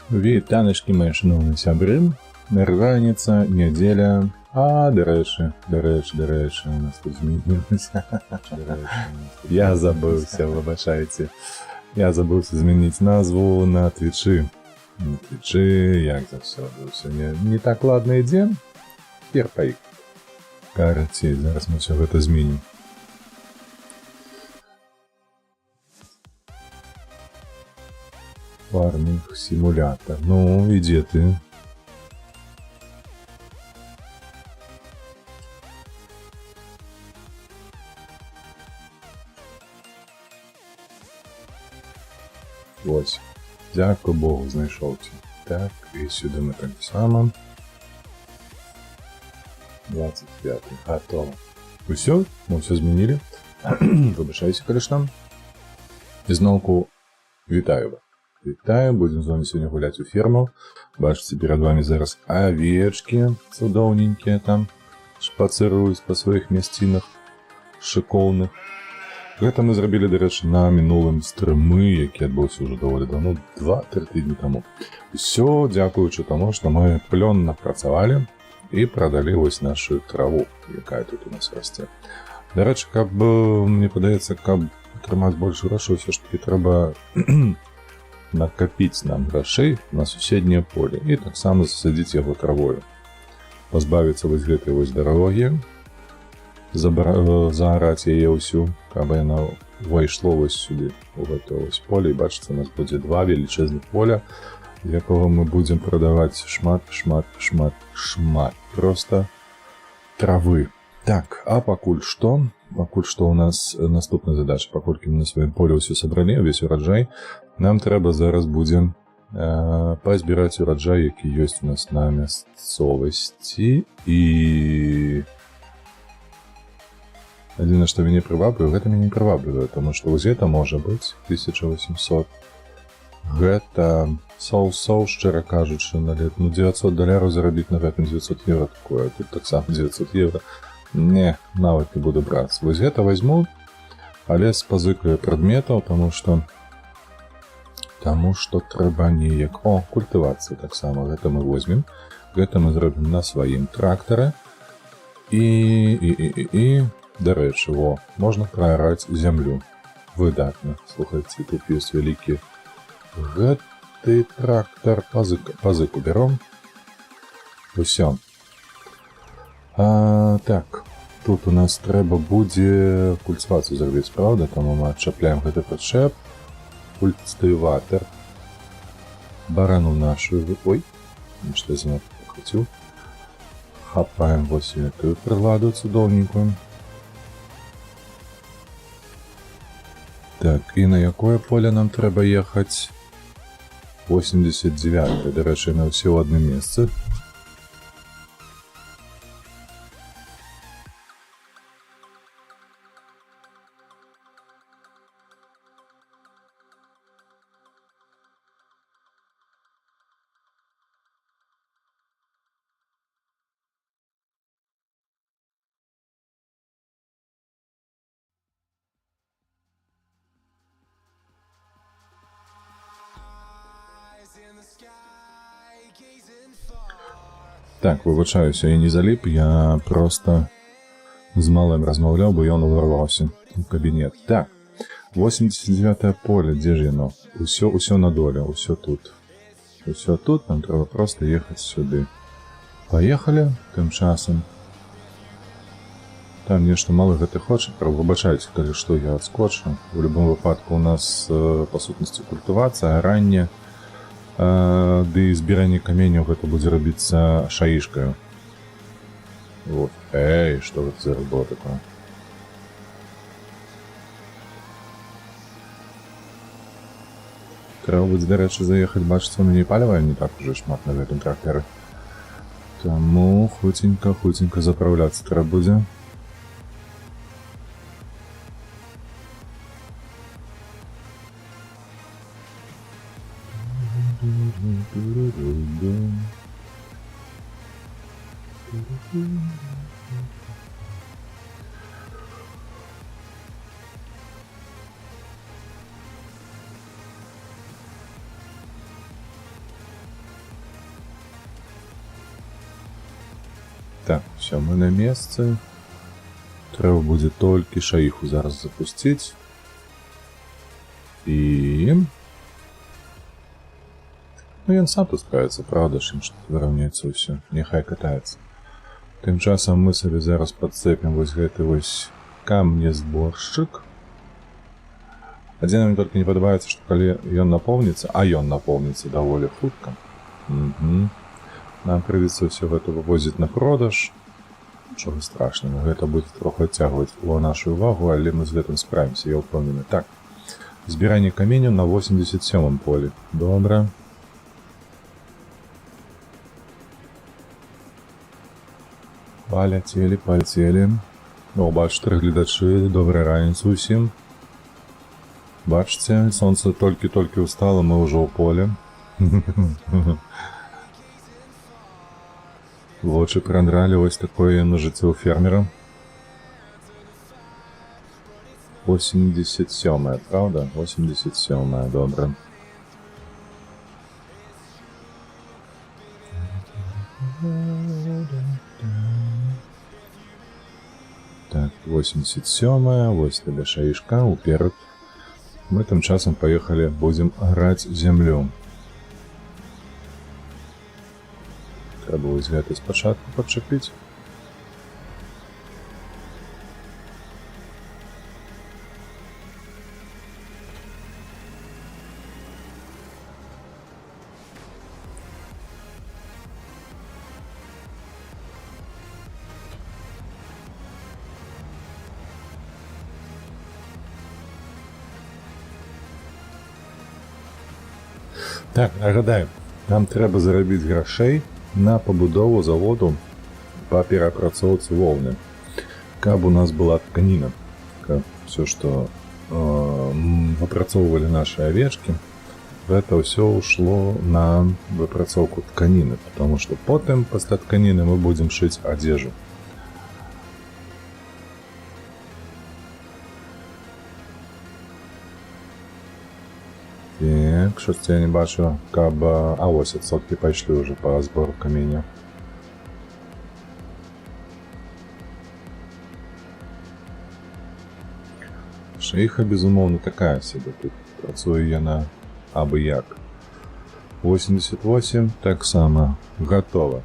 Вітаначкі, мае шаноўныя сябры. Раніца, нядзеля. А, дарэчы, у нас тут змянілася. Я забыўся, выбачайце. Я забыўся змяніць назву на твічы. На твічы, як заўсёды, ўсё не так ладна ідзе. Перпай. Карацей, зараз мы ўсё гэта зменім. Фарминг симулятор. Ну, и где ты? Ось. Дякую Богу, знайшов ці. Так, і сюди ми так само. 25. Готово. Усё, мы все змінили. Вибачаюся, конечно. І знову вітаю вас. Вітаю, будем з вами сьогодні гуляти у ферму. Бачите, перед вами зараз овечки цудоўненькія там шпацыруюць па сваіх мясцінах шыкоўных. Гэта мы зрабілі, дарэчы, на мінулым стрымы, які адбыўся ўжо даволі давно, 2-3 тыдні таму. Усё дзякуючы таму, што мы плённа працавалі і прадалі вось нашу траву, якая тут у нас расце. Дарэчы, каб, мне падаецца, каб атрымаць больш грошай, ўсё ж таки трэба накапіць нам грашэй на суседняе поле і таксама засадзіць яго травою. Пазбавіцца вось гэтай вось дарогі, заараць яе ўсю, каб яна ўвайшло вось сюды, у гэта вось поле. І бачыце, у нас будзе два велічэзных поля, з якога мы будзем прадаваць шмат, шмат, шмат, шмат просто травы. Так, а пакуль што у нас наступная задача, паколькі мы на сваім поле ўсё сабралі, увесь ураджай, нам трэба зараз будзе пазбіраць ураджай, які ёсць у нас на мясцовасці. І адзінае, што мяне прываблівае, гэта мяне не прываблівае, таму што вось гэта можа быць 1800. Гэта соу-соу, шчыра кажучы, на лет, ну, 900 даляраў зарабіць на гэтым, 900 еўра такое, тут таксама 900 еўра. Не, нават не буду браць. Вось гэта возьму, але з пазыкаю прадметаў, таму што трэба неяк. О, культывацыя таксама, гэта мы возьмем. Гэта мы зробім на сваім трактары. І, дарэчы, во, можна праараць зямлю. Выдатна. Слухайце, тут ёсць вялікі гэты трактар, пазыку бяром. Усё. А, так, тут у нас трэба будзе культывацыю зрабіць, праўда? Таму мы адчапляем гэты прычэп, культыватор, барану нашу, ой, нешта я занадта пакруціў. Хапаем вось гэтую прыладу цудоўненькую. Так, і на якое поле нам трэба ехаць? 89. Дарэчы, яны ўсе ў адным месцы. Так, выбачаюся, я не заліп, я просто з малым размаўляў, бо ён уварваўся ў кабінет. Так, 89 поле, дзе ж яно? Усё на доле, усё тут. Усё тут, нам трэба просто ехаць сюды. Паехалі тым часам. Там нешта малы гэты хоча, выбачайце, калі што, я адскочу. У любым выпадку у нас па сутнасці культывацыя, аранне, ды збіранне каменняў, гэта будзе рабіцца шаішкаю. Вот. Эй, што гэта зараз было такое? Трэба будзе, дарэчы, заехаць, бачыце, у мяне паліва не так уже шмат на гэтым трактары. Таму хуценька, хуценька запраўляцца трэба будзе. Так, усё, мы на месцы. Трэба будзе толькі шаіху зараз запусціць. І... Ну, ён сам тут справіцца, праўда ж, ім ж тут выраўняецца ўсё. Няхай катаецца. Тым часам мы сабе зараз падцэпім вось гэты вось камнезборшчык. Адзінае, мне толькі не падабаецца, што калі ён напоўніцца, а ён напоўніцца даволі хутка, нам прыйдзецца ўсё гэта вывозіць на продаж. Нічога страшнага, гэта будзе троху адцягваць у нашу увагу, але мы з гэтым справімся, я ўпэўнены. Так, збіранне каменю на 87-м полі. Добра. Паляцелі, паляцелі. О, бачу, тры гледачы, добрай раніцы усім. Бачыце, сонца толькі-толькі ўстала, мы ўжо ў полі. Вочы прадралі, вось такое яно жыццё ў фермера. 87-я, праўда? 87-я, добра. Так, 87-я, вось табе шаішка, уперад. Мы тым часам паехалі, будзем араць зямлю. Трэба вось гэты спачатку падчапіць. Так, нагадаю, нам трэба зарабіць грашэй на пабудову заводу па перапрацоўцы воўны. Каб у нас была тканіна, каб всё, што выпрацоўвалі нашы авечкі, гэта ўсё ўшло на выпрацоўку тканіны, потому что потым пасля тканіны мы будзем шыць адзежу. Так, штось я не бачу, каб... А вось адсоткі пайшлі ўжо па збору каменя. Шэйха, безумоўна, такая сабе тут. Працуе яна абы як. 88 таксама гатова.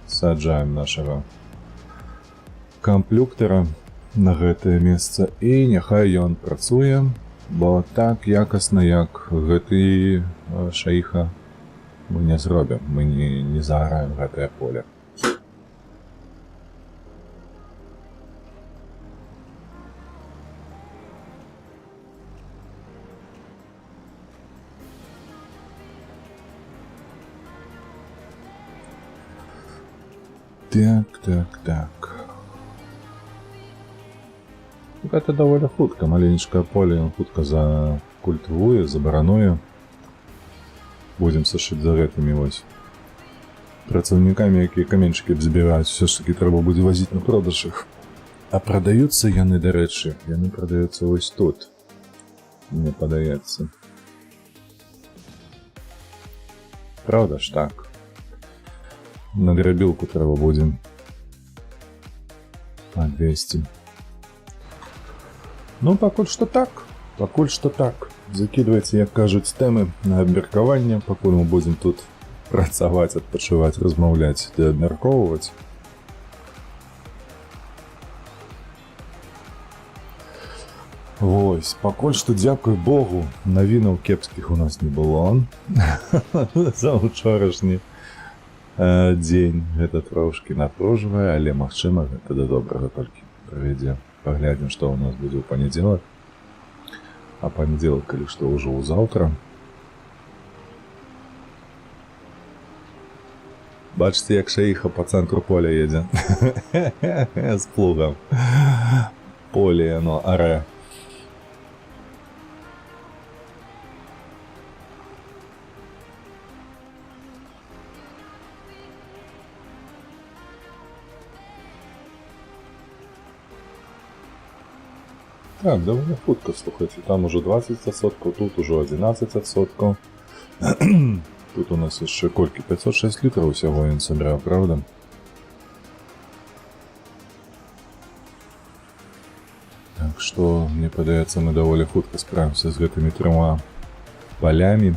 Саджаем нашага камплюктара на гэтае месца і няхай ён працуе, бо так якасна, як гэты шэйха, мы не зробім, мы не заараем гэтае поле. Так, так, так. Гэта даволі хутка, маленечкае поле ён хутка закультывуе, забарануе. Будзем сачыць за гэтымі вось працаўнікамі, якія каменьчыкі збіраюць, усё ж такі трэба будзе вазіць на продаж іх. А прадаюцца яны, дарэчы, яны прадаюцца вось тут, мне падаецца. Праўда ж, так? На драбілку трэба будзе падвесці. Ну, пакуль што так. Пакуль што так. Закідвайце, як кажуць, тэмы на абмеркаванне, пакуль мы будзем тут працаваць, адпачываць, размаўляць ды абмяркоўваць. Вось, пакуль што, дзякуй Богу, навінаў кепскіх у нас не было. За ўчорашні дзень гэта трошкі напружвае, але магчыма, гэта да добрага толькі прывядзе. Паглядзім, што ў нас будзе ў панядзелак. А панядзелак, калі што, ўжо ў заўтра. Бачыце, як шэйха па цэнтру поля едзе. З плугам. Поле яно арэ. Так, даволі хутка, слухайце, там ужо 20%, тут ужо 11%. Тут у нас яшчэ колькі? 506 літраў усяго ён сабраў, праўда? што, мне падаецца, мы даволі хутка справімся з гэтымі трыма палямі.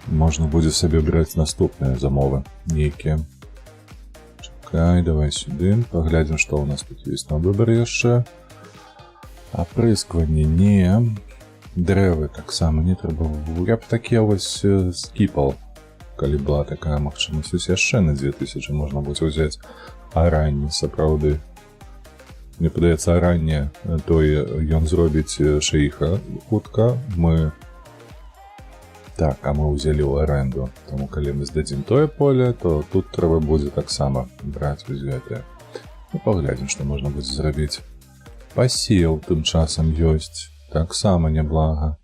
Можна будзе сабе браць наступныя замовы нейкія. Чакай, давай сюды, паглядзім, што ў нас тут ёсць на выбар яшчэ. Апрыскванне не. Дрэвы таксама не трэба. Я б такі вось скіпал, калі была такая магчымасць. Вось яшчэ на 2000 можна будзе ўзяць аранне, сапраўды. Мне падаецца, аранне той ён зробіць шэйха хутка. Мы Так, а мы ўзялі ў арэнду. Таму калі мы здадзім тое поле, то тут трэба будзе таксама браць вось гэтае. Ну, паглядзім, што можна будзе зрабіць. Пасеў тым часам ёсць. Таксама няблага.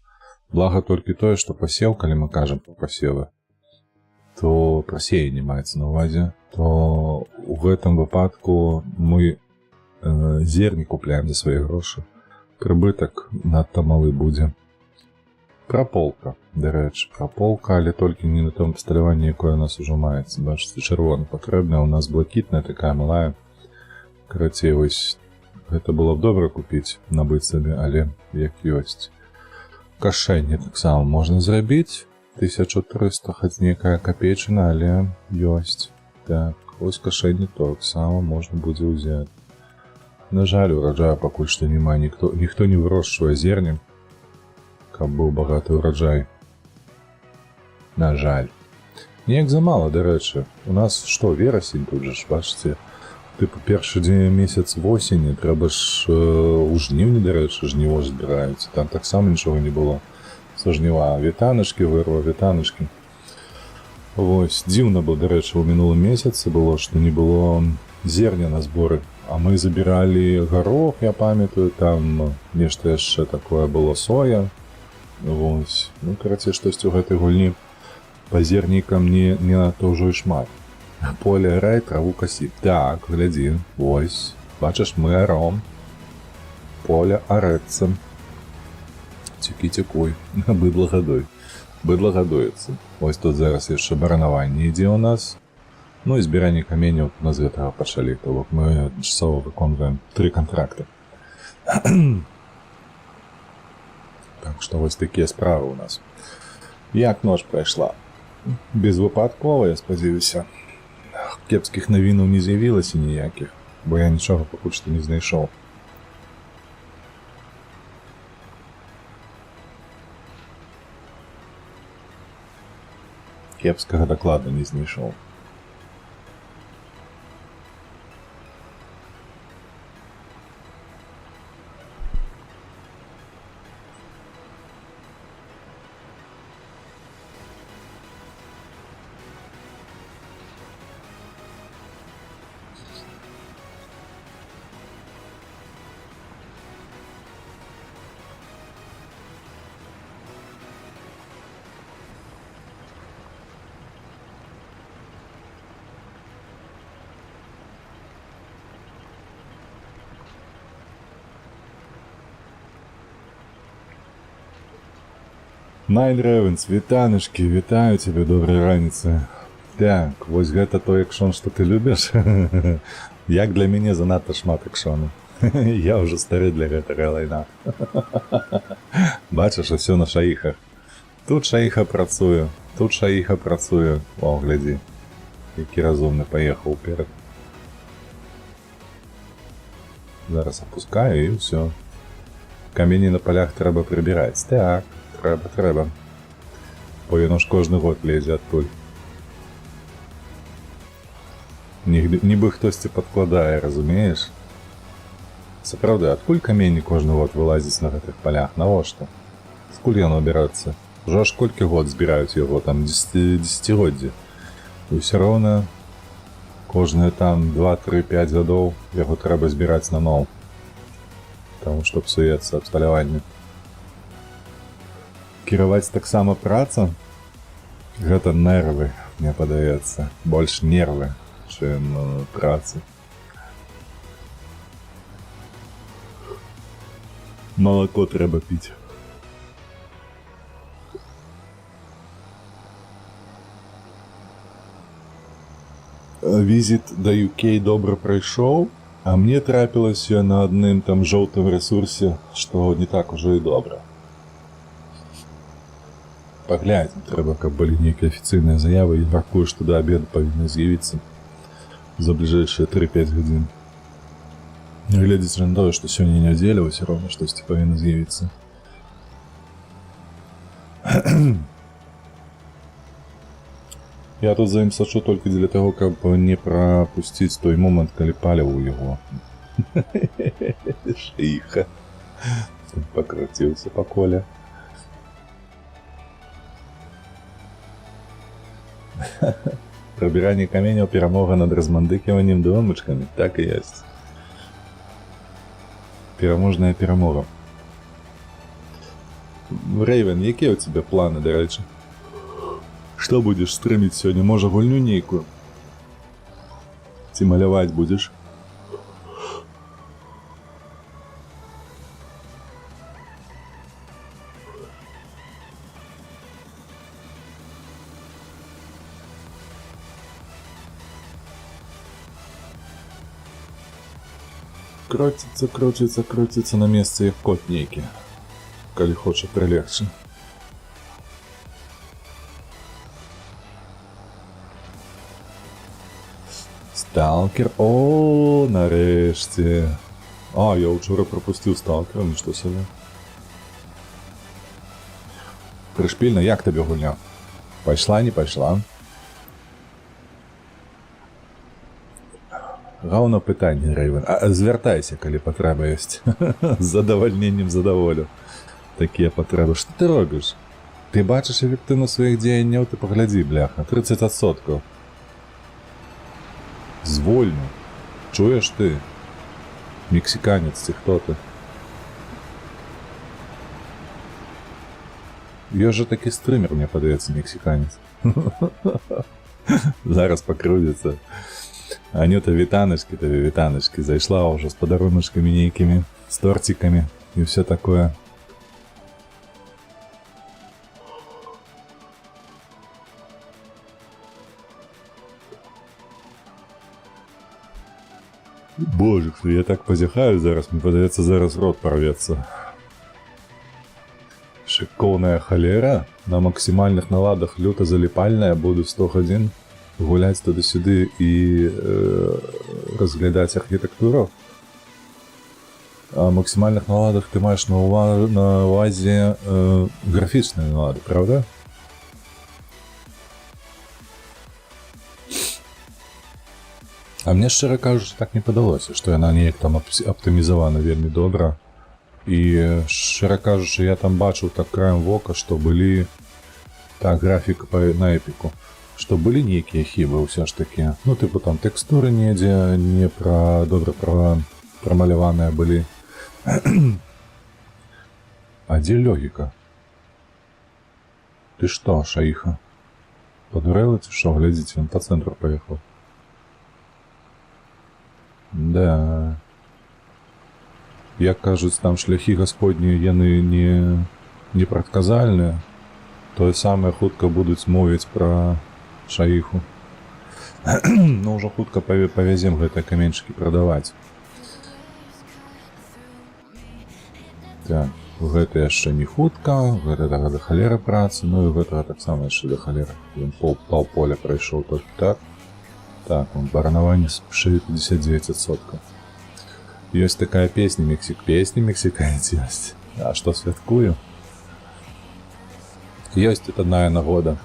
Блага толькі тое, што пасеў, калі мы кажам пра пасевы, то пра сеянне маецца на ўвазе, то у гэтым выпадку мы зерні купляем за свае грошы. Прыбытак надта малы будзе. Праполка, дарэчы, праполка, але толькі не на том абсталяванні, якое у нас ужо маецца. Бачыце, чырвона патрэбная, у нас блакітная такая малая. Карацей, вось гэта было б добра купіць, набыць сабе, але як ёсць. Кашэнне таксама можна зрабіць. 1300, хоць некая капейчына, але ёсць. Так, ось кашэнне таксама можна будзе ўзяць. На жаль, ураджаю пакуль што няма, ніхто не вырошчвае зерні, каб быў багаты ўраджай. На жаль. Неяк замала, дарэчы. У нас што, верасень тут жа ж, бачыце, тыпу першы дзень месяц восені, трэба ж у жніўні, дарэчы, жніво ж збіраюць. Там таксама нічога не было са жніва. Вітаначкі, вырва, вітаначкі. Вось, дзіўна было, дарэчы, у мінулым месяцы было, што не было зерня на зборы. А мы забіралі гарох, я памятаю, там нешта яшчэ такое было, соя. Вось. Ну, карацей, штосьці ў гэтай гульні па зернікам не надта ўжо і шмат. Поле арай, траву касі. Так, глядзі, вось. Бачыш, мы аром. Поле арэцца. Цюкі-цюкуй. Быдла гадуй. Быдла гадуецца. Вось тут зараз яшчэ баранаванне ідзе ў нас. Ну і збіранне каменняў у нас з гэтага пачалі. То бок мы адначасова выконваем тры кантракты. Так што вось такія справы ў нас. Як ноч прайшла? Безвыпадкова, я спадзяюся. Кепскіх навінаў не з'явілася ніякіх, бо я нічога пакуль што не знайшоў. Кепскага дакладна не знайшоў. Найн Рэвенс, вітаначкі, вітаю цябе, добрай раніцы. Так, вось гэта той экшон, што ты любіш. Як для мяне занадта шмат экшону. Я ўжо стары для гэтага лайна. Бачыш, усё на шаіхах. Тут шаіха працуе, тут шаіха працуе. О, глядзі, які разумны паехаў уперад. Зараз апускаю і ўсё. Камені на палях трэба прыбіраць. Так, трэба, трэба. Бо яно ж кожны год лезе адтуль. Нібы хтосьці падкладае, разумееш? Сапраўды, адкуль каменні кожны год вылазіць на гэтых палях? Навошта? Скуль яно бярэцца? Ужо аж колькі год збіраюць яго, там дзесяцігоддзі. І ўсё роўна кожныя там 2, 3, 5 гадоў яго трэба збіраць наноў. Таму што псуецца абсталяванне. Кіраваць таксама праца? Гэта нервы, мне падаецца. Больш нервы, чым праца. Малако трэба піць. Візіт да UK добра прайшоў. А мне трапілася на адным там жоўтым рэсурсе, што не так ужо і добра. Паглядзім, трэба, каб былі нейкія афіцыйныя заявы, і мяркую, што да абеду павінна з'явіцца за бліжэйшыя 3-5 гадзін. Гледзячы на тое, што сёння нядзеля, ўсё роўна штосьці павінна з'явіцца. Я тут за ім сачу толькі дзеля таго, каб не прапусціць той момант, калі паліва ў яго. Шыха. Пакруціўся па коле. Прыбіранне каменяў — перамога над размандыківаннем домачкамі. Так і ёсць. Пераможная перамога. Рэйвен, якія ў цябе планы, дарэчы? Што будзеш стрыміць сёння? Можа, гульню нейкую? Ці маляваць будзеш? Круціцца, круціцца, круціцца на месцы, як кот нейкі, калі хоча прылегчы. Сталкер. О, нарэшце. А, я учора прапусціў Сталкера, нішто сабе. Прышпільна, як табе гульня? Пайшла, не пайшла? Гаўно пытанне, Рэйвен. А, звяртайся, калі патрэба ёсць. З задавальненнем задаволю. Такія патрэбы. Што ты робіш? Ты бачыш эфектыўнасць сваіх дзеянняў, ты паглядзі, бляха, 30%. Звольню. Чуеш ты? Мексіканец ці хто ты? Ёсць жа такі стрымер, мне падаецца, мексіканец. Зараз пакрыўдзіцца. Анюта, вітаначкі табе, вітаначкі. Зайшла ўжо з падаруначкамі нейкімі, з торцікамі і ўсё такое. Боже, я так пазяхаю зараз, мне падаецца, зараз рот парвецца. Шыкоўная халера на максімальных наладах люта заліпальная, буду 100 гадзін гуляць туды-сюды і разглядаць архітэктуру. А максімальных наладах ты маеш на увазе графічныя налады, правда? А мне, шчыра кажучы, так не падалося, што яна неяк там аптымізавана вельмі добра. І, шчыра кажучы, я там бачыў так краем вока, што былі так графіка на эпіку, што былі нейкія хібы ўсё ж такі. Ну, тыпу там тэкстуры недзе не пра добра прамаляваныя былі. А дзе логіка? Ты што, шаіха? Падурэла ці што? Глядзіце, ён па цэнтру паехаў. Да. Як кажуць, там шляхі Гасподні яны не непрадказальныя. Тое самае хутка будуць мовіць пра шаіху. Ну, ўжо хутка павязем гэтыя каменьчыкі прадаваць. Так, гэта яшчэ не хутка, гэта да халеры працы, ну і гэтага таксама яшчэ да халеры. Ён паў поля прайшоў толькі так. Так, он баранаванне 59%. Ёсць такая песня, песня мексіканец ёсць. А што святкую? Ёсць тут адная нагода.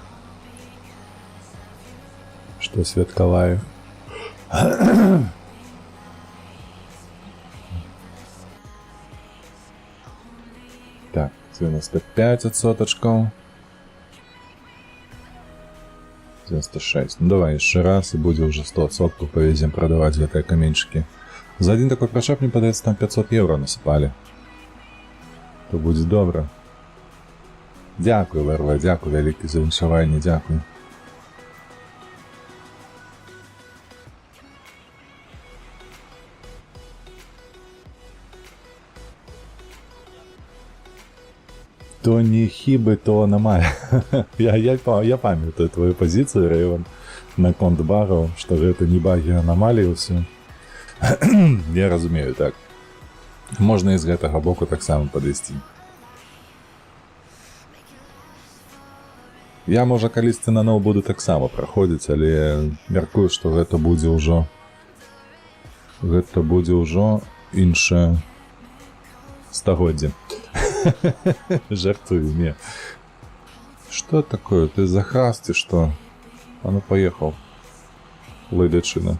Што святкаваю. Так, 95 адсотачкаў. 96. Ну давай яшчэ раз, і будзе ўжо 100%, павезем прадаваць гэтыя каменьчыкі. За адзін такой прычэп, мне падаецца, там 500 еўра насыпалі. То будзе добра. Дзякую, ВРВ, дзякую вялікі за віншаванне, дзякую. То не хібы, то анамалія. Я памятаю твою пазіцыю, Рэйвен, наконт багаў, што гэта не багі, а анамаліі ўсё. Я разумею, так. Можна і з гэтага боку таксама падысці. Я, можа, калісьці наноў буду таксама праходзіць, але мяркую, што гэта будзе ўжо іншае стагоддзе. Жартую, не. Что такое? Ты за храсты что? А ну поехал. Лайдачына.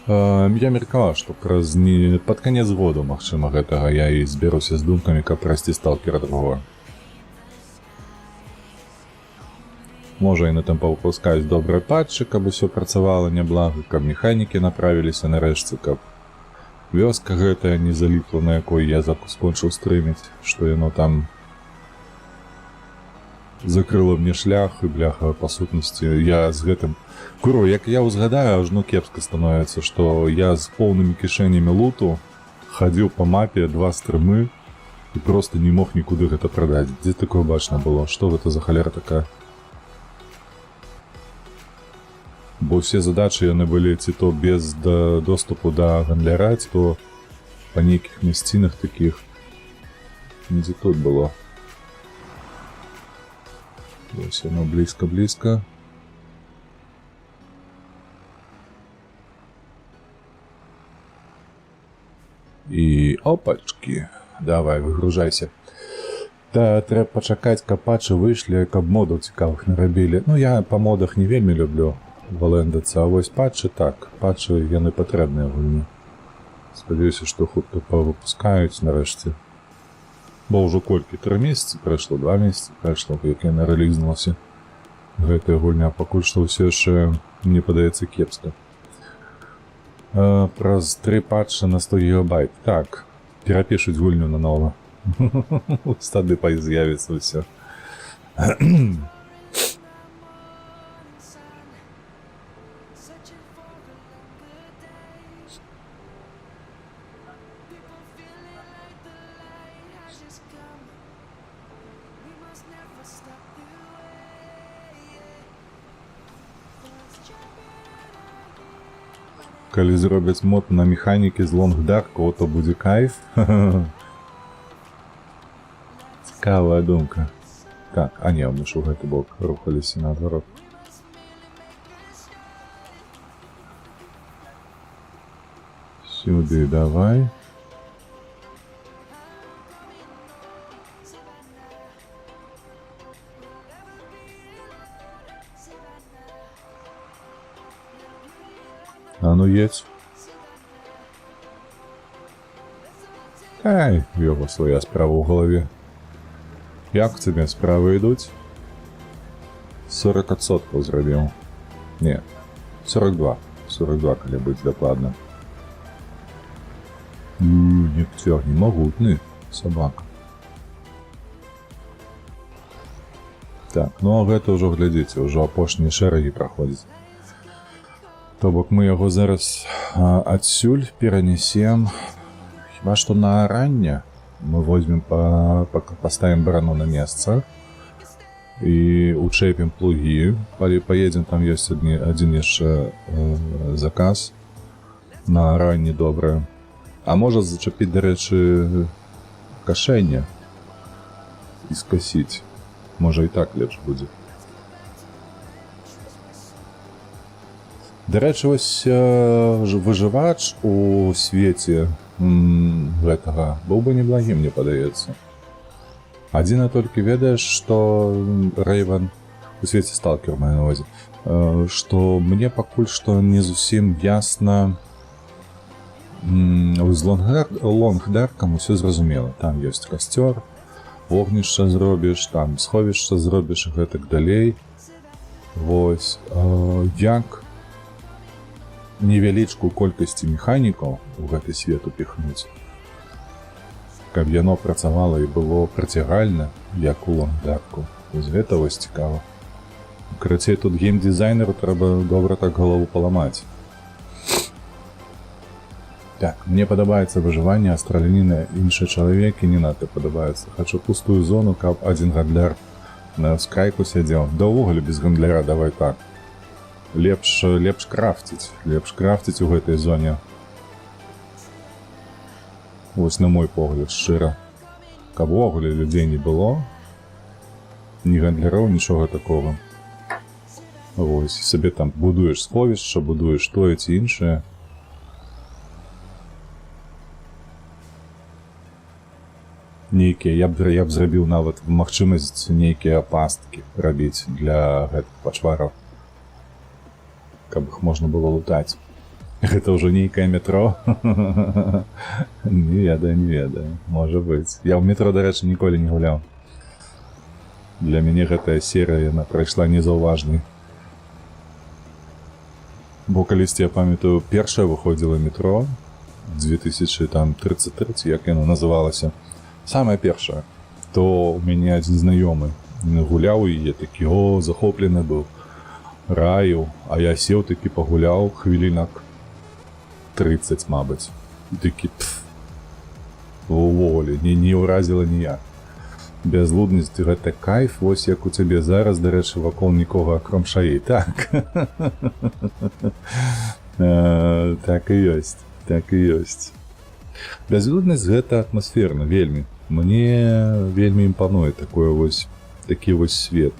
Я меркаваў, што праз не пад канец году, магчыма, гэтага я і зберуся з думкамі, каб прайсці Сталкера другого. Можа, яны там паўпускаюць добрыя патчы, каб усё працавала няблага, каб механікі направіліся нарэшце, каб вёска гэтая не заліпла, на якой я скончыў стрыміць, што яно там закрыла мне шлях і, бляха, па сутнасці я з гэтым, курва, як я ўзгадаю, ажно кепска становіцца, што я з поўнымі кішэнямі луту хадзіў па мапе два стрымы і просто не мог нікуды гэта прадаць. Дзе такое бачна было? Што гэта за халера такая? Бо ўсе задачы яны былі ці то без доступу да гандляра, ці то па нейкіх мясцінах такіх. Недзе тут было. Вось яно, блізка-блізка. І опачки. Давай, выгружайся. Та трэба пачакаць, каб патчы выйшлі, каб модаў цікавых нарабілі. Ну, я па модах не вельмі люблю валендацца, а вось патчы так, патчы яны патрэбныя гульні. Спадзяюся, што хутка павыпускаюць нарэшце. Бо ўжо колькі, 3 месяцы прайшло, 2 месяцы прайшло, як яна рэлізнулася. Гэтая гульня пакуль што ўсё яшчэ, мне падаецца, кепска. Праз тры патчы на 100 гігабайт. Так, перапішуць гульню нанова. Тады з'явіцца ўсё. Searching for a longer day. People feeling like the light has just come. We must never stop the way. Birds chirping and I hear my name. Калі зробяць мод на механікі з Long Dark, то будзе кайф. Цікавая думка. Так, а не, мы ж у гэты бок рухаліся, наадварот. We must really make this stay. Сюды давай. I'm coming home, Savannah. We'll never be alone, Savannah. The beauty of А ну едь. Savannah. Let's all take Ай, у яго свая справа ў галаве. Як у цябе справы ідуць? 40% зрабіў. Не, 42. 42, калі быць дакладна. Не цягні, магутны сабака. Так, ну а гэта ўжо, глядзіце, ўжо апошнія шэрагі праходзіць. То бок мы яго зараз адсюль перанесем хіба што на аранне. Мы возьмем паставім барану на месца і учэпім плугі, паедзем, там ёсць адзін яшчэ заказ на аранне добрае. А можа, зачапіць, дарэчы, кашэнне і скасіць. Можа, і так лепш будзе. Дарэчы, вось выжывач у свеце гэтага быў бы неблагім, мне падаецца. Адзіна толькі, ведаеш, што, Рэйван, у свеце Сталкер маю на увазе, што мне пакуль што не зусім ясна, з Лонгдаркам усё зразумела. Там ёсць касцёр, вогнішча зробіш, там сховішча зробіш і гэтак далей. Вось як невялічкую колькасці механікаў у гэты свет упіхнуць, каб яно працавала і было прыцягальна, як у Лонгдарку. Вось гэта вось цікава. Карацей, тут геймдызайнеру трэба добра так галаву паламаць. Так, мне падабаецца выжыванне, а страляніна, іншыя чалавекі не надта падабаюцца. Хачу пустую зону, каб адзін гандляр на скрайку сядзеў. Да ўвогуле без гандляра, давай так. Лепш крафціць, лепш крафціць у гэтай зоне. Вось на мой погляд, шчыра. Каб увогуле людзей не было, ні гандляроў, нічога такога. Вось, сабе там будуеш сховішча, будуеш тое ці іншае. Нейкія, я б зрабіў нават магчымасць нейкія пасткі рабіць для гэтых пачвараў, каб іх можна было лутаць. Гэта ўжо нейкае метро? Не ведаю, не ведаю. Можа быць. Я ў метро, дарэчы, ніколі не гуляў. Для мяне гэтая серыя, яна прайшла незаўважнай. Бо калісьці, я памятаю, першая выходзіла метро 2033, як яно называлася, самая першая, то у мяне адзін знаёмы гуляў і я такі: о, захоплены быў, раіў, а я сеў такі пагуляў хвілінак 30, мабыць. І такі: пф, увогуле не ўразіла ніяк. Бязлуднасць — гэта кайф, вось як у цябе зараз, дарэчы, вакол нікога, акром шаі. Так. Так і ёсць, так і ёсць. Бязлюднасць — гэта атмасферна вельмі. Мне вельмі імпануе такое вось такі вось свет.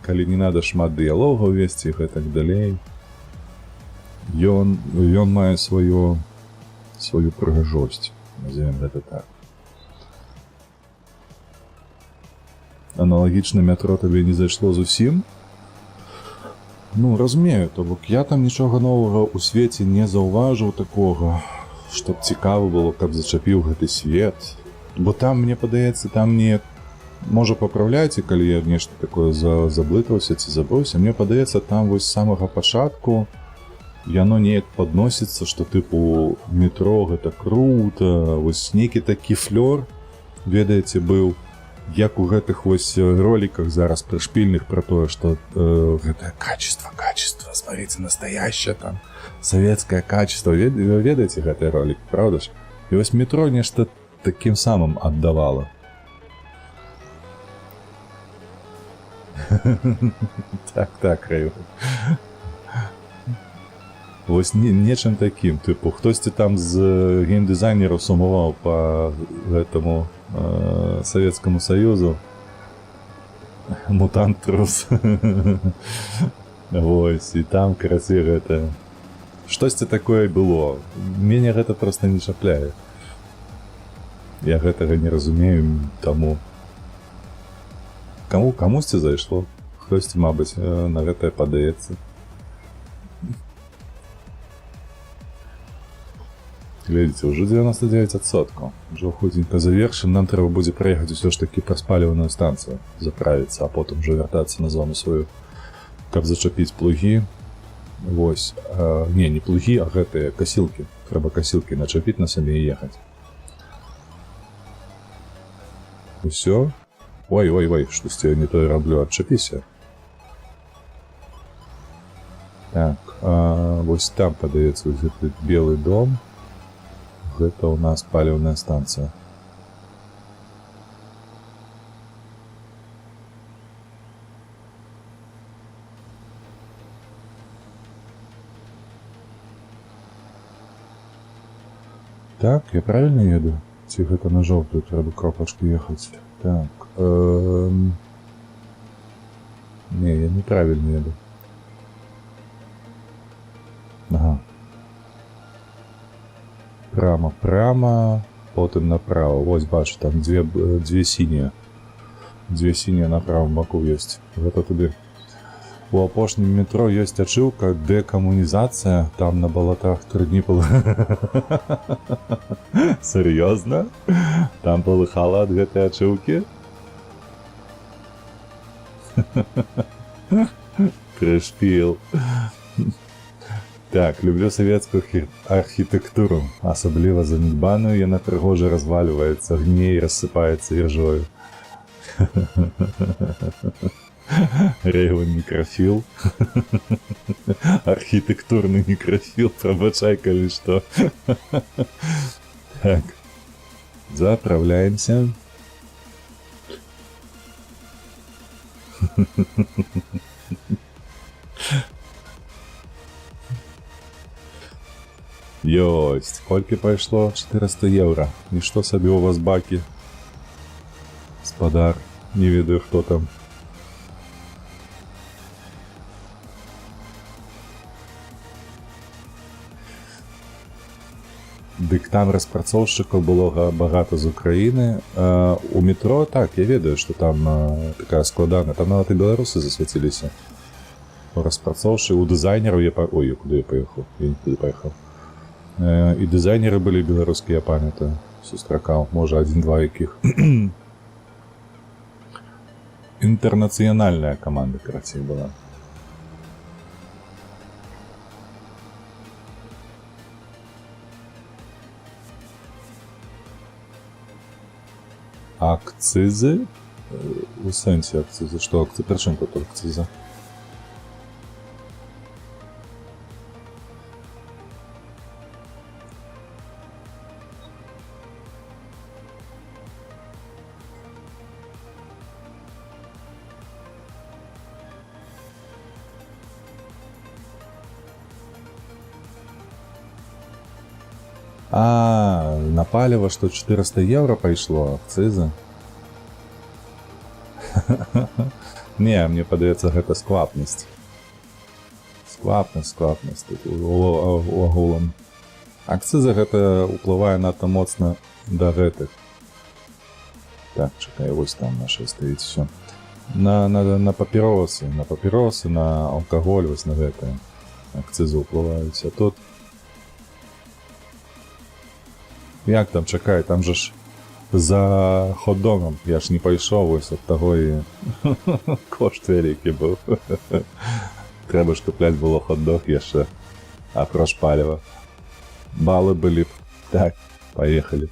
Калі не надо шмат дыялогаў весці і гэтак далей. Ён мае сваю прыгажосць, назовем гэта так. Аналагічна метро табе не зайшло зусім? Ну, разумею, то бок я там нічога новага ў свеце не заўважыў такога, чтоб цікава было, каб зачапіў гэты свет. Бо там, мне падаецца, там не, можа, папраўляйце, калі я нешта такое заблытаўся ці забыўся, мне падаецца, там вось з самага пачатку яно неяк падносіцца, што тыпу метро — гэта круто, вось нейкі такі флёр, ведаеце, быў, як у гэтых вось роликах зараз прышпільных про тое, что гэта качество, качество, смотрите, настоящее там советское качество. Вы ведаеце гэты ролик, правда ж? І вось метро нешта таким самым аддавала. Так, Рэй. Вось не, нечым такім, тыпу, хтосьці там з геймдызайнераў сумаваў по гэтаму Советскому Союзу. Мутант трус. Вось, і там, карацей, гэта штосьці такое было. Мяне гэта просто не чапляе. Я гэтага не разумею, таму камусьці зайшло, хтосьці, мабыць, на гэтае падаецца. Глядзіце, ўжо 99%. Ужо хуценька завершым. Нам трэба будзе праехаць усё ж такі праз паліўную станцыю, заправіцца, а потым ужо вяртацца на зону сваю, каб зачапіць плугі. Вось. Не, не плугі, а гэтыя касілкі. Трэба касілкі начапіць на сабе і ехаць. Усё. Ой, ой, ой, штосьці я не тое раблю, адчапіся. Так, вось там, падаецца, вось гэты белы дом. Гэта ў нас паліўная станцыя. Так, я правильно еду? Ці гэта на жоўтую трэба кропачку ехаць? Так. Не, я неправильно еду. Ага. Прама, прама, потым направо. Вось бачу, там дзве сінія. Дзве сінія на правым баку ёсць. Гэта туды. У апошнім метро ёсць ачыўка дэкамунізацыя, там на балатах 3 дні было. Сур'ёзна? Там палыхала ад гэтай ачыўкі? Прышпіл. Так, люблю савецкую архітэктуру, асабліва занедбаную, яна прыгожа развальваецца, гніе і рассыпаецца іржою. Рэйван некрафіл. Архітэктурны некрафіл, прабачай, калі што. Так. Заправляемся. Ёсць. Колькі пайшло? 400 еўра. Нішто сабе у вас бакі. Спадар. Не ведаю, хто там. Дык там распрацоўшчыкаў было багата з Украіны. У метро, так, я ведаю, што там такая складаная. Там нават і беларусы засвяціліся. У распрацоўшы, у дызайнераў я па... Ой, куды я паехаў? Я не туды паехаў. І дызайнеры былі беларускія, я памятаю. Сустракаў, можа, адзін-два якіх. Інтэрнацыянальная каманда, карацей, была. Акцызы? У сэнсе акцызы. Што акцызы? Прычым тут акцызы? А, на паліва, што 400 еўра пайшло, акцызы. Не, мне падаецца, гэта сквапнасць. Сквапнасць, сквапнасць тут у агулам. Акцызы гэта ўплывае надта моцна да гэтых. Так, чакай, вось там наша стаіць всё. На папіросы, на папіросы, на алкаголь, вось на гэтае. Акцызы ўплываюць. А тут... Як там, чакай, там жа ж за хот-догам я ж не пайшоў, вось ад таго і кошт вялікі быў. Трэба ж купляць было хот-дог яшчэ, апроч паліва. Балы былі б. Так, паехалі.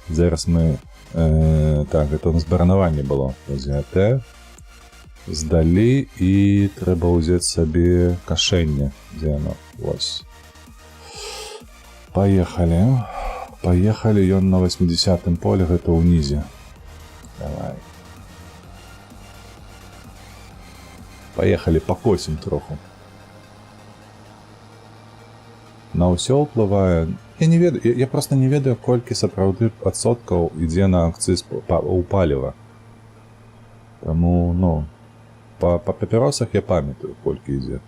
Зараз мы... Так, гэта у нас баранаванне было. ЗТ. Здалі і трэба ўзяць сабе кашэнне. Дзе яно? Вось. Паехалі. Паехалі, ён на 80-м поле, гэта ўнізе. Давай. Паехалі, пакосім троху. На ўсё ўплывае. Я не ведаю, я просто не ведаю, колькі сапраўды адсоткаў ідзе на акцыз у паліва. Таму, ну, па папяросах я памятаю, колькі ідзе.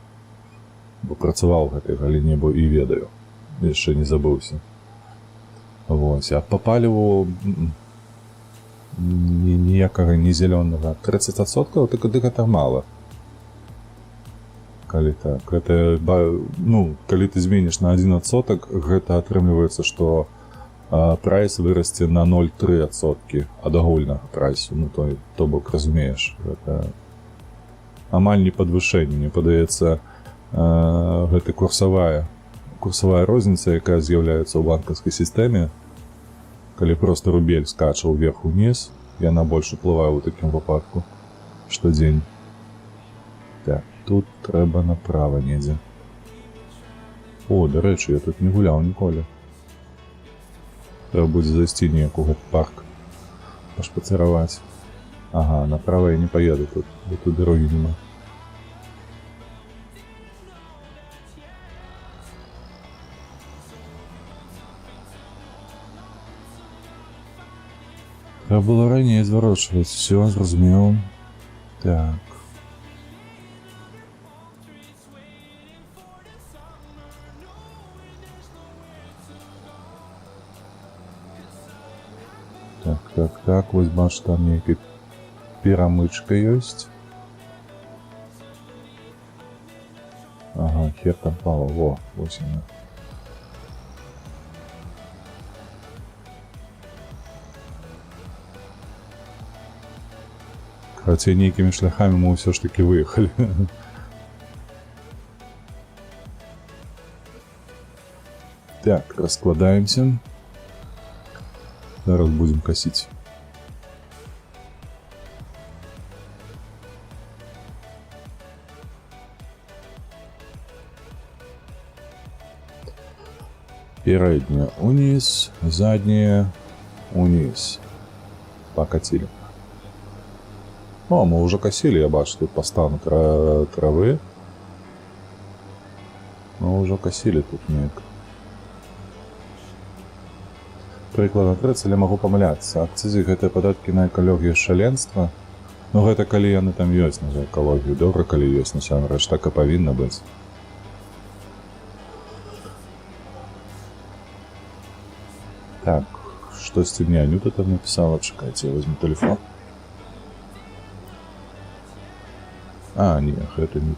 Бо працаваў у гэтай галіне, бо і ведаю. Яшчэ не забыўся. Вось, а па паліву ніякага ні зялёнага. 30%, так, дык гэта мала. Калі так, гэта, ну, калі ты зменіш на 1%, гэта атрымліваецца, што прайс вырасце на 0,3% ад агульнага прайсу. Ну, то бок, разумееш, гэта амаль не падвышэнне, мне падаецца, гэта курсавая розніца, якая з'яўляецца ў банкаўскай сістэме, калі проста рубель скача ўверх-уніз, яна больш уплывае ў такім выпадку штодзень. Так, тут трэба направа недзе. О, дарэчы, я тут не гуляў ніколі. Трэба будзе зайсці неяк у гэты парк, пашпацыраваць. Ага, направа я не паеду тут, бо тут дарогі няма. Трэба было раней зварочваць, всё, зразумеў. Так. Так, так, так, вось бачу, там нейкая перамычка ёсць. Ага, хер там пала, во, вось яна. Карацей, нейкімі шляхамі мы ўсё ж такі выехалі. Так, раскладаемся. Зараз будзем касіць. Передняя униз, задняя униз. Покатили. О, мы уже косили, я бачу, тут по стану травы. Мы ўжо касілі тут неяк. Прыкладна 30, але магу памыляцца. Акцызы — гэтыя падаткі на экалогію шаленства. Ну, гэта калі яны там ёсць на экалогію. Добра, калі ёсць, насамрэч, так і павінна быць. Так, штосьці мне Анюта там написала. Чакайце, я возьму телефон. А, не, гэта не.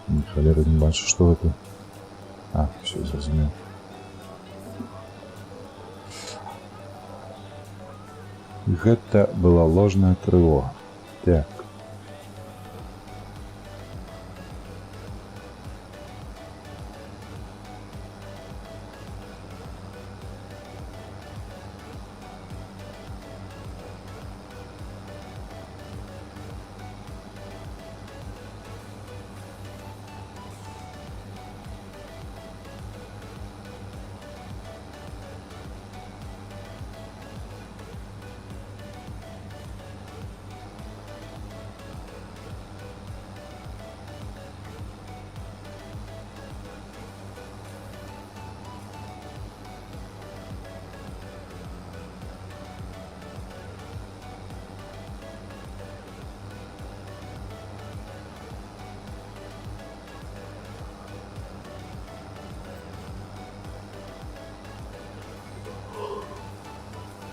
Ні, халера не бачу, што гэта. А, все, зразумеў. Гэта была ложная трывога. Так.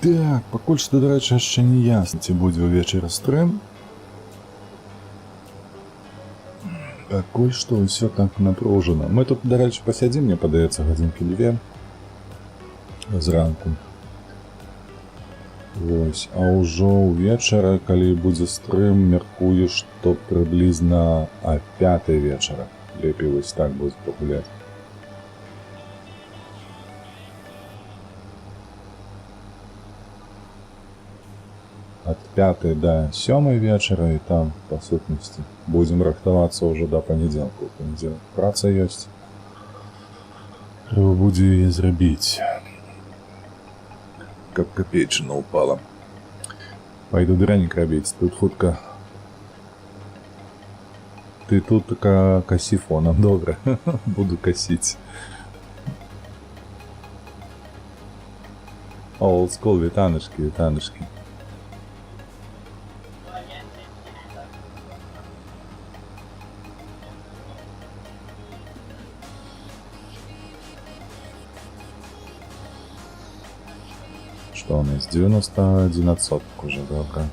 Так, пакуль што, дарэчы, яшчэ не ясна, ці будзе ўвечары стрым. Пакуль што ўсё так напружана. Мы тут, дарэчы, пасядзім, мне падаецца, гадзінкі дзве зранку. Вось. А ўжо ўвечары, калі будзе стрым, мяркую, што прыблізна а 5 вечара. Лепей вось так будзе пагуляць. Ад 5 да 7 вечара, і там, па сутнасці, будзем рыхтавацца ўжо да панядзелку. У панядзелак праца ёсць. Трэба будзе яе зрабіць. Каб капейчына упала. Пайду дранік рабіць, тут хутка. Ты тут касі фонам, добра. Буду касіць. Old school, вітаночки, вітаночки. Что у нас? 91% уже, добра.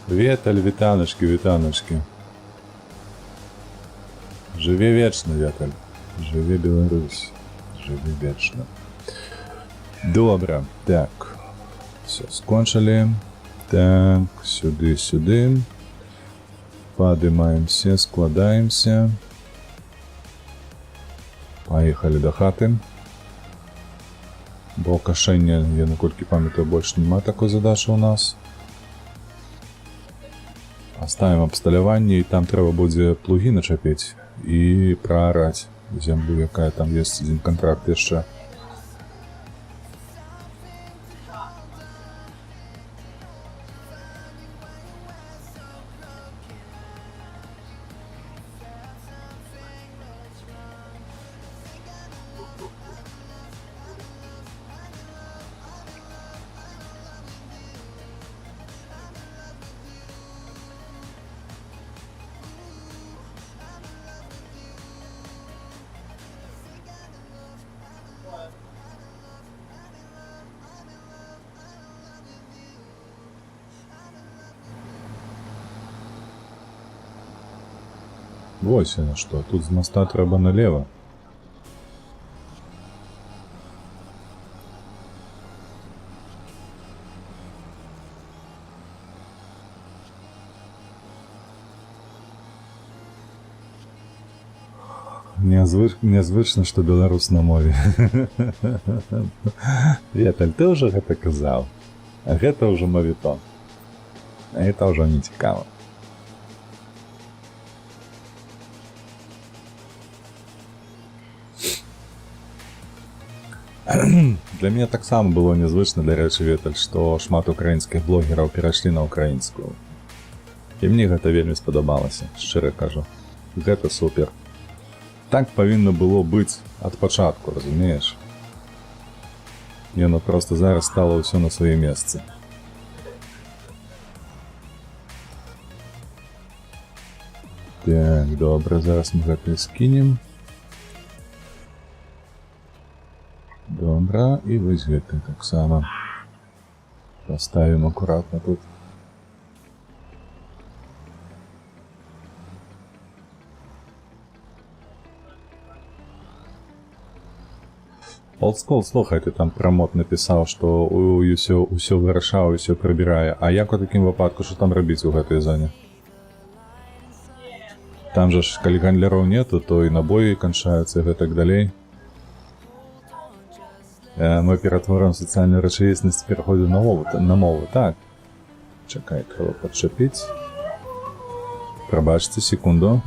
Веталь, вітаночки, вітаночки. Жыве вечна, Веталь. Жыве Беларусь. Жыве вечна. Добра, так. Все, скончылі. Так, сюды, сюды. Падымаемся, складаемся. Паехалі да хаты. Бо кашэння, я наколькі памятаю, больш няма такой задачы ў нас. Оставим абсталяванне, і там трэба будзе плугі начапіць і праараць зямлю, якая там ёсць, адзін кантракт яшчэ. Вось яно што, тут з моста трэба налево. Нязвычна, што беларус на мове. Віталь, ты ўжо гэта казаў. А гэта ўжо мавітон. А гэта ўжо не цікава. Для мяне таксама было нязвычна, дарэчы, Віталь, што шмат украінскіх блогераў перайшлі на украінскую. І мне гэта вельмі спадабалася, шчыра кажу. Гэта супер. Так павінна было быць ад пачатку, разумееш? Яно проста зараз стала ўсё на свае месцы. Так, добра, зараз мы гэта скінем. Добра, і вось гэты таксама. Паставім акуратна тут. Олдскул, слухай, ты там пра мод напісаў, што ўсё вырашаў, усё прыбірае. А як у такім выпадку, што там рабіць у гэтай зоне? Там жа ж, калі гандляроў нету, то і набоі канчаюцца і гэтак далей. Мы ператворым сацыяльную рэчаіснасць пераходу на мову, так. Чакай, трэба падчапіць. Прабачце, секунду.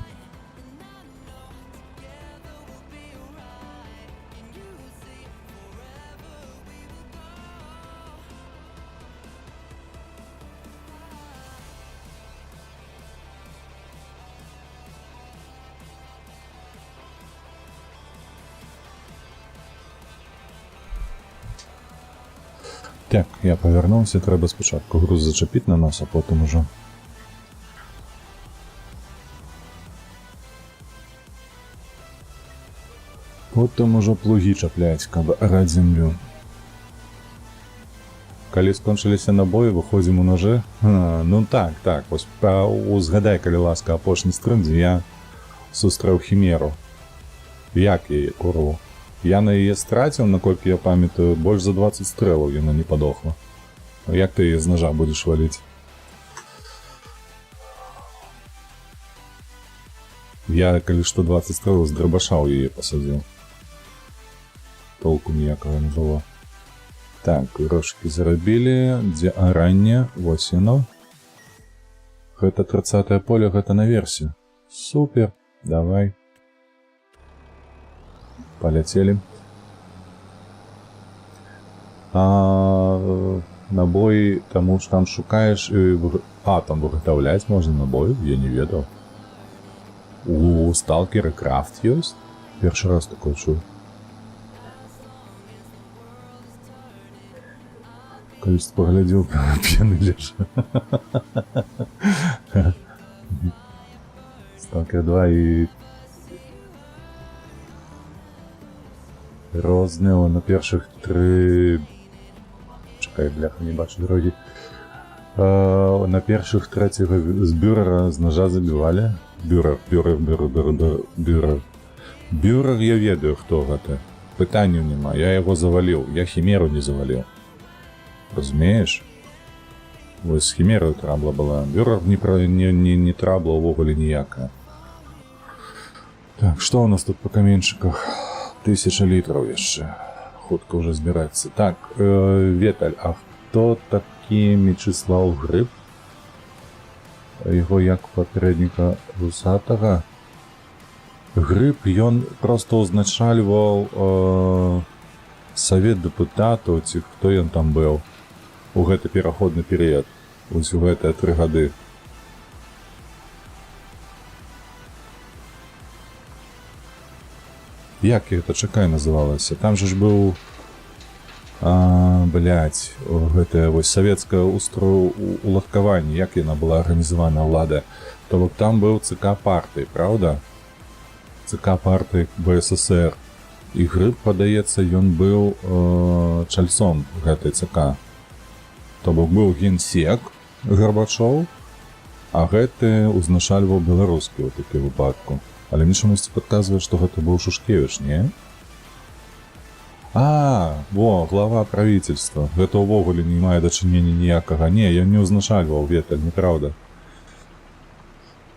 Так, я павярнуўся, трэба спачатку груз зачапіць на нас, а потым ужо. Потым ужо плугі чапляць, каб араць зямлю. Калі скончыліся набоі, выходзім у ножы. А, ну так, вось узгадай, калі ласка, апошні стрым, дзе я сустрэў хімеру. Як яе, курву? Я на яе страціў, наколькі я памятаю, больш за 20 стрэлаў, яна не падохла. Як ты яе з ножа будзеш валіць? Я, калі што, 20 стрэлаў з драбаша ў яе пасадзіў. Толку ніякага не было. Так, грошыкі зарабілі. Дзе аранне? Вось яно. Гэта 30 поле, гэта наверсе. Супер. Давай. Паляцелі. А, набоі, таму ж там шукаеш і... А, там выгатаўляць можна набоі? Я не ведаў. У Сталкера крафт ёсць? Першы раз такое чую. Калісь паглядзеў, п'яны лежа. Сталкер 2 і розныя на першых тры... Чакай, бляха, не бачу дарогі. На першых трэцяга з бюрера з ножа забівалі. Бюрер, бюрер, бюрер, бюрер, бюрер. Бюрер, я ведаю, хто гэта. Пытанняў няма. Я яго заваліў. Я хімеру не заваліў. Разумееш? Вось з хімераю трабла была. Бюрер не, не трабла ўвогуле ніякая. Так, што ў нас тут па каменьчыках? 1000 літраў яшчэ. Хутка ўжо збірацца. Так, Веталь, а хто такі Мечыслаў Грыб? Яго як папярэдніка Вусатага? Грыб, ён проста ўзначальваў савет дэпутатаў, ці хто ён там быў у гэты пераходны перыяд, вось у гэтыя 3 гады. Як гэта, чакай, называлася? Там же ж быў блядь, гэтае вось савецкае уладкаванне, як яна была арганізавана, ўлада. То бок там быў ЦК партыі, праўда? ЦК партыі БССР. І Грыб, падаецца, ён быў чальцом гэтай ЦК. То бок быў генсек Гарбачоў, а гэты узначальваў беларускі ў такім выпадку. Але мне чамусьці падказвае, што гэта быў Шушкевіч, не? А, во, глава правительства. Гэта ўвогуле не мае дачынення ніякага. Не, ён не ўзначальваў, Веталь, неправда.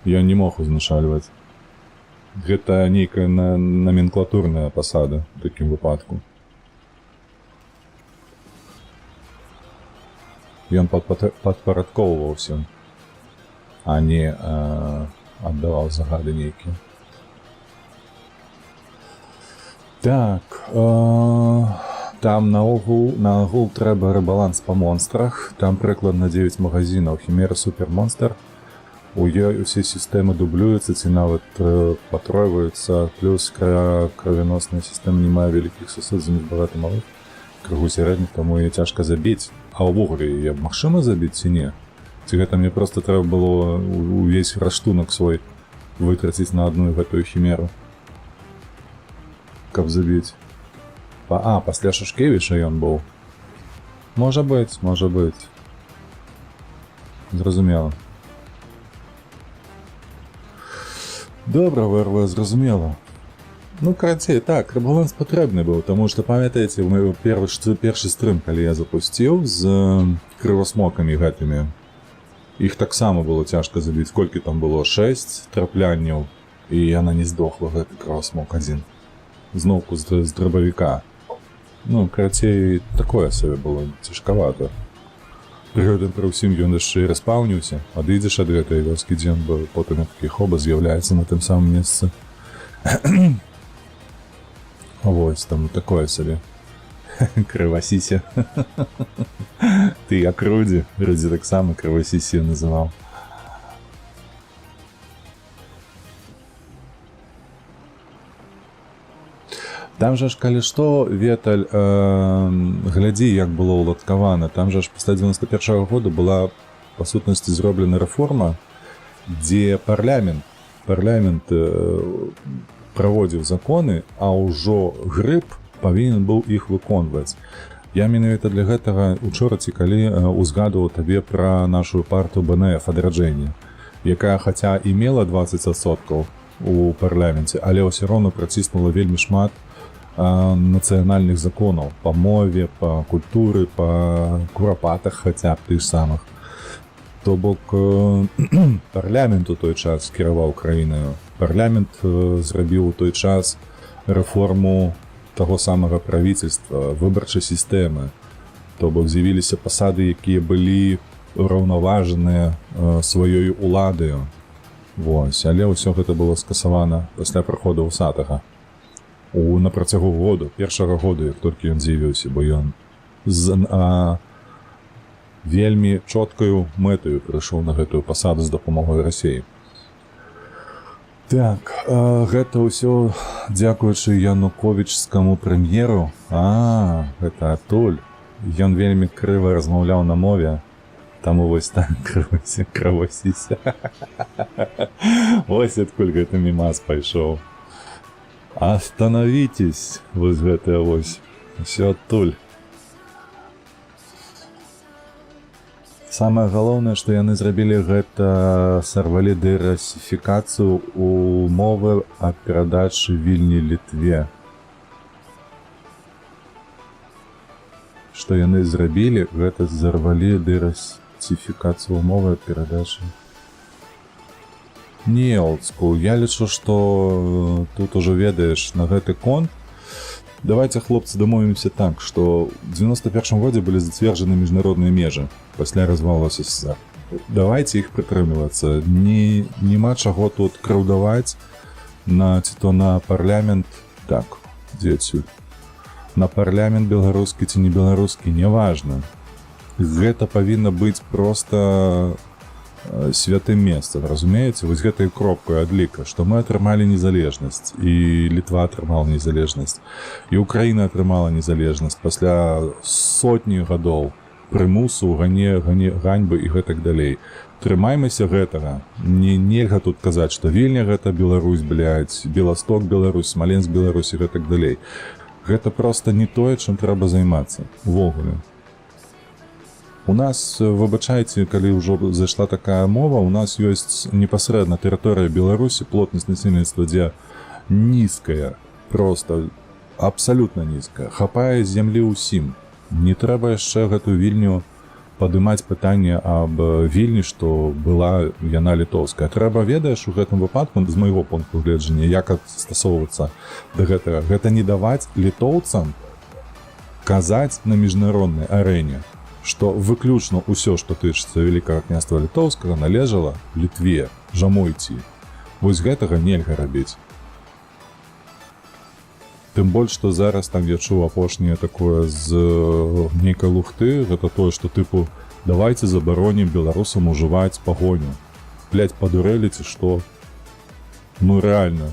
Ён не мог узначальваць. Гэта нейкая наменклатурная пасада ў такім выпадку. Ён падпарадкоўваўся, а не аддаваў загады нейкія. Так, там наогул трэба рэбаланс па монстрах. Там прыкладна 9 магазінаў. Хімера супермонстр. У ёй усе сістэмы дублююцца ці нават патройваюцца, плюс кравяносная сістэма не мае вялікіх сосуд, замест багата малых, крыху сярэдніх, таму яе цяжка забіць. А ўвогуле яе магчыма забіць ці не? Ці гэта мне проста трэба было увесь раштунак свой вытраціць на адну гэтую хімеру, каб забіць? Пасля Шушкевіча ён быў. Можа быць, можа быць. Зразумела. Добра, ВРВ, зразумела. Ну, карацей, так, рэбаланс патрэбны быў, таму што, памятаеце, мой першы стрым, калі я запусціў з крывасмокамі гэтымі, іх таксама было цяжка забіць, колькі там было, 6 траплянняў, і яна не здохла, гэты крывасмок адзін. Зноўку з драбавіка. Ну, карацей, такое сабе было, цяжкавата. Пры гэтым пры ўсім ён яшчэ і распаўніўся. Адыдзеш ад гэтай вёскі, дзе ён быў, потым як такі хоба з'яўляецца на тым самым месцы. Вось, там такое сабе. Крывасіся. Ты як Рудзі. Рудзі таксама крывасісію называў. Там жа ж, калі што, Веталь, глядзі, як было ўладкавана. Там жа ж пасля 91-го году была, па сутнасці, зроблена рэформа, дзе парламент праводзіў законы, а ўжо Грыб павінен быў іх выконваць. Я менавіта для гэтага учора ці калі узгадываў табе пра нашу партыю БНФ Адраджэнне, якая хаця і мела 20% у парламенце, але ўсё роўна праціснула вельмі шмат нацыянальных законаў па мове, па культуры, па Курапатах хаця б тых самых. То бок парламент у той час кіраваў краінаю. Парламент зрабіў у той час рэформу таго самага правительства, выбарчай сістэмы. То бок з'явіліся пасады, якія былі ураўнаважаныя сваёй уладаю. Вось, але ўсё гэта было скасавана пасля прыходу Усатага. На працягу году, першага году, як толькі ён з'явіўся, бо ён з вельмі чоткаю мэтаю прыйшоў на гэтую пасаду з дапамогай Расеі. Так, гэта ўсё дзякуючы януковічскаму прэм'еру. А, гэта адтуль. Ён вельмі крыва размаўляў на мове. Таму вось так крывасіся. Вось адкуль гэты мімас пайшоў. Остановитесь! Вось гэтая вось. Усё адтуль. Самае галоўнае, што яны зрабілі, гэта сарвалі дэрасіфікацыю умовы аб перадачы Вільні Літве. Што яны зрабілі, гэта зарвалі дэрасіфікацыю умовы аб перадачы. Не, олдскул. Я лічу, што тут ужо ведаеш на гэты конт. Давайте, хлопцы, дамовімся так, што ў 91 годзе былі зацверджаны міжнародныя межы пасля развалу СССР. Давайте іх прытрымлівацца. Не, няма чаго тут крыўдаваць на ці то на парламент, так, дзе адсюль? На парламент беларускі ці не беларускі, неважна. Гэта павінна быць проста святым месцам, разумееце, вось гэтай кропкай адліка, што мы атрымалі незалежнасць, і Літва атрымала незалежнасць, і Украіна атрымала незалежнасць пасля сотні гадоў прымусу, ганьбы і гэтак далей. Трымаймася гэтага. Не, нельга тут казаць, што Вільня гэта Беларусь, блядь, Беласток Беларусь, Смаленск Беларусь і гэтак далей. Гэта проста не тое, чым трэба займацца увогуле. У нас, выбачайце, калі ўжо зайшла такая мова, у нас ёсць непасрэдна тэрыторыя Беларусі, плотнасць насельніцтва дзе нізкая, просто абсалютна нізкая. Хапае зямлі ўсім. Не трэба яшчэ гэтую Вільню Падымаць пытанне аб Вільні, што была яна літоўская. Трэба, ведаеш, у гэтым выпадку, з майго пункту гледжання, як стасоўвацца да гэтага, гэта не даваць літоўцам казаць на міжнароднай арэне, што выключна ўсё, што тычыцца Вялікага Княства Літоўскага, належала Літве, Жамойці. Вось гэтага нельга рабіць. Тым больш, што зараз там я чуў апошняе такое з нейкай лухты, гэта тое, што тыпу давайте забаронім беларусам ужываць Пагоню. Блять, падурэлі ці што? Ну реально.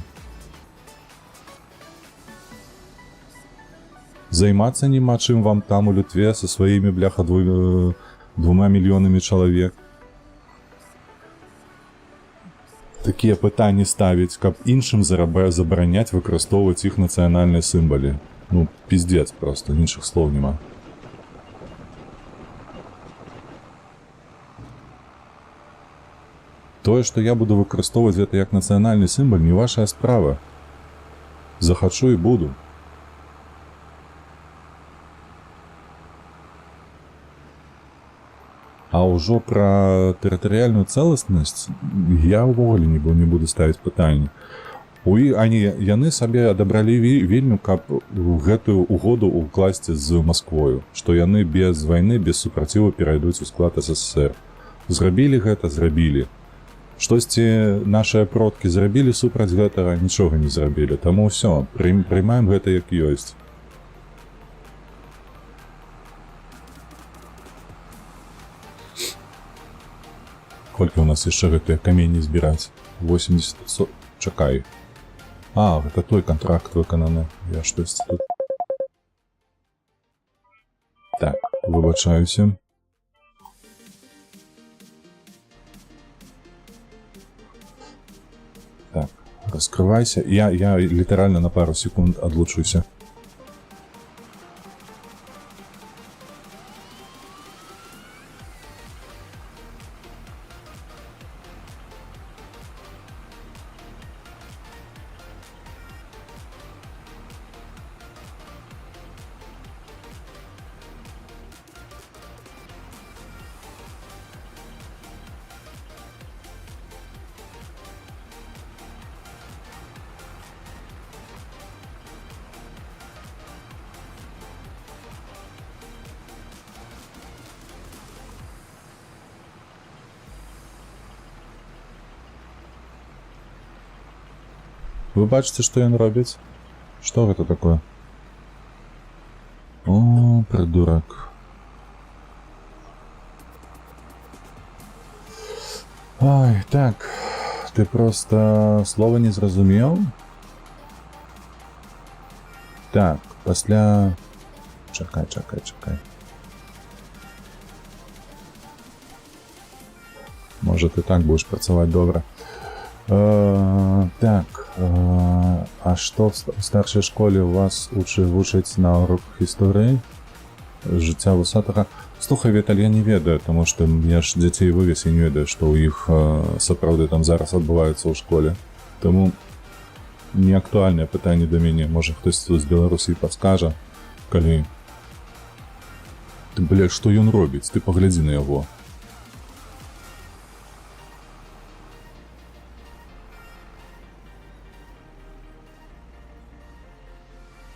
Займацца няма чым вам там у Літве са сваімі, бляха, 2 мільёнамі чалавек. Такія пытанні ставіць, каб іншым забараняць выкарыстоўваць іх нацыянальныя сімвалы. Ну, пиздец просто, іншых слоў няма. Тое, што я буду выкарыстоўваць гэта як нацыянальны сімвал, не вашая справа. Захачу і буду. А ўжо пра тэрытарыяльную цэласнасць я ўвогуле не буду ставіць пытанне. Яны сабе адабралі Вільню, каб гэтую угоду ўкласці з Масквою, што яны без вайны, без супраціву перайдуць у склад СССР. Зрабілі гэта, зрабілі. Штосьці нашыя продкі зрабілі супраць гэтага, нічога не зрабілі. Таму ўсё, прымаем гэта як ёсць. Колькі у нас яшчэ гэтыя каменні збіраць? 80. Чакай. А, гэта той кантракт выкананы. Я штосьці тут. Так, выбачаюся. Так, раскрывайся. Я літаральна на пару секунд адлучуся. Вы бачыце, што ён робіць? Што гэта такое? О, придурак. Ой, так. Ты просто слова не зразумеў? Так, пасля. Чакай, чакай, чакай. Можа, ты так будешь працаваць добра. Так, а што в старшай школе у вас вучаць на уроках гісторыі? Жыцця Вусатага? Слухай, Віталь, я не ведаю, таму што я ж дзяцей вывез і не ведаю, што ў іх сапраўды там зараз адбываецца ў школе. Таму не актуальнае пытанне да мяне. Можа, хтось з Беларусі падскажа, калі. Ты, блядь, што ён робіць? Ты паглядзі на яго.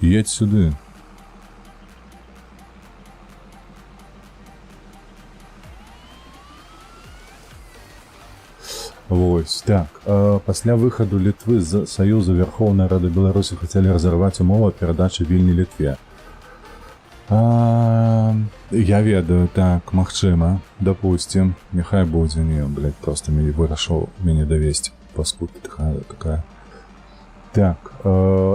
Едь сюды. Вось так. Пасля выхаду Літвы з Саюзу Вярхоўная Рада Беларусі хацелі разарваць умову аб перадачы Вільні Літве. Я ведаю, так, магчыма, допустим, няхай будзе, не, блядь, просто мяне вырашыў мяне давесці, паскуда такая, такая. Так,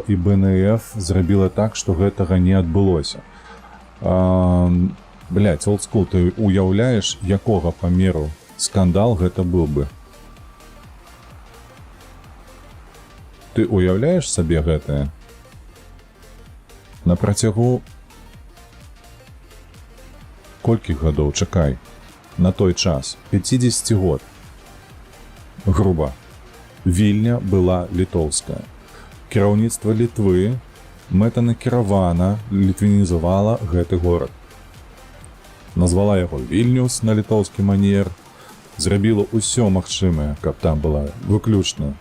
і БНФ зрабіла так, што гэтага не адбылося. Блядь, олдскул, ты уяўляеш, якога памеру скандал гэта быў бы? Ты уяўляеш сабе гэтае? На працягу колькі гадоў, чакай, на той час 50 год, груба, Вільня была літоўская. Кіраўніцтва Літвы мэтанакіравана літвінізавала гэты горад. Назвала яго Вільнюс на літоўскі манер, зрабіла ўсё магчымае, каб там была выключна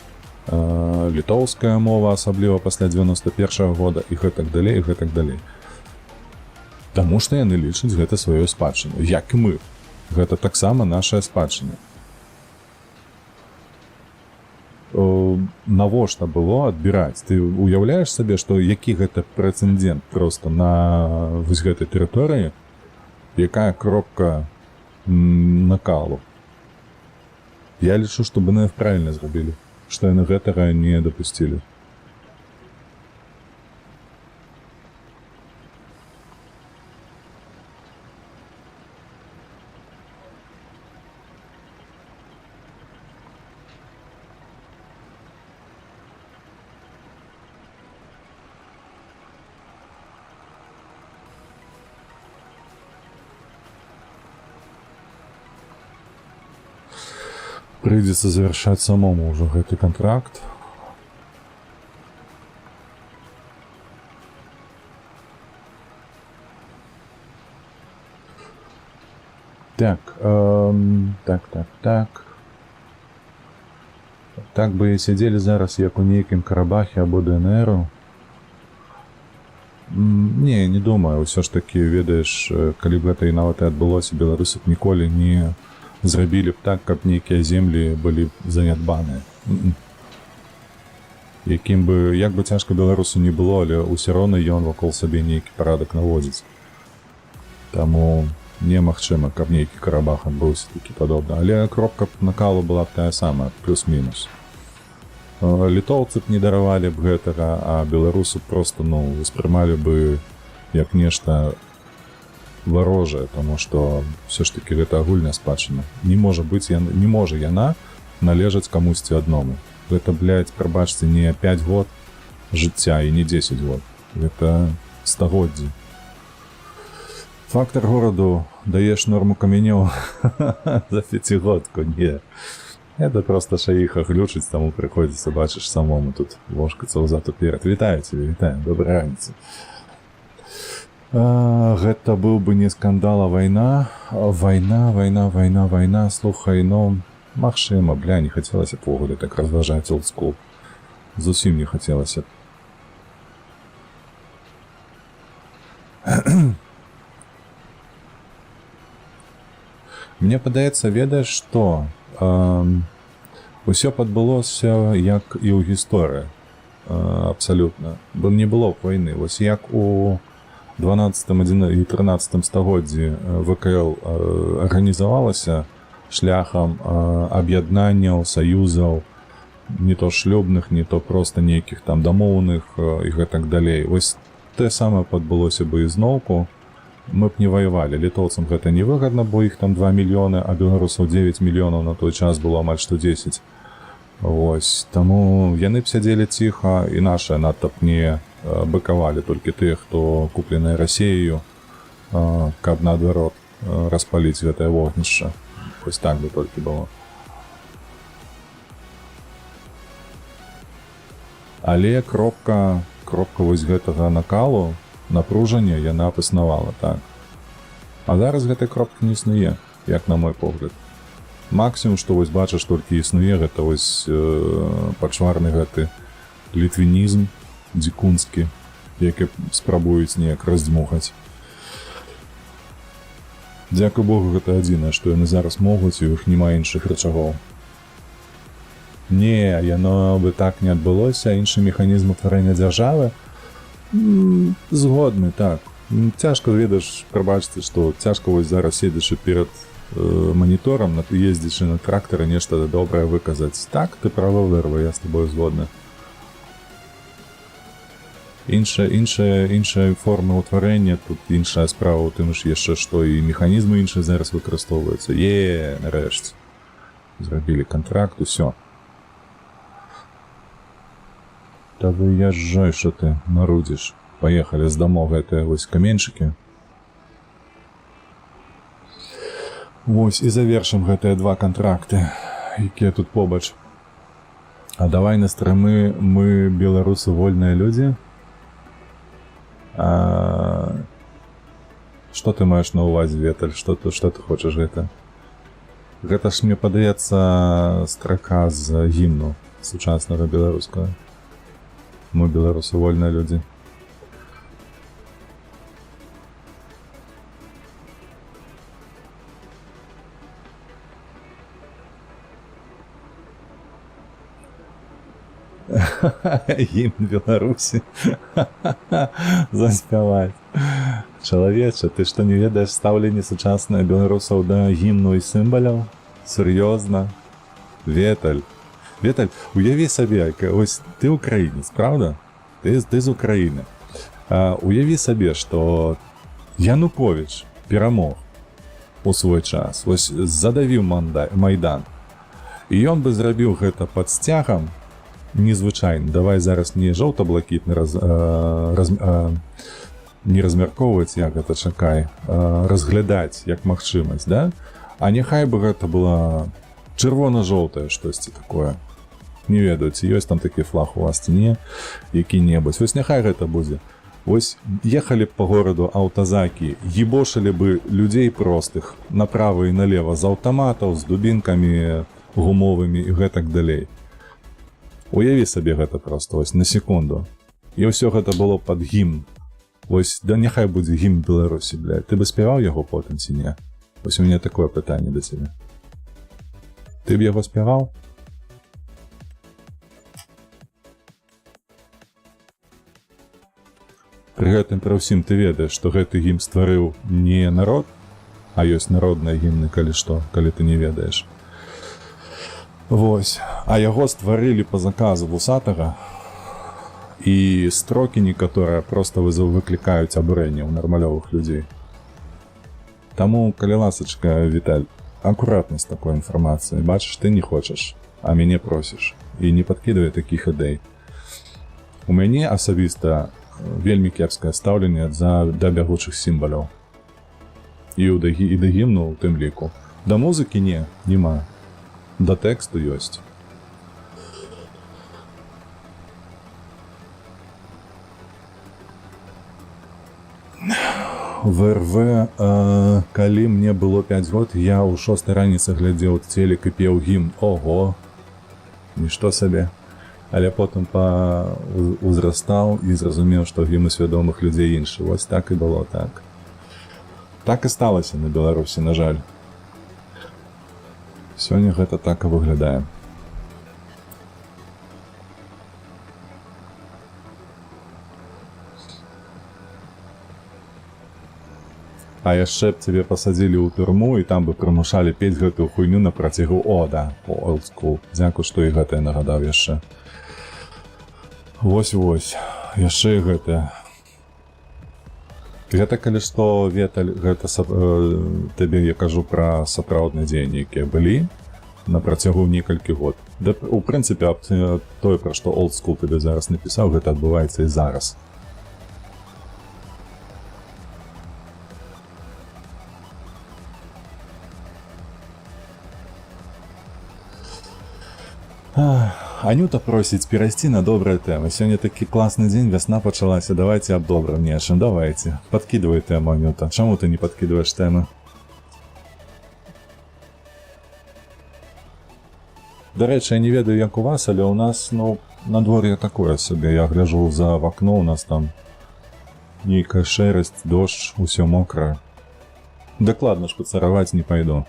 літоўская мова, асабліва пасля 91-го года, і гэтак далей, і гэтак далей. Таму што яны лічаць гэта сваёй спадчыну, як і мы. Гэта таксама наша спадчына. Навошта было адбіраць? Ты уяўляеш сабе, што які гэта прэцэдэнт проста на вось гэтай тэрыторыі, якая кропка накалу? Я лічу, што БНФ правільна зрабілі, што яны гэтага не дапусцілі. Прыйдзецца завяршаць самому ўжо гэты кантракт. Так, так. Так бы і сядзелі зараз, як у нейкім Карабахе або ДНРу. Не, не думаю, ўсё ж такі, ведаеш, калі б гэта і нават і адбылося, беларусы б ніколі не зрабілі б так, каб нейкія землі былі б занядбаныя. Якім бы, як бы цяжка беларусу не было, але ўсё роўна ён вакол сабе нейкі парадак наводзіць. Таму немагчыма, каб нейкі Карабах адбыўся такі падобны. Але кропка б накалу была б тая самая, плюс-мінус. Літоўцы б не даравалі б гэтага, а беларусы просто, ну, успрымалі бы як нешта варожае, таму што ўсё ж такі гэта агульная спадчына. Не можа быць, не можа яна належаць камусьці адному. Гэта, блядь, прабачце, не 5 год жыцця і не 10 год. Гэта стагоддзі. Фактор гораду даеш норму каменёў за пяцігодку, не. Это просто шаіха глючыць, таму прыходзіцца, бачыш, самому тут вошкацца ўзад уперад. Вітаю цябе, вітаю, добрай раніцы. Гэта быў бы не скандал, а вайна. Вайна, вайна, вайна, вайна. Слухай, ну, магчыма, бля, не хацелася б увогуле так разважаць олдскул. Зусім не хацелася б. Мне падаецца, ведаеш што, усё б адбылося як і ў гісторыі. Абсалютна. Бо не было б вайны. Вось як у 12 і 13 стагоддзі ВКЛ арганізавалася шляхам аб'яднанняў, саюзаў, не то шлюбных, не то проста нейкіх там дамоўных і гэтак далей. Вось тое самае б адбылося бы ізноўку. Мы б не ваявалі. Літоўцам гэта невыгадна, бо іх там 2 мільёны, а беларусаў 9 мільёнаў на той час было, амаль што 10. Вось. Таму яны б сядзелі ціха, і нашыя надта б не быкавалі, толькі тыя, хто купленыя Расеяю, каб наадварот распаліць гэтае вогнішча. Вось так бы толькі было. Але кропка вось гэтага накалу, напружання, яна б існавала, так. А зараз гэтай кропкі не існуе, як на мой погляд. Максімум, што вось бачыш, толькі існуе, гэта вось пачварны гэты літвінізм дзікунскі, які спрабуюць неяк раздзьмухаць. Дзякуй Богу, гэта адзінае, што яны зараз могуць, і ў іх няма іншых рычагоў. Не, яно бы так не адбылося, іншы механізм утварэння дзяржавы. Згодны, так. Цяжка, ведаеш, прабачце, што цяжка вось зараз, седзячы перад маніторам, ездзячы на трактары, нешта добрае выказаць. Так, ты права, Вэрва, я з тобою згодны. Іншая форма ўтварэння, тут іншая справа ў тым ж яшчэ, што і механізмы іншыя зараз выкарыстоўваюцца. Е, нарэшце. Зрабілі кантракт, усё. Та выязджай, што ты марудзіш. Паехалі, здамо гэтыя вось каменьчыкі. Вось і завершым гэтыя два кантракты, якія тут побач. А давай на стрымы мы, беларусы, вольныя людзі. А... Што Што ты маеш на ўвазе, Веталь? Што ты хочаш гэта? Гэта ж, мне падаецца, строка з гімну сучаснага беларускага. Мы, беларусы, вольныя людзі. Гімн Беларусі заспяваць. Чалавеча, ты што, не ведаеш стаўленне сучаснае беларусаў да гімну і сімваляў? Сур'ёзна? Веталь. Веталь, уяві сабе, ось ты украінец, правда? Ты з Украіны. Уяві сабе, што Янукович перамог у свой час, ось задавіў Майдан. І ён бы зрабіў гэта пад сцягам незвычайна. Давай зараз не жоўта-блакітны не размяркоўваць, як гэта, чакай, разглядаць як магчымасць, да? А няхай бы гэта была чырвона-жоўтае штосьці такое. Не ведаю, ці ёсць там такі флаг у вас ці не, які-небудзь. Вось няхай гэта будзе. Вось ехалі б по гораду аўтазакі, ебошылі бы людзей простых направо і налево з аўтаматаў, з дубінкамі гумовымі і гэтак далей. Уяві сабе гэта просто вось на секунду. І ўсё гэта было пад гімн. Вось, да няхай будзе гімн Беларусі, бля. Ты бы спяваў яго потым ці не? Вось у мяне такое пытанне да цябе. Ты б яго спяваў? Пры гэтым пры ўсім ты ведаеш, што гэты гімн стварыў не народ, а ёсць народныя гімны, калі што, калі ты не ведаеш. Вось. А яго стварылі па заказу вусатага, і строкі некаторыя проста выклікаюць абурэнне ў нармалёвых людзей. Таму, калі ласачка, Віталь, акуратна з такой інфармацыяй. Бачыш, ты не хочаш, а мяне просіш. І не падкідвай такіх ідэй. У мяне асабіста вельмі кепскае стаўленне да бягучых сімваляў. І да гімну ў тым ліку. Да музыкі не, няма. Да тэксту ёсць. ВРВ, калі мне было 5 год, я ў 6 раніцы глядзеў телек і пеў гімн. Ого! Нішто сабе. Але потым узрастаў і зразумеў, што гімн у свядомых людзей іншы. Вось так і было, так. Так і сталася на Беларусі, на жаль. Сёння гэта так і выглядае. А яшчэ б цябе пасадзілі ў турму і там бы прымушалі пець гэтую хуйню на працягу. О, да, old school. Дзякуй, што і гэтае нагадаў яшчэ. Вось-вось, яшчэ і гэтае. Гэта, калі што, Веталь, гэта табе я кажу пра сапраўдныя дзеянні, якія былі на працягу некалькі год. Да, у прынцыпе, тое, пра што old school табе зараз напісаў, гэта адбываецца і зараз. Анюта просіць перайсці на добрыя тэмы. Сёння такі класны дзень, вясна пачалася, давайте аб добрым нечым, давайте. Подкидывай тэму, Анюта. Чаму ты не подкидываешь тэмы? Дарэчы, я не ведаю, як у вас, але у нас, ну, надвор'е такое сабе. Я гляжу за вакно, у нас там нейкая шэрасць, дождж, усё мокрае. Дакладна шпацыраваць не пайду.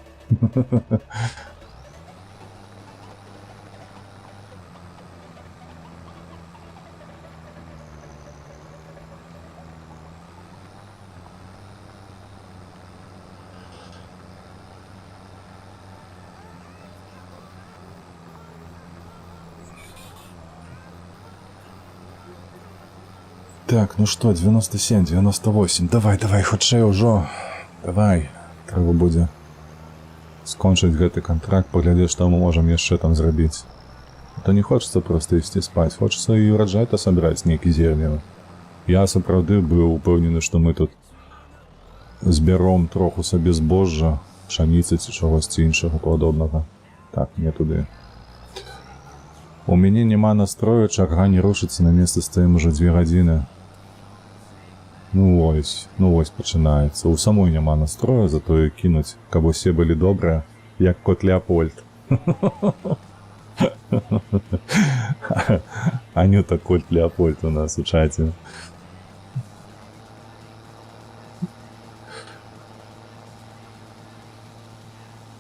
Так, ну что, 97, 98. Давай, давай, хутчэй ужо. Давай. Трэба будзе скончыць гэты кантракт, паглядзець, што мы можам яшчэ там зрабіць. А то не хочацца проста ісці спаць, хочацца і ўраджай-то сабраць нейкі зерневы. Я сапраўды быў упэўнены, што мы тут збяром троху сабе збожжа, пшаніцы ці чагосьці іншага падобнага. Так, не туды. У мяне няма настрою, чарга не рушыцца, на месцы стаім ужо 2 гадзіны. Ну вось, ну вось пачынаецца. У самой няма настрою, затое кінуць, каб усе былі добрыя, як кот Леапольд. Анюта кот Леапольд у нас у чаце.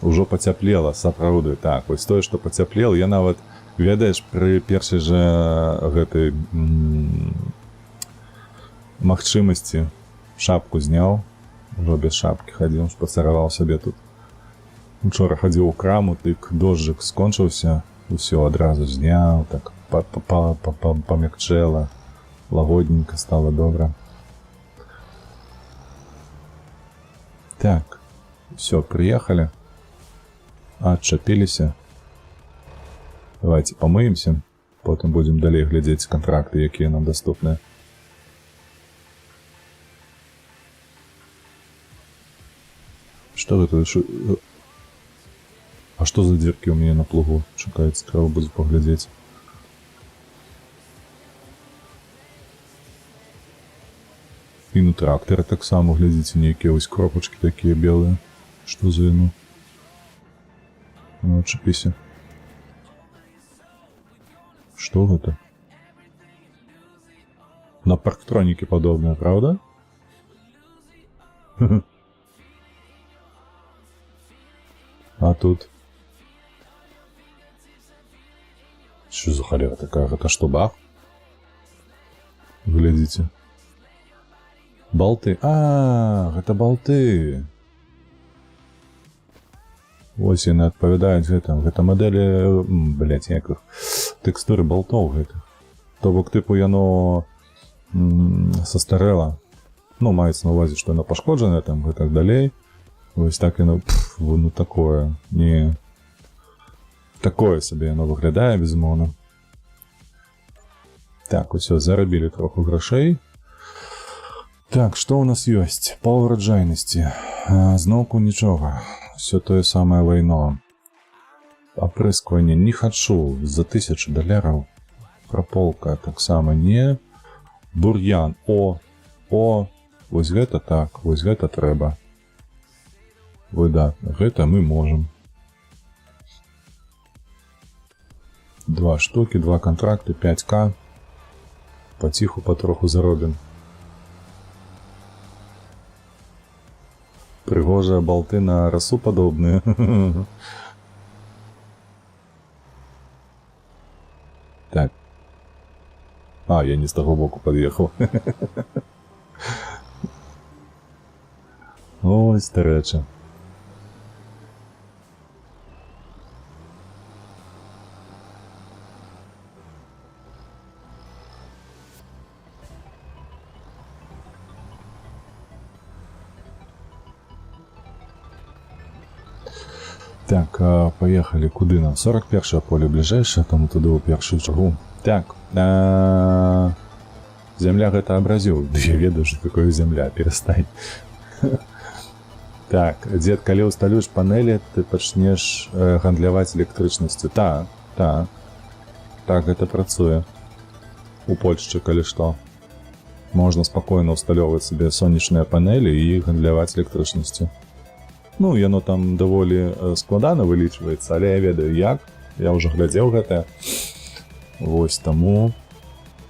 Ужо пацяплела, сапраўды, так. Вось тое, што пацяплела, я нават, ведаеш, пры першай жа гэтай магчымасці шапку зняў, ужо без шапкі хадзіў, шпацыраваў сабе тут. Учора хадзіў у краму, тык дожджык скончыўся, усё адразу зняў, так памякчэла, лагодненька стала добра. Так, все, приехали. Адчапіліся. Давайте помыемся, потым будзем далей глядзець кантракты, якія нам даступныя. Что гэта? А что за дырки у меня на плугу? Чакайце, трэба будзе паглядзець. І на трактары таксама, глядзіце, нейкія вось кропачкі такія белыя. Што за яно? Ну, адчапіся. Што гэта? На парктронікі падобнае, правда? А тут? Что за холера такая? Это что, бах? Глядите. Болты. А, гэта болты. Вось яны адпавядаюць гэтым. Гэта мадэлі, блядь, як іх, тэкстуры болтоў гэтых. То бок, тыпу, яно састарэла. Ну, маецца на увазе, што яно пашкоджанае там і так далей. Вось так яно, пф, ну такое, не... Такое сабе яно выглядае, безумоўна. Так, усё, зарабілі троху грашэй. Так, што ў нас ёсць? Па ўраджайнасці. Зноўку нічога. Всё тое самае лайно. Апрыскванне не хачу за 1000 даляраў. Праполка таксама не. Бур'ян. О, о, вось гэта так, вось гэта трэба. Выдатна. Гэта мы можам. Два штуки, два контракты, 5к. Паціху, патроху заробім. Прыгожыя болты на расу падобныя. Так. А, я не з таго боку пад'ехаў. Ой, старэча. Так, поехали. Куды нам? 41 поле бліжэйшае, таму туды ў першую чаргу. Так, земля гэта абразіў. Да я ведаю, што такое земля, перастань. Так, дзед, калі ўсталюеш панелі, ты пачнеш гандляваць электрычнасцю. Так, так. Так гэта працуе. У Польшчы, калі што. Можна спакойна ўсталёўваць сабе сонечныя панелі і гандляваць электрычнасцю. Ну, яно там даволі складана вылічваецца, але я ведаю як. Я ўжо глядзеў гэта. Вось таму...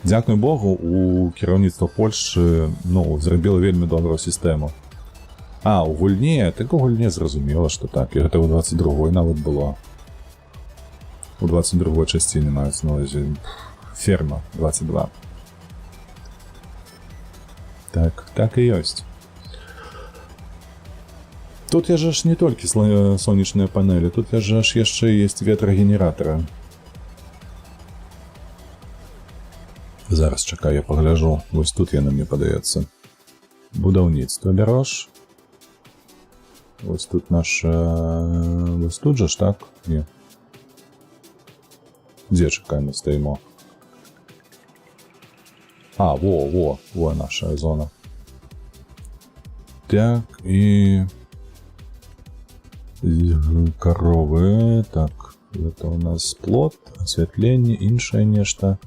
Дзякуй Богу, у кіраўніцтва Польшчы, ну, зрабіла вельмі добрую сістэму. А, у гульне, так у гульне зразумела, што так. І гэта ў 22-й нават было. У 22-й часціне маецца на ўвазе. Ферма 22. Так, так і ёсць. Тут я же ж не толькі сонечныя панелі, тут я же ж яшчэ есть ветрагенератары. Зараз, чакай, я пагляжу. Вось тут яно мне падаецца. Будаўніцтва бярош. Вось тут наша... Вось тут жа ж, так? Не. Дзе, чакай, мы стаімо? А, во, во, во наша зона. Так, і... Коровы, так, это у нас плот, осветление, іншае нешта.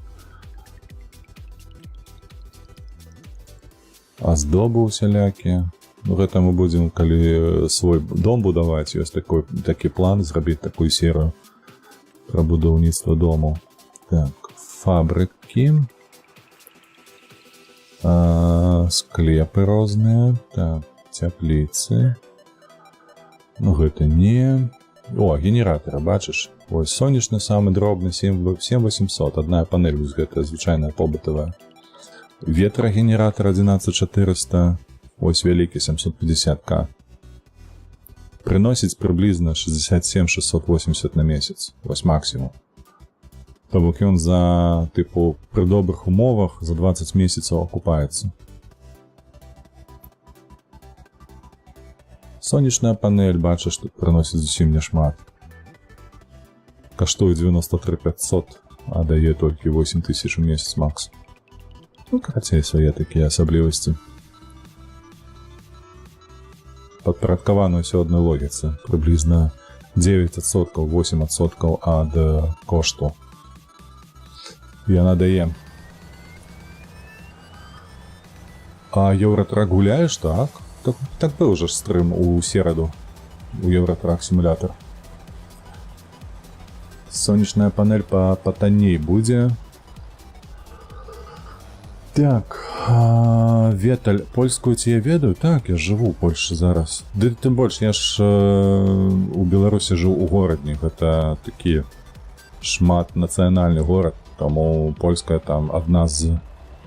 Аздобы усялякія. Ну, гэта мы будзем, калі свой дом будаваць, ёсць такі план зрабіць такую серыю пра будаўніцтва дому. Так, фабрыкі. Склепы розныя. Так, цяпліцы. Ну, гэта не. О, генератора, бачыш? Вось сонечны самы дробны 7800. Адна панель вось гэтая звычайная побытавая. Ветрагенератор 11400. Ось вялікі 750к. Прыносіць прыблізна 67 680 на месяц. Вось максімум. То бок ён за, тыпу, пры добрых умовах за 20 месяцаў акупаецца. Сонечная панель, бачыш, тут прыносіць зусім няшмат. Каштуе 93 500, а дае толькі 8 тысяч у месяц макс. Ну, карацей, свае такія асаблівасці. Падпарадкавана ўсё адной логіцы. Прыблізна 9%, 8% ад кошту. Яна дае. А Еўратрак гуляеш, так? Так, так быў жа ж стрым у сераду у Еўратрак сімулятор. Сонечная панель патанней будзе. Так, Веталь, польскую ці я ведаю? Так, я жыву ў Польшчы зараз. Ды тым больш, я ж у Беларусі жыў у Горадні, гэта такі шматнацыянальны горад, таму польская там адна з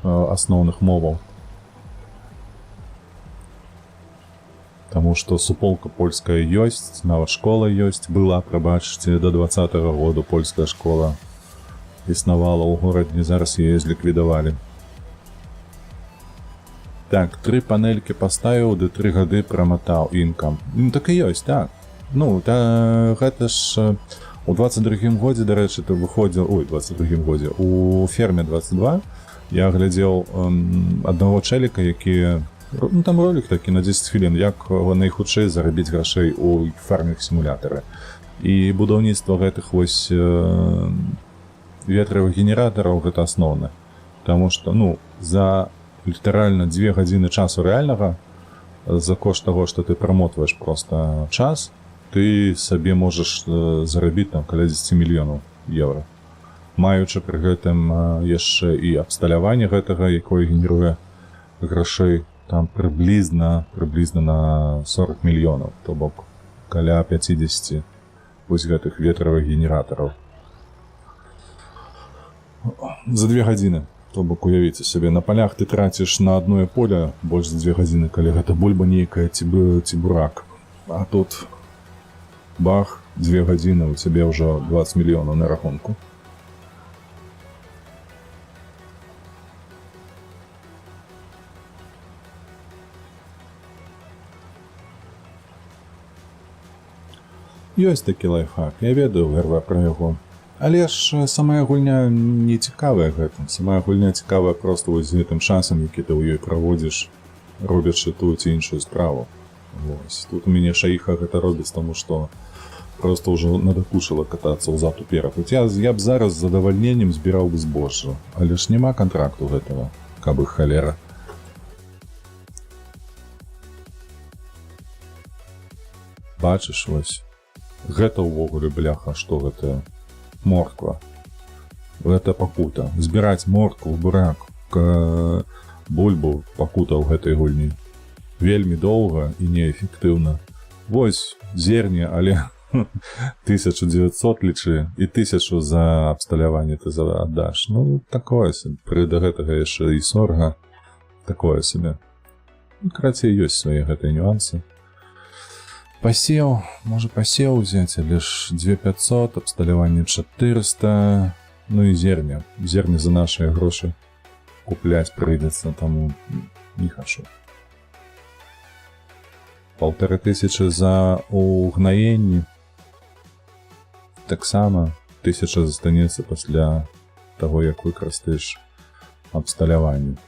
асноўных моваў. Таму што суполка польская ёсць, нават школа ёсць, была, прабачце, до 20-го году польская школа існавала ў Горадні, зараз яе зліквідавалі. Так, тры панелькі паставіў, ды 3 гады праматаў інкам. Ну, так і ёсць, так. Ну, та, гэта ж у 22 годзе, дарэчы, ты выходзіў, ой, 22 годзе, у ферме 22 я глядзеў аднаго чэліка, які, ну, там ролик такі на 10 хвілін, як найхутчэй зарабіць грашэй у фармінг сімулятары. І будаўніцтва гэтых вось ветравых генератараў гэта асноўна. Таму што, ну, за літаральна 2 гадзіны часу рэальнага, за кошт таго, што ты прамотваеш просто час, ты сабе можаш зарабіць там каля 10 мільёнаў еўра. Маючы пры гэтым яшчэ і абсталяванне гэтага, якое генеруе грашэй там прыблізна на 40 мільёнаў, то бок каля 50 вось гэтых ветравых генератараў. За 2 гадзіны. То бок уявіце сабе, на палях ты траціш на адное поле больш за 2 гадзіны, калі гэта бульба нейкая ці бурак. А тут бах, 2 гадзіны, у цябе ўжо 20 мільёнаў на рахунку. Ёсць такі лайфхак, я ведаю, ГРВ, пра яго. Але ж самая гульня не цікавая гэтым. Самая гульня цікавая проста вось з гэтым часам, які ты ў ёй праводзіш, робячы тую ці іншую справу. Вось. Тут у мяне шаіха гэта робіць, таму што просто ўжо надакучыла катацца ўзад уперад. От я б зараз з задавальненнем збіраў бы збожжа, але ж няма кантракту гэтага, каб іх халера. Бачыш, вось. Гэта ўвогуле, бляха, што гэта? Морква. Гэта пакута. Збіраць моркву, бурак, бульбу — пакута ў гэтай гульні. Вельмі доўга і неэфектыўна. Вось зерне, але 1900 лічы і 1000 за абсталяванне ты аддаш. Ну, такое сабе. Пры да гэтага яшчэ і сорга. Такое сабе. Ну, карацей, ёсць свае гэтыя нюансы. Пасеў, можа, пасеў узяць, але ж 2500, абсталяванне 400, ну і зерня. Зерне за нашыя грошы купляць прыйдзецца, таму не хачу. 1500 за угнаенні. Таксама 1000 застанецца пасля таго, як выкарыстаеш абсталяванне.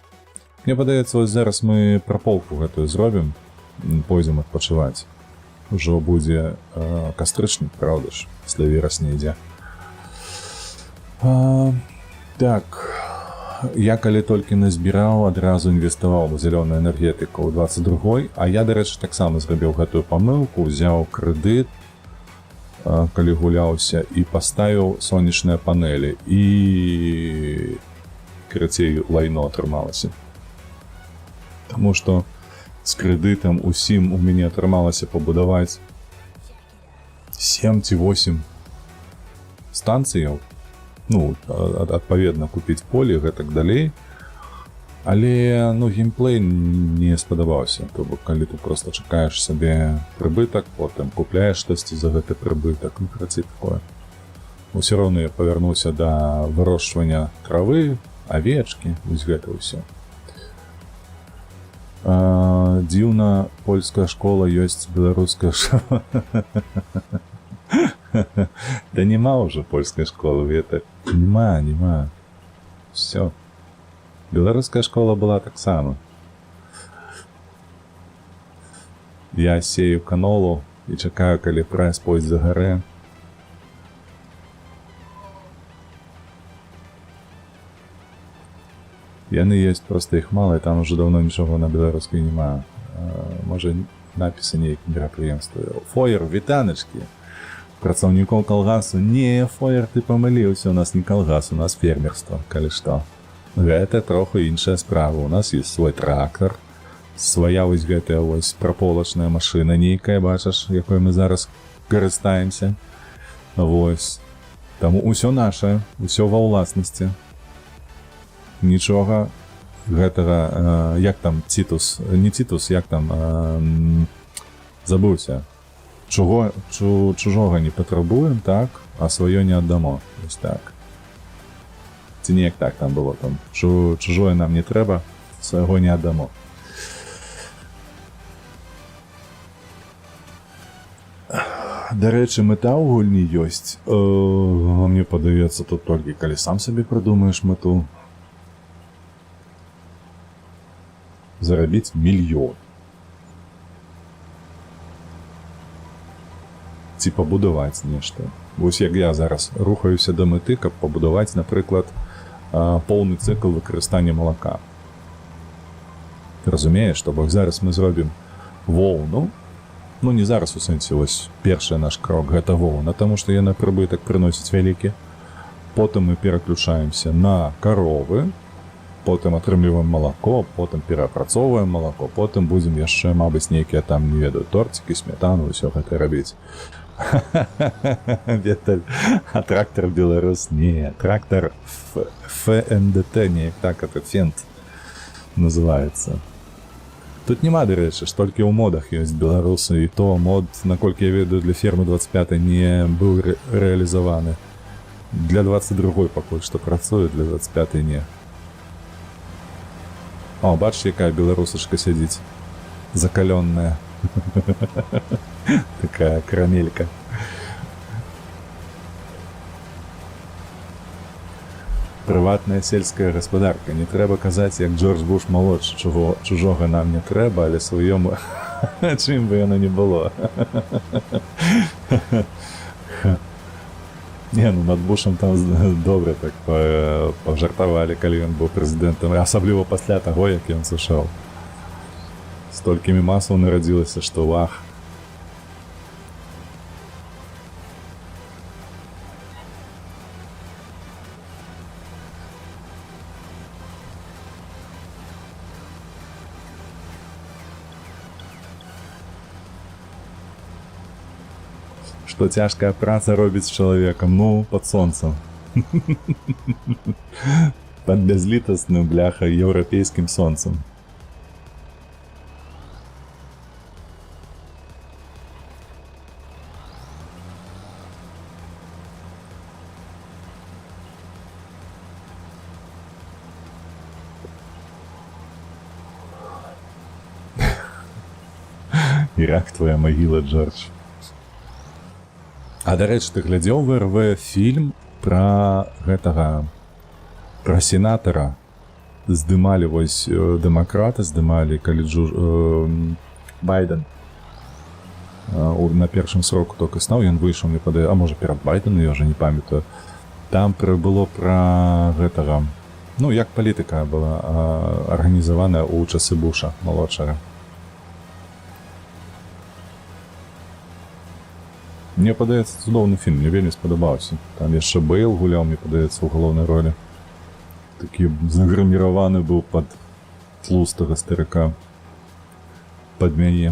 Мне падаецца, вось зараз мы праполку гэтую зробім, пойдзем адпачываць. Ужо будзе кастрычнік, праўда ж, пасля верасня ідзе. Так. Я калі толькі назбіраў, адразу інвеставаў у зялёную энергетыку ў 22, а я, дарэчы, таксама зрабіў гэтую памылку, узяў крэдыт, калі гуляўся, і паставіў сонечныя панелі, і карацей, лайно атрымалася. Таму што з крэдытам усім у мяне атрымалася пабудаваць 7 ці 8 станцыяў, ну, адпаведна, купіць поле, гэтак далей. Але, ну, геймплей не спадабаўся. То бок, калі ты просто чакаеш сабе прыбытак, потым купляеш штосьці за гэты прыбытак, ну, карацей, такое. Усё роўна я павярнуўся да вырошчвання травы, авечкі, вось гэта ўсё. А, дзіўна, польская школа ёсць, беларуская школа. Да нема ўжо польскай школы, это нема, нема. Всё. Беларуская школа была таксама. Я сею канолу і чакаю, калі прайс пойдзе за гары. Яны ёсць, просто іх мала, і там уже давно нічога на беларускай няма. Можа, напісы нейкі мерапрыемства. Фоер, вітаначкі! Працаўнікоў калгасу. Не, Фоер, ты памыліўся, у нас не калгас, у нас фермерство, калі што. Гэта троху іншая справа. У нас есть свой трактор, свая вось гэтая вось праполачная машына нейкая, бачыш, якой мы зараз карыстаемся. Вось. Таму ўсё наше, ўсё ва ўласнасці. Нічога гэтага, як там Цітус, не Цітус, як там, забыўся. Чужога не патрабуем, так, а сваё не аддамо. Вось так. Ці неяк так там было там. Чужое нам не трэба, свайго не аддамо. Дарэчы, мэта ў гульні ёсць. Мне падаецца, тут толькі калі сам сабе прыдумаеш мэту. Зарабіць мільён. Ці пабудаваць нешта. Вось як я зараз рухаюся да мэты, каб пабудаваць, напрыклад, поўны цыкл выкарыстання малака. Ты разумееш, што бок зараз мы зробім воўну, ну не зараз, у сэнсе вось першы наш крок гэта воўна, таму што яна прыбытак прыносіць вялікі. Потым мы пераключаемся на каровы, потым атрымліваем малако, потым перапрацоўваем малако, потым будзем яшчэ, мабыць, нейкія там, не ведаю, торцікі, сметану, ўсё гэта рабіць. Віталь, а трактор Беларус? Не, трактор ФНДТ, неяк так, это Фент называется. Тут няма, дарэчы, ж толькі ў модах ёсць беларусы, і то мод, наколькі я ведаю, для фермы 25 не быў рэалізаваны. Для 22 пакуль што працуе, для 25 не. О, бачыш, якая беларусачка сядзіць, закалённая. Такая карамелька. Прыватная сельская гаспадарка. Не трэба казаць, як Джордж Буш малодшы, чого чужога нам не трэба, але сваё мы, чым бы яно не было. Не, ну над Бушам там добра так пажартавалі, калі ён быў прэзідэнтам, асабліва пасля таго, як ён сышоў. Столькі мемасаў нарадзілася, што вах. Што цяжкая праца робіць з чалавекам, ну, пад сонцам. Пад бязлітасным, бляха, еўрапейскім сонцам. Ірак твоя магіла, Джордж. А дарэчы, ты глядзеў ВРВ фільм пра гэтага, пра сенатара? Здымалі вось дэмакраты здымалі, калі Байден на першым сроку только стаў, ён выйшаў, мне падае, а можа, перад Байдену, я уже не памятаю. Там было пра гэтага Ну, як палітыка была арганізаваная ў часы Буша малодшага. Мне падаецца, цудоўны фільм, мне вельмі спадабаўся. Там яшчэ Бэйл гуляў, мне падаецца, у галоўнай ролі. Такі загрыміраваны быў пад тлустага старыка. Пад мяне.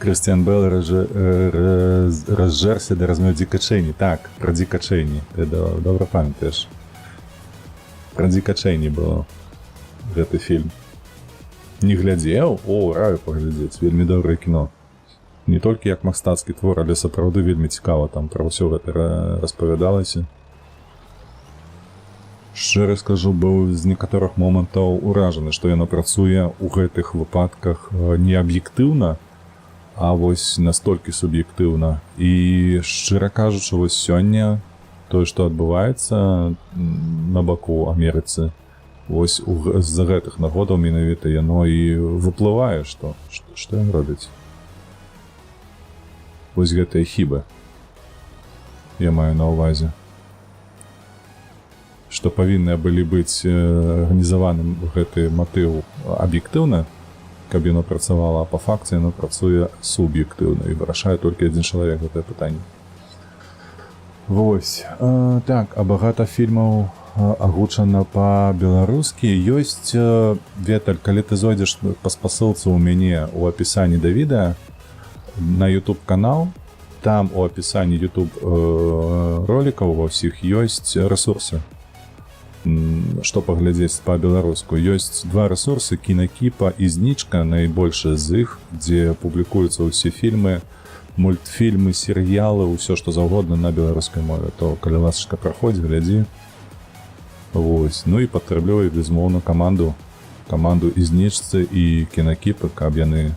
Крысціян Бэл разжэрся да размеру Дзіка Чэйні. Так, пра Дзіка Чэйні. Ты добра памятаеш. Пра Дзіка Чэйні было гэты фільм. Не глядзеў? О, раю паглядзець. Вельмі добрае кіно. Не толькі як мастацкі твор, але сапраўды вельмі цікава, там пра ўсё гэта распавядалася. Шчыра скажу, быў з некаторых момантаў уражаны, што яно працуе ў гэтых выпадках не аб'ектыўна, а вось настолькі суб'ектыўна. І, шчыра кажучы, вось сёння тое, што адбываецца на баку Амерыцы, вось з-за гэтых нагодаў менавіта яно і выплывае, што ён робіць. Вось гэтыя хібы. Я маю на ўвазе, што павінны былі быць арганізаваным гэты матыў аб'ектыўна, каб яно працавала, а па факце яно працуе суб'ектыўна і вырашае толькі адзін чалавек гэтае пытанне. Вось. Так, а багата фільмаў агучана па-беларускі ёсць, Веталь, калі ты зойдзеш па спасылцы ў мяне ў апісанні да відэа на YouTube канал, там у апісанні YouTube ролікаў ва ўсіх ёсць рэсурсы, што паглядзець па-беларуску. Ёсць два рэсурсы: Кінакіпа і Знічка, найбольшыя з іх, дзе публікуюцца ўсе фільмы, мультфільмы, серыялы, ўсё што заўгодна на беларускай мове. То калі ласачка, праходзь, глядзі. Вось. Ну і падтрымлівай, безумоўна, каманду і Знічцы, і Кінакіпы, каб яны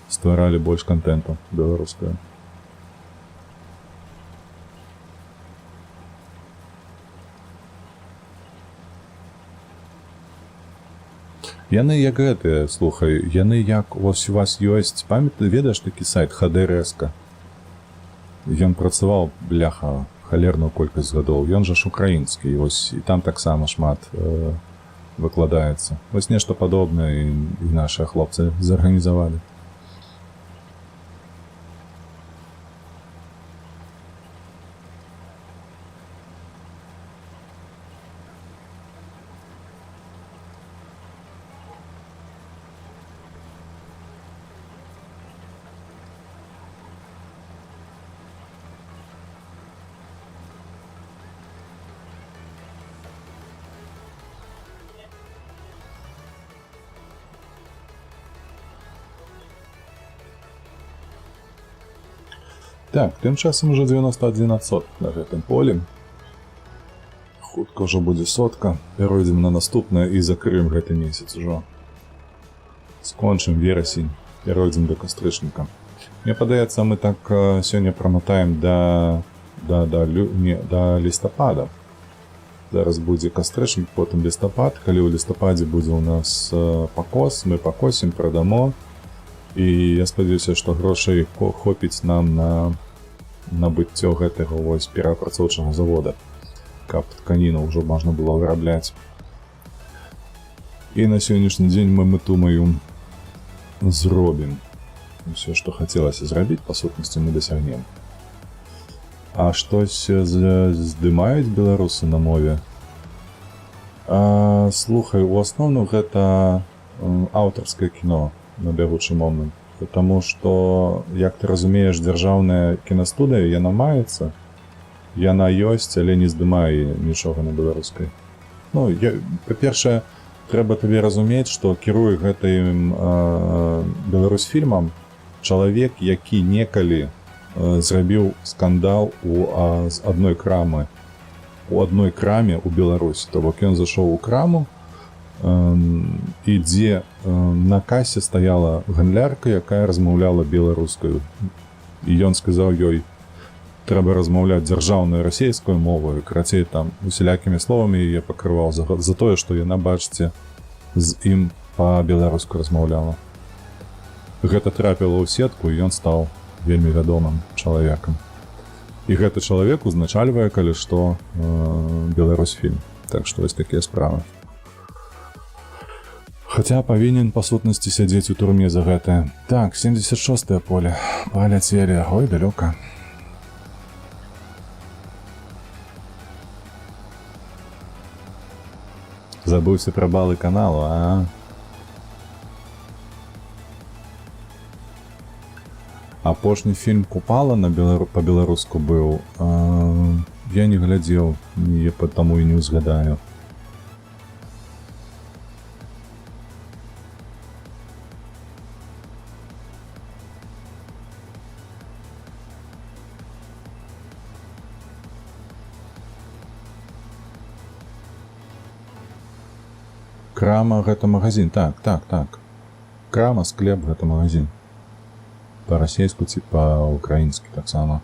стваралі больш кантэнту беларускага. Яны як гэтыя, слухай, яны як ось у вас ёсць, памятай, ведаеш такі сайт ХДРСК? Ён працаваў, бляха, халерную колькасць гадоў. Ён жа ж украінскі, ось і там таксама шмат выкладаецца. Вось нешта падобнае і нашыя хлопцы зарганізавалі. Так, тым часам ужо 91% на гэтым полі. Хутка ўжо будзе сотка. Пяройдзем на наступнае і закрыем гэты месяц ужо. Скончым верасень, пяройдзем да кастрычніка. Мне падаецца, мы так сёння прамотаем да, не, да лістапада. Зараз будзе кастрычнік, потым лістапад. Калі ў лістападзе будзе ў нас пакос, мы пакосім, прадамо. І я спадзяюся, што грошай хопіць нам на набыццё гэтага вось перапрацоўчага завода, каб тканіну ўжо можна было вырабляць. І на сённяшні дзень мы мэту маю зробім. Усё, што хацелася зрабіць, па сутнасці, мы дасягнем. А штось здымаюць беларусы на мове? А, слухай, у асноўным гэта аўтарскае кіно на бягучы момант. Потому что, як ты разумееш, дзяржаўная кінастудыя, яна маецца, яна ёсць, але не здымае нічога на беларускай. Ну, я, па-першае, трэба табе разумець, што кіруе гэтым Беларусьфільмам чалавек, які некалі зрабіў скандал з адной крамы у адной краме ў Беларусі. То бок ён зашоў у краму, і дзе на касе стаяла гандлярка, якая размаўляла беларускаю. І ён сказаў ёй: трэба размаўляць дзяржаўнаю расейскую моваю, карацей, там усялякімі словамі яе пакрываў за тое, што яна, бачыце, з ім па-беларуску размаўляла. Гэта трапіла ў сетку, і ён стаў вельмі вядомым чалавекам. І гэты чалавек узначальвае, калі што, Беларусьфільм. Так што вось такія справы. Хаця павінен па сутнасці сядзець у турме за гэтае. Так, 76 поле. Паляцелі, ой, далёка. Забыўся пра балы каналу, а? Апошні фільм Купала на па-беларуску быў. Я не глядзеў, не, таму і не ўзгадаю. Крама гэта магазин, так. Крама, склеп гэта магазин. Па-расейску ці па-украінскі таксама.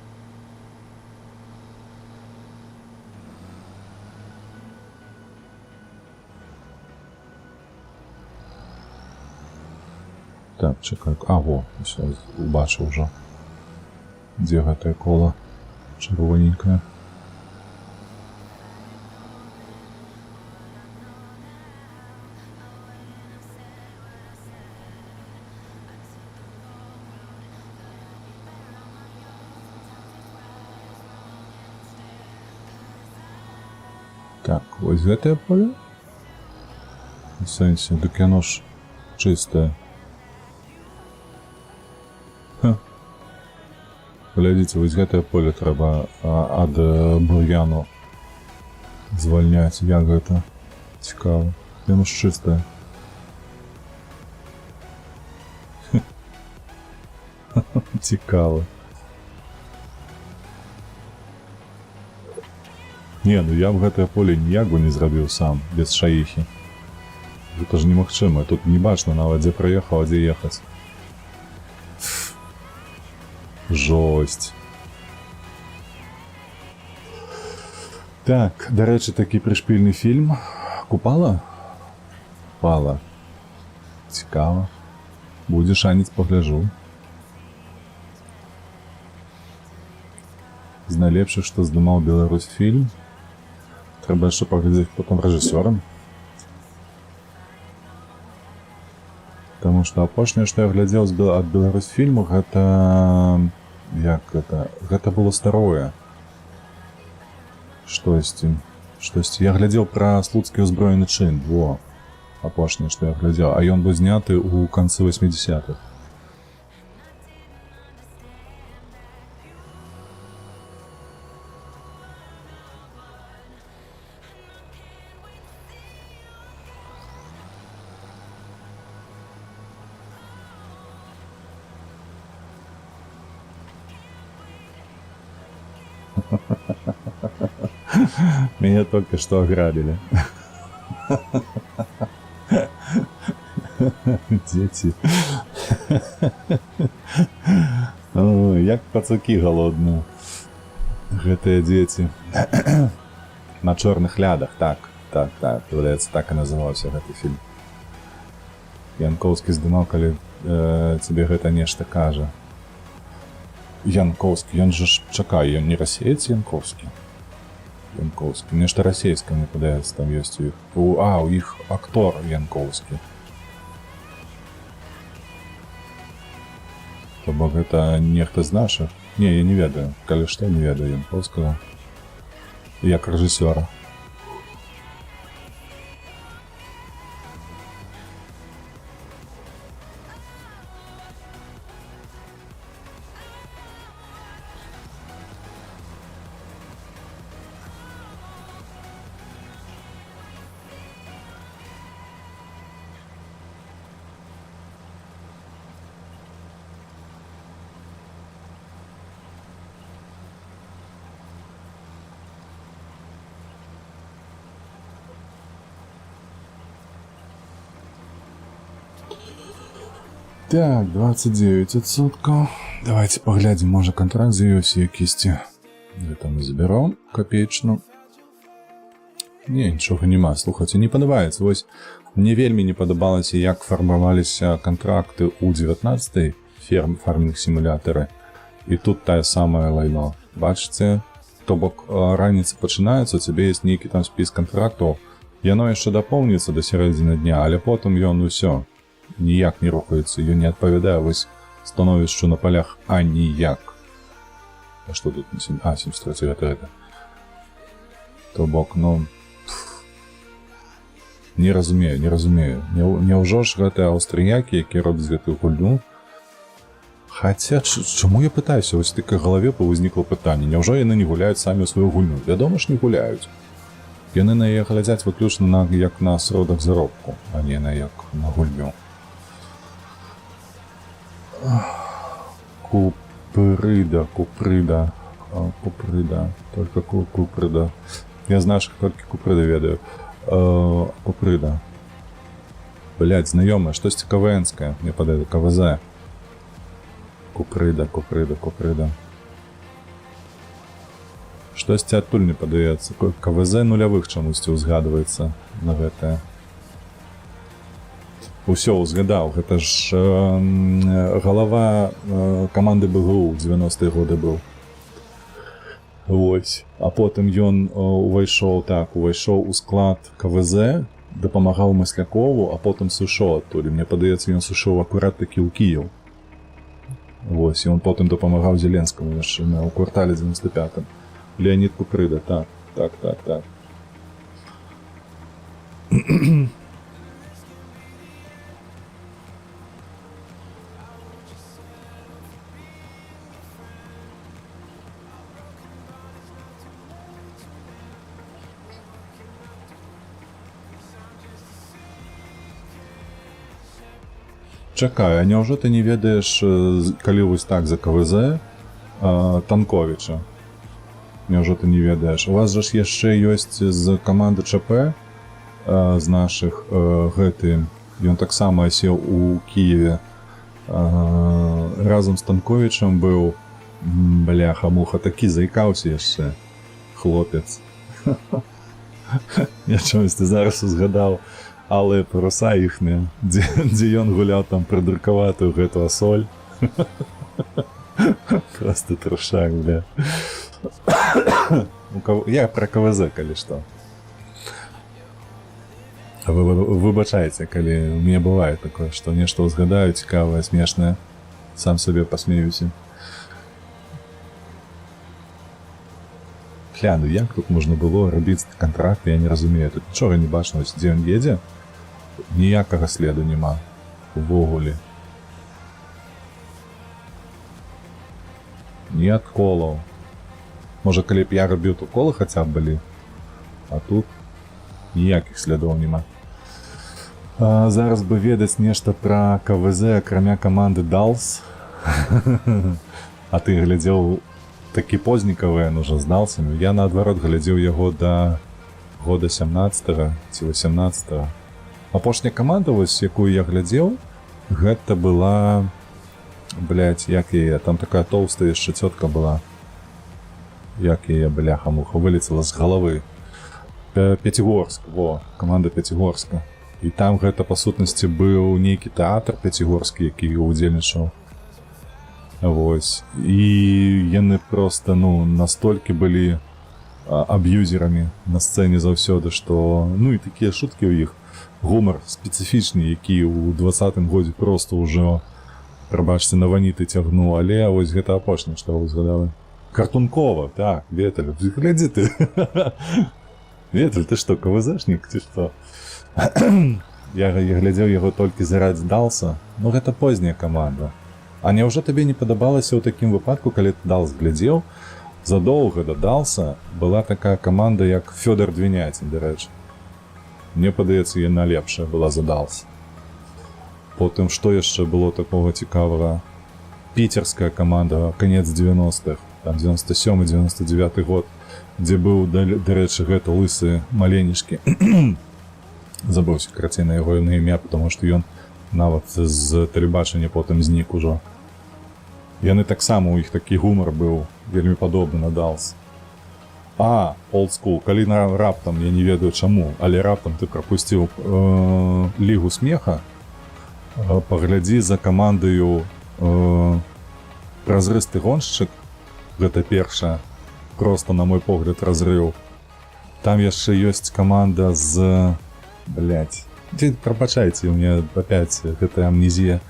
Так, чакай. А, во, всё, убачыў ужо. Дзе гэтае кола чырвоненькае? Так, вось гэтае поле. У сэнсе, дык яно ж чыстае. Ха. Глядзіце, вось гэтае поле трэба ад бур'яну звальняць. Як гэта? Цікава. Яно ж чыстае. Цікава. Не, ну я б гэтае поле ніяк бы не зрабіў сам, без шаіхі. Гэта ж немагчыма, тут не бачна нават, дзе праехаў, а дзе ехаць. Жость. Так, дарэчы, такі прышпільны фільм. Купала? Купала. Цікава. Будзе шанец, пагляджу. З найлепшых, што здымаў Беларусьфільм. Трэба яшчэ паглядзець, хто там рэжысёрам. Таму што апошняе, што я глядзеў ад Беларусьфільму, гэта... Як гэта? Гэта было старое. Штосьці. Штосьці. Я глядзеў пра слуцкі ўзброены чын. Во. Апошняе, што я глядзеў. А ён быў зняты ў канцы 80-х. Меня только что ограбили. Дети. Ой, як пацукі голодные. Гэтыя дзеці. На чорных лядах, так. Здаецца, так і называўся гэты фільм. Янкоўскі здымаў, калі цябе гэта нешта кажа. Янкоўскі, ён жа ж, чакай, ён не расеец, Янкоўскі? Янкоўскі. Нешта расейскае, мне падаецца, там ёсць у іх. У іх актор Янкоўскі. То бок гэта нехта з нашых? Не, я не ведаю. Калі што, не ведаю Янкоўскага. Як рэжысёра. Так, 29%. Давайте паглядзім, можа, кантракт з'явіўся якісьці. Гэта мы забяром капеечну. Не, нічога няма. Слухайце, не падабаецца. Вось мне вельмі не падабалася, як фармаваліся кантракты ў 19 ферм фармінг сімулятары. І тут тая самая лайно. Бачыце, то бок раніца пачынаецца, у цябе есть нейкі там спіс кантрактаў. Яно яшчэ дапоўніцца да сярэдзіны дня, але потым ён усё ніяк не рухаецца, ён не адпавядае вось становішчу на палях аніяк. А что тут? А, 73 гэта. То бок, ну, не разумею, не разумею. Няўжо ж гэтыя аўстрыякі, якія робяць гэтую гульню? Хаця чаму я пытаюся, вось таке галаве паўзнікла пытанне, няўжо яны не гуляюць самі ў сваю гульню? Вядома ж, не гуляюць. Яны на яе глядзяць выключна як на сродак заробку, а не на як на гульню. Купрыда, Купрыда, Купрыда, только Купрыда. Я з нашых толькі Купрыда ведаю. Купрыда. Блять, знаёмае, штосьці КВНскае, мне падаецца, КВЗ. Купрыда, Купрыда, Купрыда. Штосьці адтуль не падаецца. КВЗ нулявых чамусьці ўзгадваецца на гэтае. Усё, узгадаў, гэта ж галава каманды БГУ ў 90-е годы быў. Вось. А потым ён увайшоў, так, увайшоў у склад КВЗ, дапамагаў Маслякову, а потым сышоў адтуль. Мне падаецца, ён сышоў акурат такі ў Кіеў. Вось, і он потым дапамагаў Зеленскаму яшчэ у квартале 95. Леонид Купрыда, так. Чакай, а няўжо ты не ведаеш, калі вось так за КВЗ, Танковіча? Няўжо ты не ведаеш? У вас жа ж яшчэ ёсць з каманды ЧП, з нашых, гэты, ён таксама асеў у Кіеве, разам з Танковічам быў, бляха-муха, такі заікаўся яшчэ хлопец. Я чамусьці зараз узгадаў «Алые паруса» іхныя, дзе ён гуляў там прыдуркаватую гэту Асоль. Просто трешак, бля. Я про КВЗ, калі што. Вы выбачайце, калі у мяне бывае такое, што нешта ўзгадаю цікавае, смешнае, сам сабе пасмеюся. Бля, ну як тут можна было рабіць кантракт, я не разумею. Тут нічога не бачна, ось дзе ён едзе, ніякага следу няма увогуле. Ні ад колаў. Можа, калі б я рабіў, то колы хаця б былі. А тут ніякіх слядоў няма. Зараз бы ведаць нешта пра КВЗ, акрамя каманды Далс. А ты глядзеў такі позні КВН уже з Далсамі? Я наадварот глядзеў яго да года 17 ці 18. Апошняя каманда, вось, якую я глядзеў, гэта была, блядь, як яе, там такая тоўстая яшчэ цётка была. Як яе, бляха-муха, вылецела з галавы. Пятигорск, во, каманда Пятигорска. І там гэта па сутнасці быў нейкі тэатр пяцігорскі, які удзельнічаў. Вось. І яны просто, ну, настолькі былі аб'юзерамі на сцэне заўсёды, што, ну, і такія шуткі ў іх, гумар спецыфічны, які ў 20-м годзе просто ўжо, прабачце, на ваніты цягнуў, але вось гэта апошняе, што вы згадалі. Картункова, так, Веталь, глядзі ты. Веталь, ты што, КВЗшнік ці што? Я глядзеў яго толькі зарадзі Далса, ну гэта позняя каманда. А няўжо табе не падабалася ў такім выпадку, калі ты Далс глядзеў, задоўга да Далса была такая каманда, як Фёдор Двінятін, дарэчы. Мне падаецца, яна лепшая была за Далс. Потым што яшчэ было такога цікавага? Піцерская каманда, канец 90-х, там 97-99 год, дзе быў, дарэчы, гэта лысы маленечкі. Забыўся, карацей, на яго на імя, потому што ён нават з тэлебачання потым знік ужо. Яны таксама, у іх такі гумар быў вельмі падобны на Далс. А, Old School, калі раптам, я не ведаю чаму, але раптам ты прапусціў Лігу смеха, паглядзі за камандаю «Празрысты гоншчык», гэта першая, просто, на мой погляд, разрыў. Там яшчэ ёсць каманда з... Блять. Прабачайце, у меня опять гэтая амнезія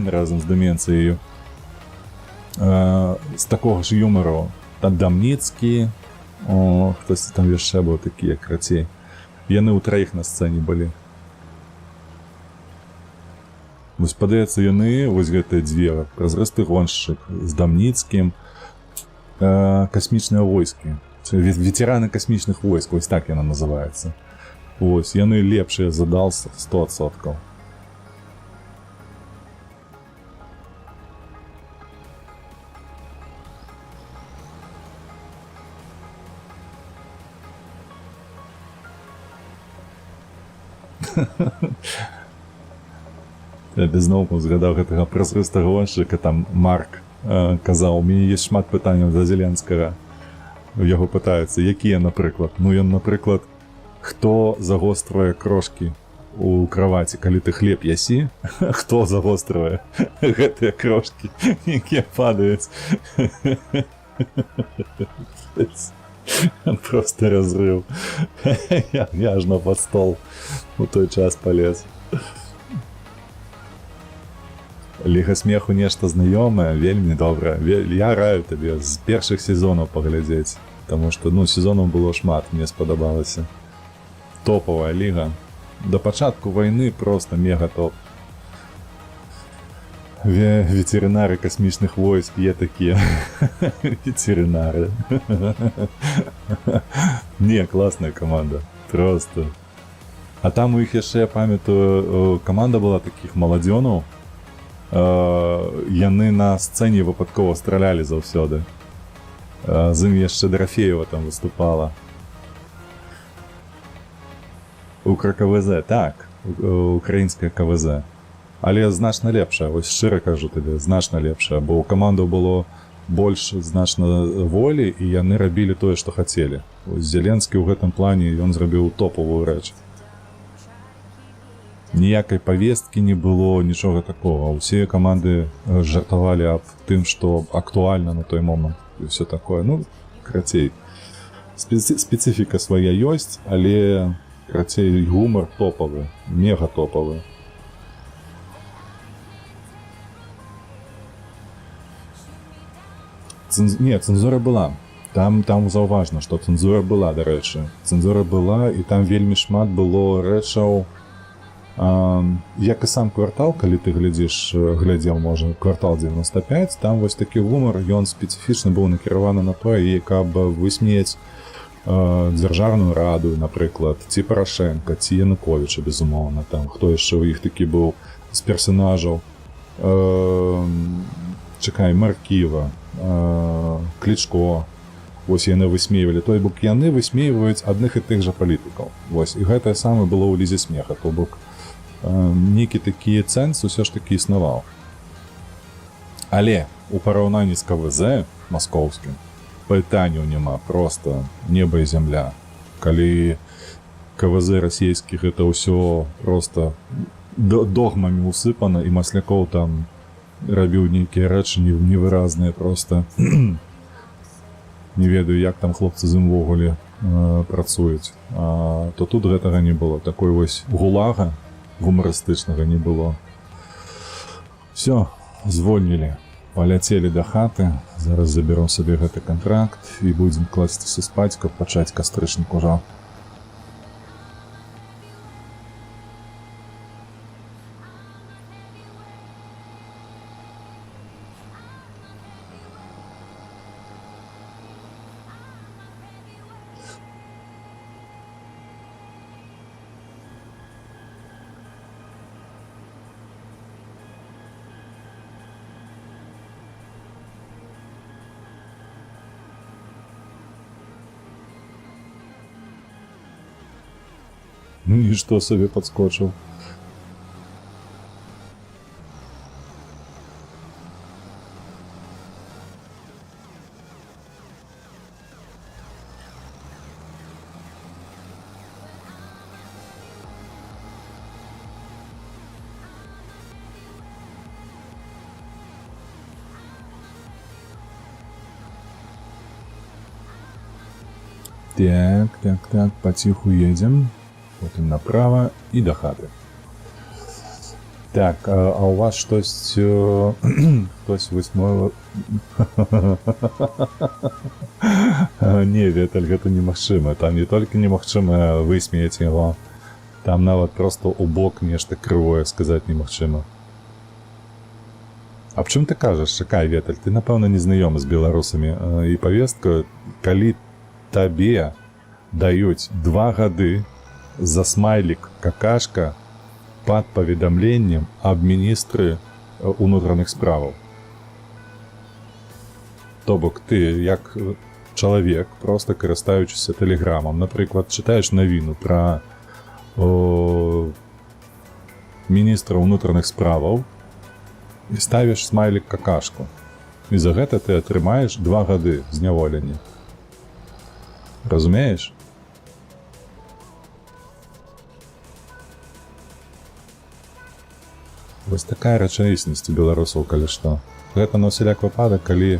разам з деменцыяй. З такога ж юмору там Дамніцкі, о, хтосьці там яшчэ быў такі, карацей. Яны ў траіх на сцэне былі. Вось, падаецца, яны, вось гэтыя дзве, «Празрысты гоншчык» з Дамніцкім, «Касмічныя войскі», ці «Ветераны касмічных войск», вось так яна называецца. Вось, яны лепшыя за Далс 100%. Я зноў згадаў гэтага празрыстага гоншчыка, там Марк казаў, у мяне есть шмат пытанняў да Зеленскага. У яго пытаюцца, якія, напрыклад? Ну, ён, напрыклад, хто загострвае крошкі у краваці, калі ты хлеб ясі, хто загострвае гэтыя крошкі, якія падаюць? Просто разрыв. Я аж на под стол у той час полез. Ліга смеху нешта знаёмае, вельмі добра. Я раю табе з першых сезонаў паглядзець, таму што, ну, сезонаў было шмат, мне спадабалася. Топавая ліга. Да пачатку вайны просто мега топ. Ветеринары космічных войск є такія. Ветеринары. Не, класная команда. Просто. А там у іх яшчэ, я памятаю, каманда была такіх маладзёнаў. Яны на сцэне выпадкова стралялі заўсёды. З імі яшчэ Дорофеева там выступала. Укра КВЗ, так, украінская КВЗ. Але значна лепшая, вось шчыра кажу табе, значна лепшая, бо ў каманду было больш значна волі, і яны рабілі тое, што хацелі. Вось Зеленскі ў гэтым плане, ён зрабіў топовую рэч. Ніякай павесткі не было, нічога такога. Усе каманды жартавалі аб тым, што актуальна на той момант і ўсё такое. Ну, карацей, спецыфіка свая ёсць, але, карацей, гумар топавы, мега топавы. Не, цэнзура была. Там заўважна, што цэнзура была, дарэчы. Цэнзура была, і там вельмі шмат было рэчаў, як і сам «Квартал», калі ты глядзіш, глядзеў, можа, «Квартал 95», там вось такі гумар, ён спецыфічна быў накіраваны на тое, і каб высмеяць дзяржаўную раду, напрыклад, ці Парашенко, ці Януковіча, безумоўна, там хто яшчэ ў іх такі быў з персонажаў. Чакай, Марківа, Клічко, вось яны высмейвалі, той бок яны высмейваюць адных і тых жа палітыкаў. Вось, і гэтае самае было ў Лізе смеха, то бок нейкі такі цэнз усё ж такі існаваў. Але у параўнанні з КВЗ маскоўскім пытанняў няма, просто неба і зямля. Калі КВЗ расійскіх гэта ўсё просто догмамі усыпана, і Маслякоў там рабіў нейкія рэчы невыразныя просто. Не ведаю, як там хлопцы з ім увогуле працуюць. То тут гэтага не было. Такой вось гулага гумарыстычнага не было. Всё, звольнілі. Паляцелі да хаты. Зараз забером сабе гэты кантракт і будзем класціся спаць, каб пачаць кастрычнік ужо. Нішто сабе падскочыў. Так, паціху едзем. Потым направа і да хаты. Так, а у вас штось хтось высмоіла. Не, Віталь, гэта немагчыма. Там не толькі немагчыма высмеяць яго, там нават просто ў бок нешта крывое сказаць немагчыма. Аб чым ты кажаш? Чакай, Віталь, ты, напэўна, не знаёмы з беларусамі і павесткаю, калі табе даюць 2 гады за смайлік какашка пад паведамленнем аб міністры унутраных справаў. То бок ты як чалавек, просто карыстаючыся тэлеграмам, напрыклад, чытаеш навіну пра міністра ўнутраных справаў і ставіш смайлік какашку. І за гэта ты атрымаеш 2 гады зняволення. Разумееш? Вось такая рэчаіснасць у беларусаў, калі што. Гэта на ўсяляк выпадак, калі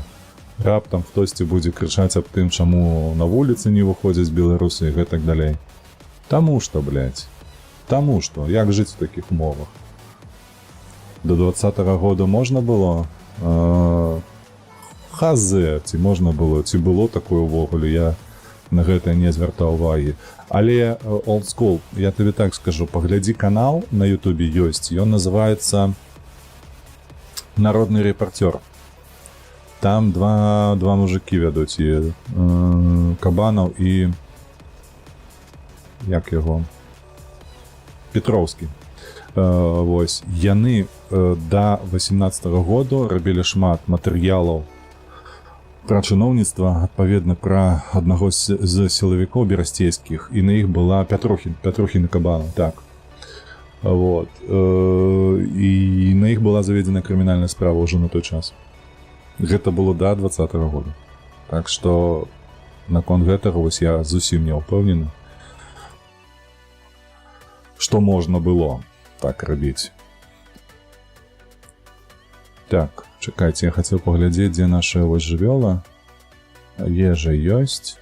раптам хтосьці будзе крычаць аб тым, чаму на вуліцы не выходзяць беларусы і гэтак далей. Таму што, блядь, таму што, як жыць у такіх умовах? До 20-го года можна было? Хазе, ці можна было, ці было такое ўвогуле, я на гэта не звяртаў увагі. Але old school, я табе так скажу, паглядзі, канал на Ютубе ёсць, ён называется «Народны рэпарцёр». Там два мужики вядуць, і Кабанаў і, як яго, Петроўскі. Вось яны да 18 -го году рабілі шмат матэрыялаў пра чыноўніцтва, адпаведна пра аднаго з сілавікоў берасцейскіх, і на іх была Пятрохін, Пятрохін і Кабанаў, так. Вот. І на іх была заведзена крымінальная справа ўжо на той час. Гэта было да 20-го года. Так што наконт гэтага вось я зусім не ўпэўнены, што можна было так рабіць. Так, чакайце, я хацеў паглядзець, дзе наша вось жывёла. Ежа ёсць.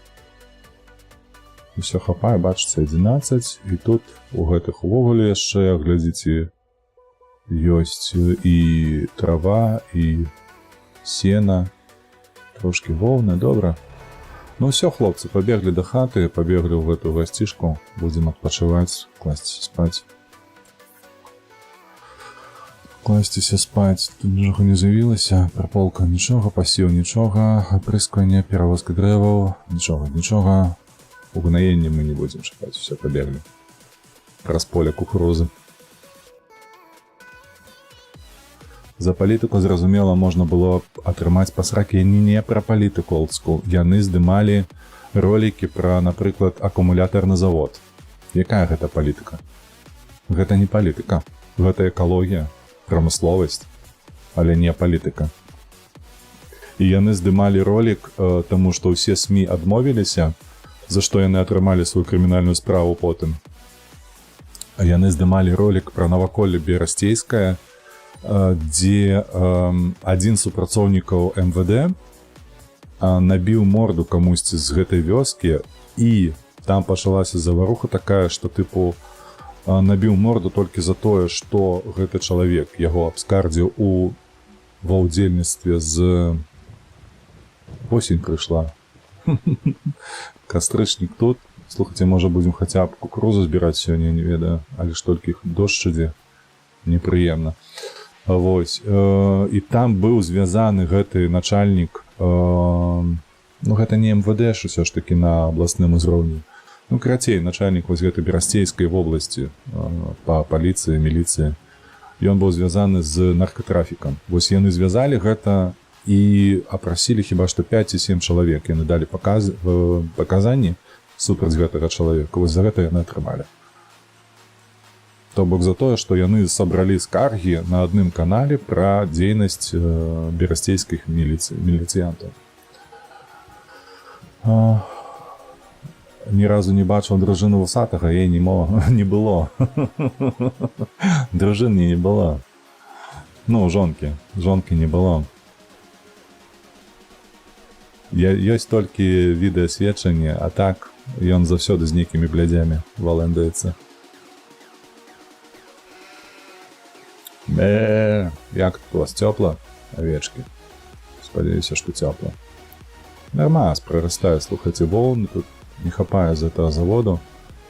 Усё хапае, бачыце, 11. І тут у гэтых увогуле яшчэ, глядзіце, ёсць і трава, і сена, трошкі воўны, добра. Ну ўсё, хлопцы, пабеглі да хаты, пабеглі ў гэту гасцішку, будзем адпачываць, класціся спаць. Класціся спаць. Тут нічога не з'явілася, праполка нічога, пасеў нічога, апрыскванне, перавозка дрэваў, нічога, нічога. Угнаенне мы не будзем чакаць, усё, пабеглі. Праз поле кукурузы. За палітыку, зразумела, можна было б атрымаць па сракі. Яны не пра палітыку, олдскул. Яны здымалі ролікі пра, напрыклад, акумулятарны завод. Якая гэта палітыка? Гэта не палітыка. Гэта экалогія, прамысловасць, але не палітыка. І яны здымалі ролік, таму што ўсе СМІ адмовіліся, за што яны атрымалі сваю крымінальную справу потым. А яны здымалі ролік пра наваколле Берасцейскае, дзе адзін з супрацоўнікаў МВД набіў морду камусьці з гэтай вёскі, і там пачалася заваруха такая, што тыпу набіў морду толькі за тое, што гэты чалавек яго абскардзіў у ва ўдзельніцтве з. Осень прыйшла. Кастрычнік тут. Слухайте, можа, будзем хаця б кукурузу збіраць сёння, не ведаю, але ж толькі дождж ідзе, непрыемна. Вось і там быў звязаны гэты начальнік, ну, гэта не МВД ж усё ж таки на абласным узроўні, ну, карацей, начальнік вось гэтай Берасцейскай вобласці па паліцыі, міліцыі, ён быў звязаны з наркотрафікам. Вось яны звязалі гэта і апрасілі хіба што 5 ці 7 чалавек, яны далі паказанні супраць гэтага чалавека. Вось за гэта яны атрымалі. То бок за тое, што яны сабралі скаргі на адным канале пра дзейнасць берасцейскіх міліцыянтаў. Ні разу не бачыў дружыну вусатага, ей не было. Дружыны не было. Ну, жонкі, жонкі не было. Ёсць толькі відэасведчанне, а так Ён заўсёды з нейкімі блядзямі валэндаецца. Бе, як тут у вас цёпла, авечкі? Спадзяюся, што цёпла. Нормас, прарастае, слухайце, воўны тут не хапае з этого заводу.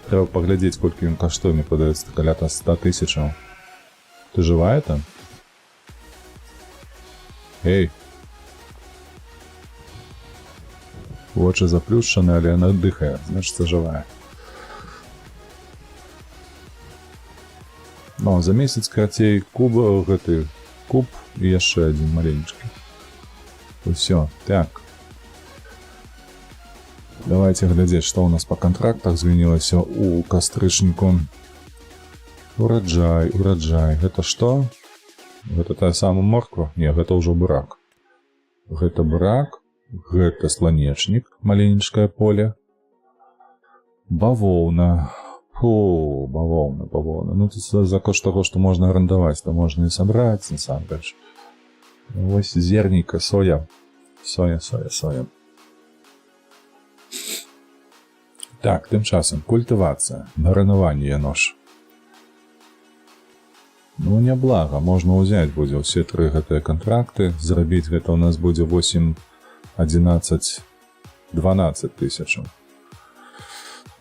Трэба паглядзець, колькі ён каштуе, мне падаецца, каля 100 тысячаў. Ты жывая там? Эй! Вочы заплюшчаны, але яна дыхае, значыцца жывая. Ну, за месяц карацей куб гэты куб і яшчэ адзін маленечкі. Усё, так. Давайте глядзець, што ў нас па кантрактах змянілася ў кастрычніку. Ураджай, ураджай. Гэта што? Гэта тая самая морква? Не, гэта ўжо бурак. Гэта бурак, гэта сланечнік, маленечкае поле. Бавоўна. Фу, бавоўна, бавоўна. Ну, тут за кошт таго, што можна арандаваць, то можна і сабраць, насамрэч. Вось зернейка, соя. Соя, соя, соя. Так, тым часам культывацыя, марынаванне яно ж. Ну, няблага, можна ўзяць будзе ўсе тры гэтыя кантракты, зрабіць гэта ў нас будзе 8, 11, 12 тысячаў.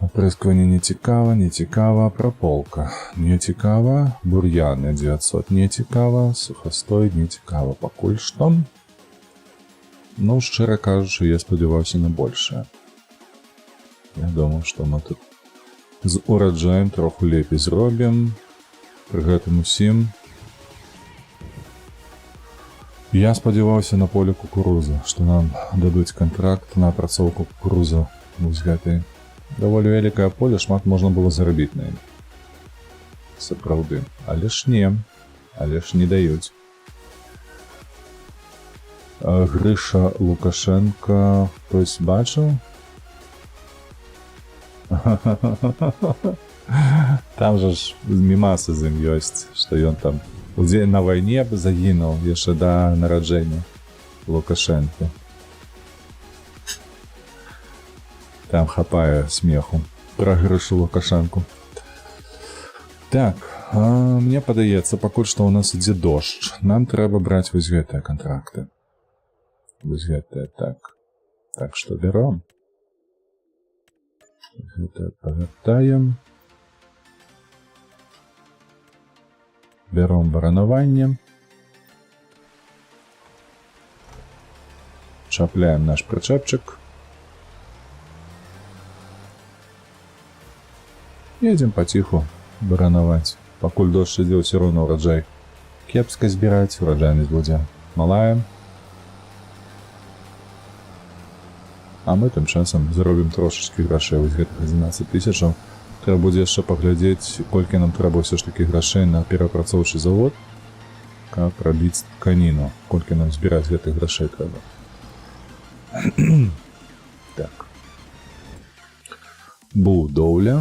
Апрыскванне не цікава, не цікава, праполка не цікава, бур'яны 900 не цікава, сухастой не цікава пакуль што. Ну, шчыра кажучы, я спадзяваўся на большае. Я думаў, што мы тут з ураджаем троху лепей зробім. Пры гэтым усім я спадзяваўся на поле кукурузы, што нам дадуць кантракт на апрацоўку кукурузы вось гэтай. Даволі вялікае поле, шмат можна было зарабіць на ім. Сапраўды. Але ж не, але ж не даюць. Грыша Лукашенко хтось бачыў? Там жа ж мемасы з ім ёсць, што ён там на вайне б загінуў яшчэ да нараджэння Лукашэнкі. Там хапае смеху пра Грышу Лукашэнку. Так, мне падаецца, пакуль што ў нас ідзе дождж. Нам трэба браць вось гэтыя кантракты. Вось гэтыя, так. Так што бяром. Гэта павяртаем. Бяром баранаванне. Чапляем наш прычэпчык. Едзем паціху баранаваць. Пакуль дождж ідзе, ўсё роўна ўраджай кепска збіраць, ураджайнасць будзе малая. А мы тым часам заробім трошачкі грашэй, вось гэтых 11 тысячаў. Трэба будзе яшчэ паглядзець, колькі нам трэба ўсё ж такі грашэй на перапрацоўчы завод, каб рабіць тканіну, колькі нам збіраць гэтых грашэй трэба. Так. Будоўля.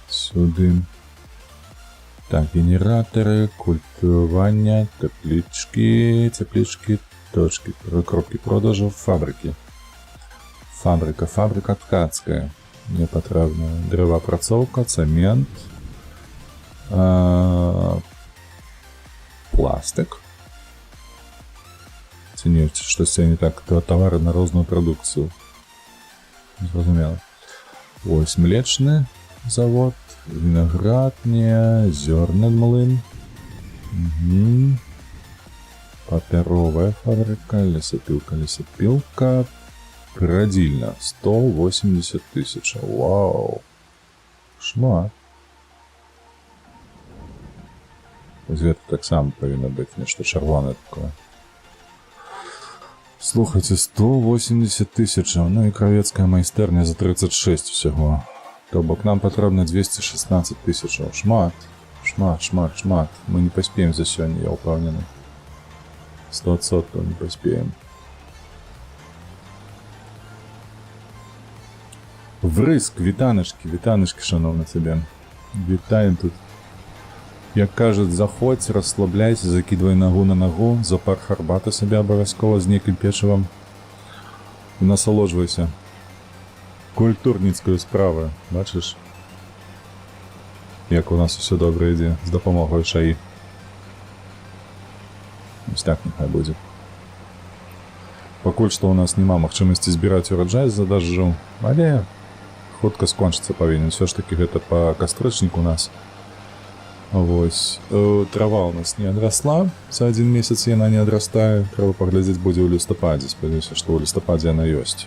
Сюды. Так, генератары, культывання, тэплічкі, цеплічкі, точки, кропкі продажу, фабрыкі. Фабрыка, фабрыка ткацкая. Мне патрэбна дрэваапрацоўка, цэмент, пластык. Ці не, штосьці я не так, то тавары на розную прадукцыю. Зразумела. Ось млечны завод, вінаградня, зёрны млын. Угу. Папяровая фабрыка, лесапілка, лесапілка, прадзільня. 180 тысяч. Вау. Шмат. Вось гэта таксама павінна быць нешта чырвонае такое. Слухайце, 180 тысяч, ну і кравецкая майстэрня за 36 усяго. То бок нам патрэбна 216 тысяч. Шмат, шмат, шмат, шмат. Мы не паспеем за сёння, я ўпэўнены. 100% не паспеем. Врыск, вітаначкі, вітаначкі, шаноўны цябе. Вітаем тут. Як кажуць, заходзь, расслабляйся, закідвай нагу на нагу, запар гарбаты сабе абавязкова з нейкім печывам і насалоджвайся. Культурніцкую справу, бачыш? Як у нас усё добра ідзе з дапамогай ШАІ. Вось так няхай будзе. Пакуль што ў нас няма магчымасці збіраць ураджай з-за дажджу, але хутка скончыцца павінен. Усё ж такі гэта па кастрычнік у нас. Вось. Трава у нас не адрасла. За адзін месяц яна не адрастае. Трэба паглядзець будзе ў лістападзе. Спадзяюся, што ў лістападзе яна ёсць.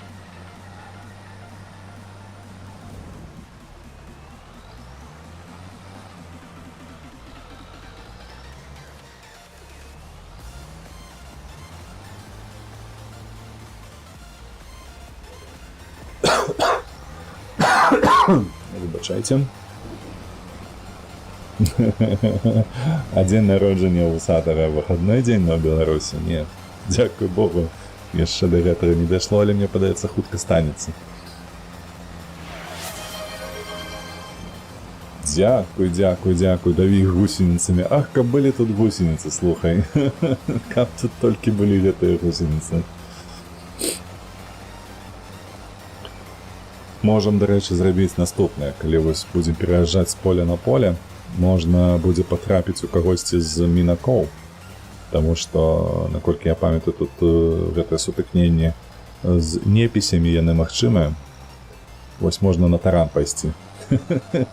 Выбачайце. А дзень народжання ў Усатага выхадны дзень на Беларусі? Не. Дзякуй Богу, яшчэ да гэтага не дайшло, але мне падаецца, хутка станецца. Дзякуй, дзякуй, дзякуй, даві іх гусеніцамі. Ах, каб былі тут гусеніцы, слухай. Каб тут толькі былі гэтыя гусеніцы. Можам, дарэчы, зрабіць наступнае. Калі вось будзем пераязджаць з поля на поле, можна будзе патрапіць у кагосьці з мінакоў. Таму што, наколькі я памятаю, тут гэтае сутыкненне з непісямі яны магчымыя. Вось можна на таран пайсці.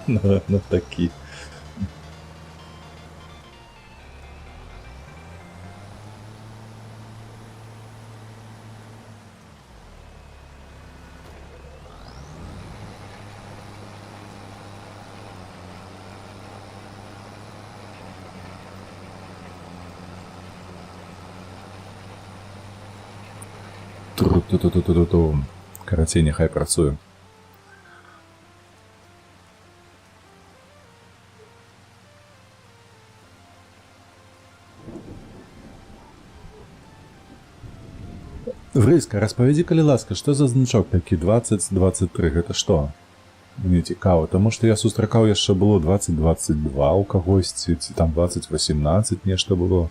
На такі. Тру-ту-ту-ту-ту-ту. Карацей, няхай працуе. Врыска, распавядзі, калі ласка, што за значок такі 20-23, гэта што? Мне цікава, таму што я сустракаў яшчэ было 20-22 у кагосьці, ці там 20-18 нешта было.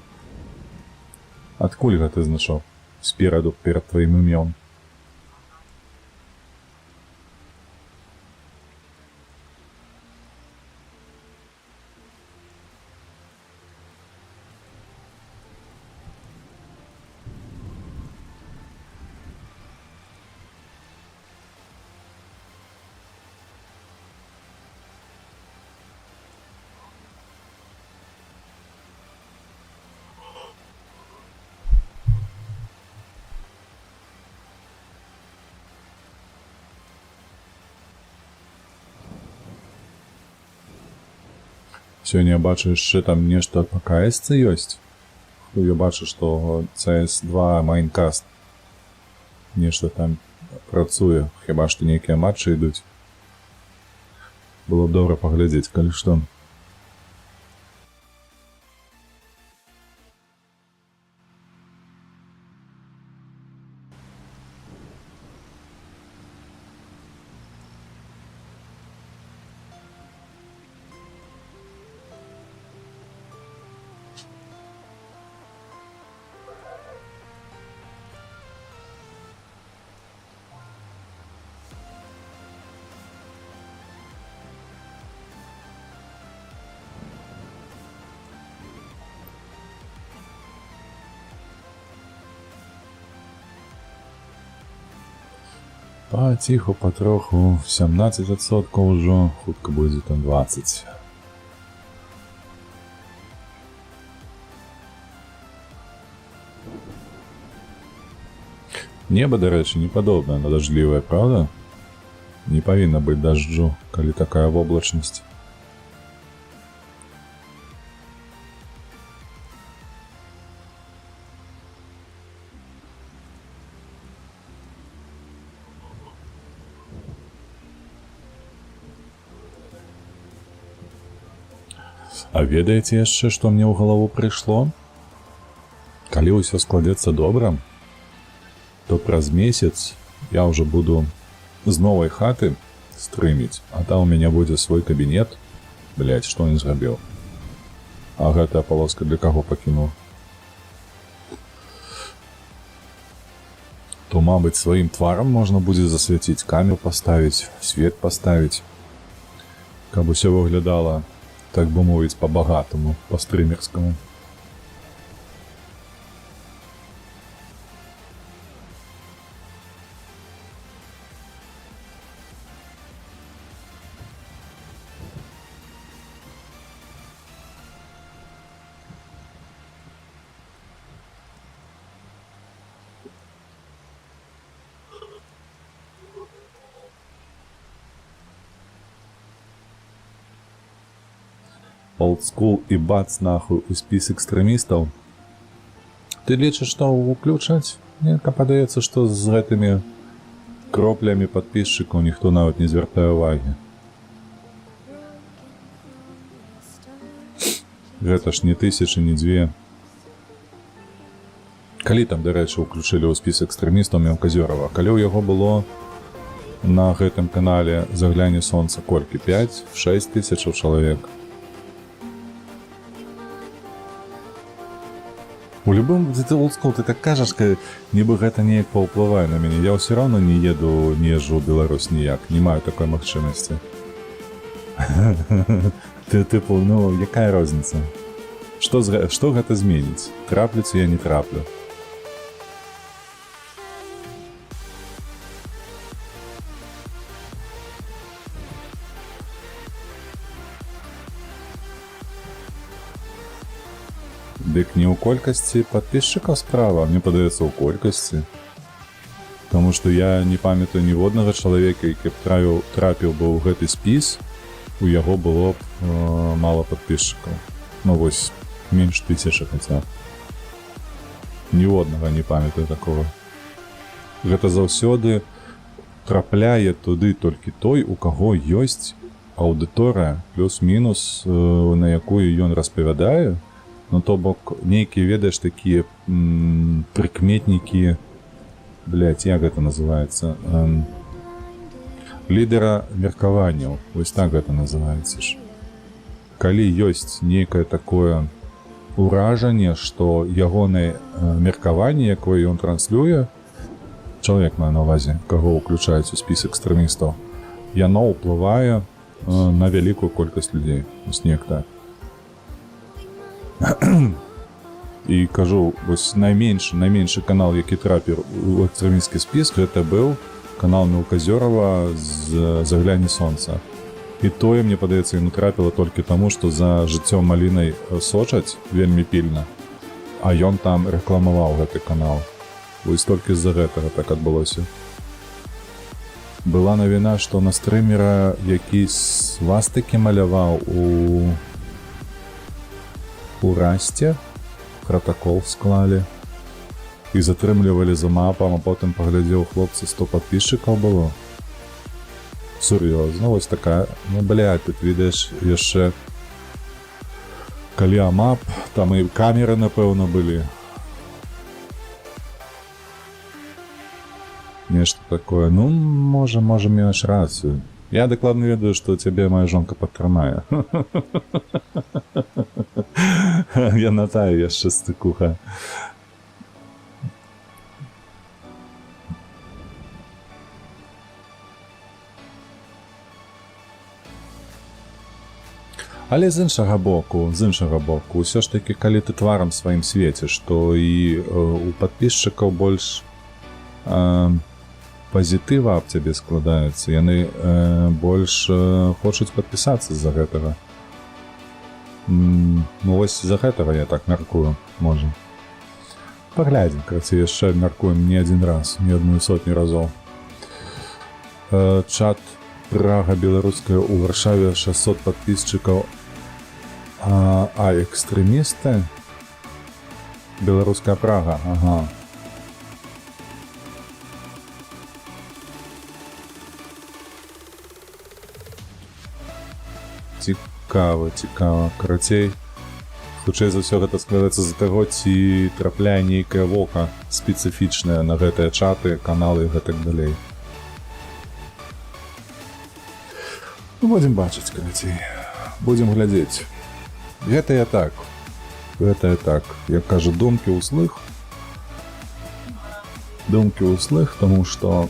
Адкуль гэты значок? Спераду, перад тваім імём. Сёння я бачу яшчэ там нешта па ка эс цэ ёсць. Я бачу, што цэ эс два Майнкаст нешта там працуе. Хіба што нейкія матчы ідуць. Было б добра паглядзець, калі што. Паціху, патроху, 17% ужо, хутка будзе там 20. Неба, дарэчы, не падобнае на дажджлівае, праўда? Не павінна быць дажджу, калі такая воблачнасць. А ведаеце яшчэ, што мне ў галаву прыйшло? Калі ўсё складзецца добра, то праз месяц я ўжо буду з новай хаты стрыміць, а там у мяне будзе свой кабінет. Блядь, што ён зрабіў? А гэтая палоска для каго пакінуў? То, мабыць, сваім тварам можна будзе засвяціць, камеру паставіць, свет паставіць, каб усё выглядала, так бы мовіць, па-багатаму, па-стрымерскаму. Олдскул і бац нахуй у спіс экстрэмістаў. Ты лічыш, што ўключаць? Мне падаецца, што з гэтымі кроплямі падпісчыкаў ніхто нават не звяртае ўвагі. Гэта ж не тысячы, не дзве. Калі там, дарэчы, уключылі ў спіс экстрэмістаў Мелказёрава? Калі ў яго было на гэтым канале «Загляне сонца» колькі? 5-6 тысячаў чалавек. У любым ты олдскул, ты так кажаш, нібы гэта неяк паўплывае на мяне. Я ўсё роўно не еду, не езжу ў Беларусь ніяк, не маю такой магчымасці. Ты тыпу, ну, якая розніца? Што гэта зменіць? Траплю ці я не траплю? Дык не ў колькасці падпісчыкаў справа, мне падаецца, ў колькасці. Таму што я не памятаю ніводнага чалавека, які б трапіў бы ў гэты спіс, у яго было б мала падпісчыкаў. Ну вось, менш тысячы хаця б. Ніводнага не памятаю такога. Гэта заўсёды трапляе туды толькі той, у каго ёсць аўдыторыя, плюс-мінус, на якую ён распавядае. Ну, то бок, нейкія, ведаеш, такія прыкметнікі, блядь, як гэта называецца? Лідара меркаванняў, вось так гэта называецца ж. Калі ёсць нейкае такое ўражанне, што ягонае меркаванне, якое ён транслюе, чалавек мае на ўвазе, каго ўключаюць у спіс экстрэмістаў, яно ўплывае на вялікую колькасць людзей. Вось неяк так. І кажу, вось найменшы канал, які трапіў у экстрэмісцкі спіс, гэта быў канал Мелказёрава з «Загляне сонца». І тое, мне падаецца, яно трапіла толькі таму, што за жыццём малінай сочаць вельмі пільна, а ён там рэкламаваў гэты канал. Вось толькі з-за гэтага так адбылося. Была навіна, што на стрымера, які свастыкі маляваў у Расце, пратакол склалі і затрымлівалі за мапам, а потым паглядзеў, хлопцы 100 падпісчыкаў было. Сур'ёзна, вось такая, ну, блядь, тут ведаеш, яшчэ калі амап, там і камеры, напэўна, былі. Нешта такое. Ну, можа, маеш рацыю. Я дакладна ведаю, што цябе моя жонка падтрымае. Яна тая яшчэ стыкуха. Але з іншага боку, ўсё ж такі, калі ты тварам сваім свеціш, то і у падпісчыкаў больш пазітыва аб цябе складаецца. Яны больш хочуць падпісацца з-за гэтага. Ну вось з-за гэтага я так мяркую, можа. Паглядзім, карацей, яшчэ мяркуем не адзін раз, не адну сотню разоў. Чат Прага беларуская у Варшаве 600 падпісчыкаў. А экстрэмісты? Беларуская Прага, ага. Цікава, цікава. Карацей, хутчэй за ўсё гэта складаецца з-за таго, ці трапляе нейкае вока спецыфічнае на гэтыя чаты, каналы і гэтак далей. Ну, будзем бачыць, карацей. Будзем глядзець. Гэта я так. Гэта я так. Як кажа, думкі ўслых. Думкі ўслых, таму што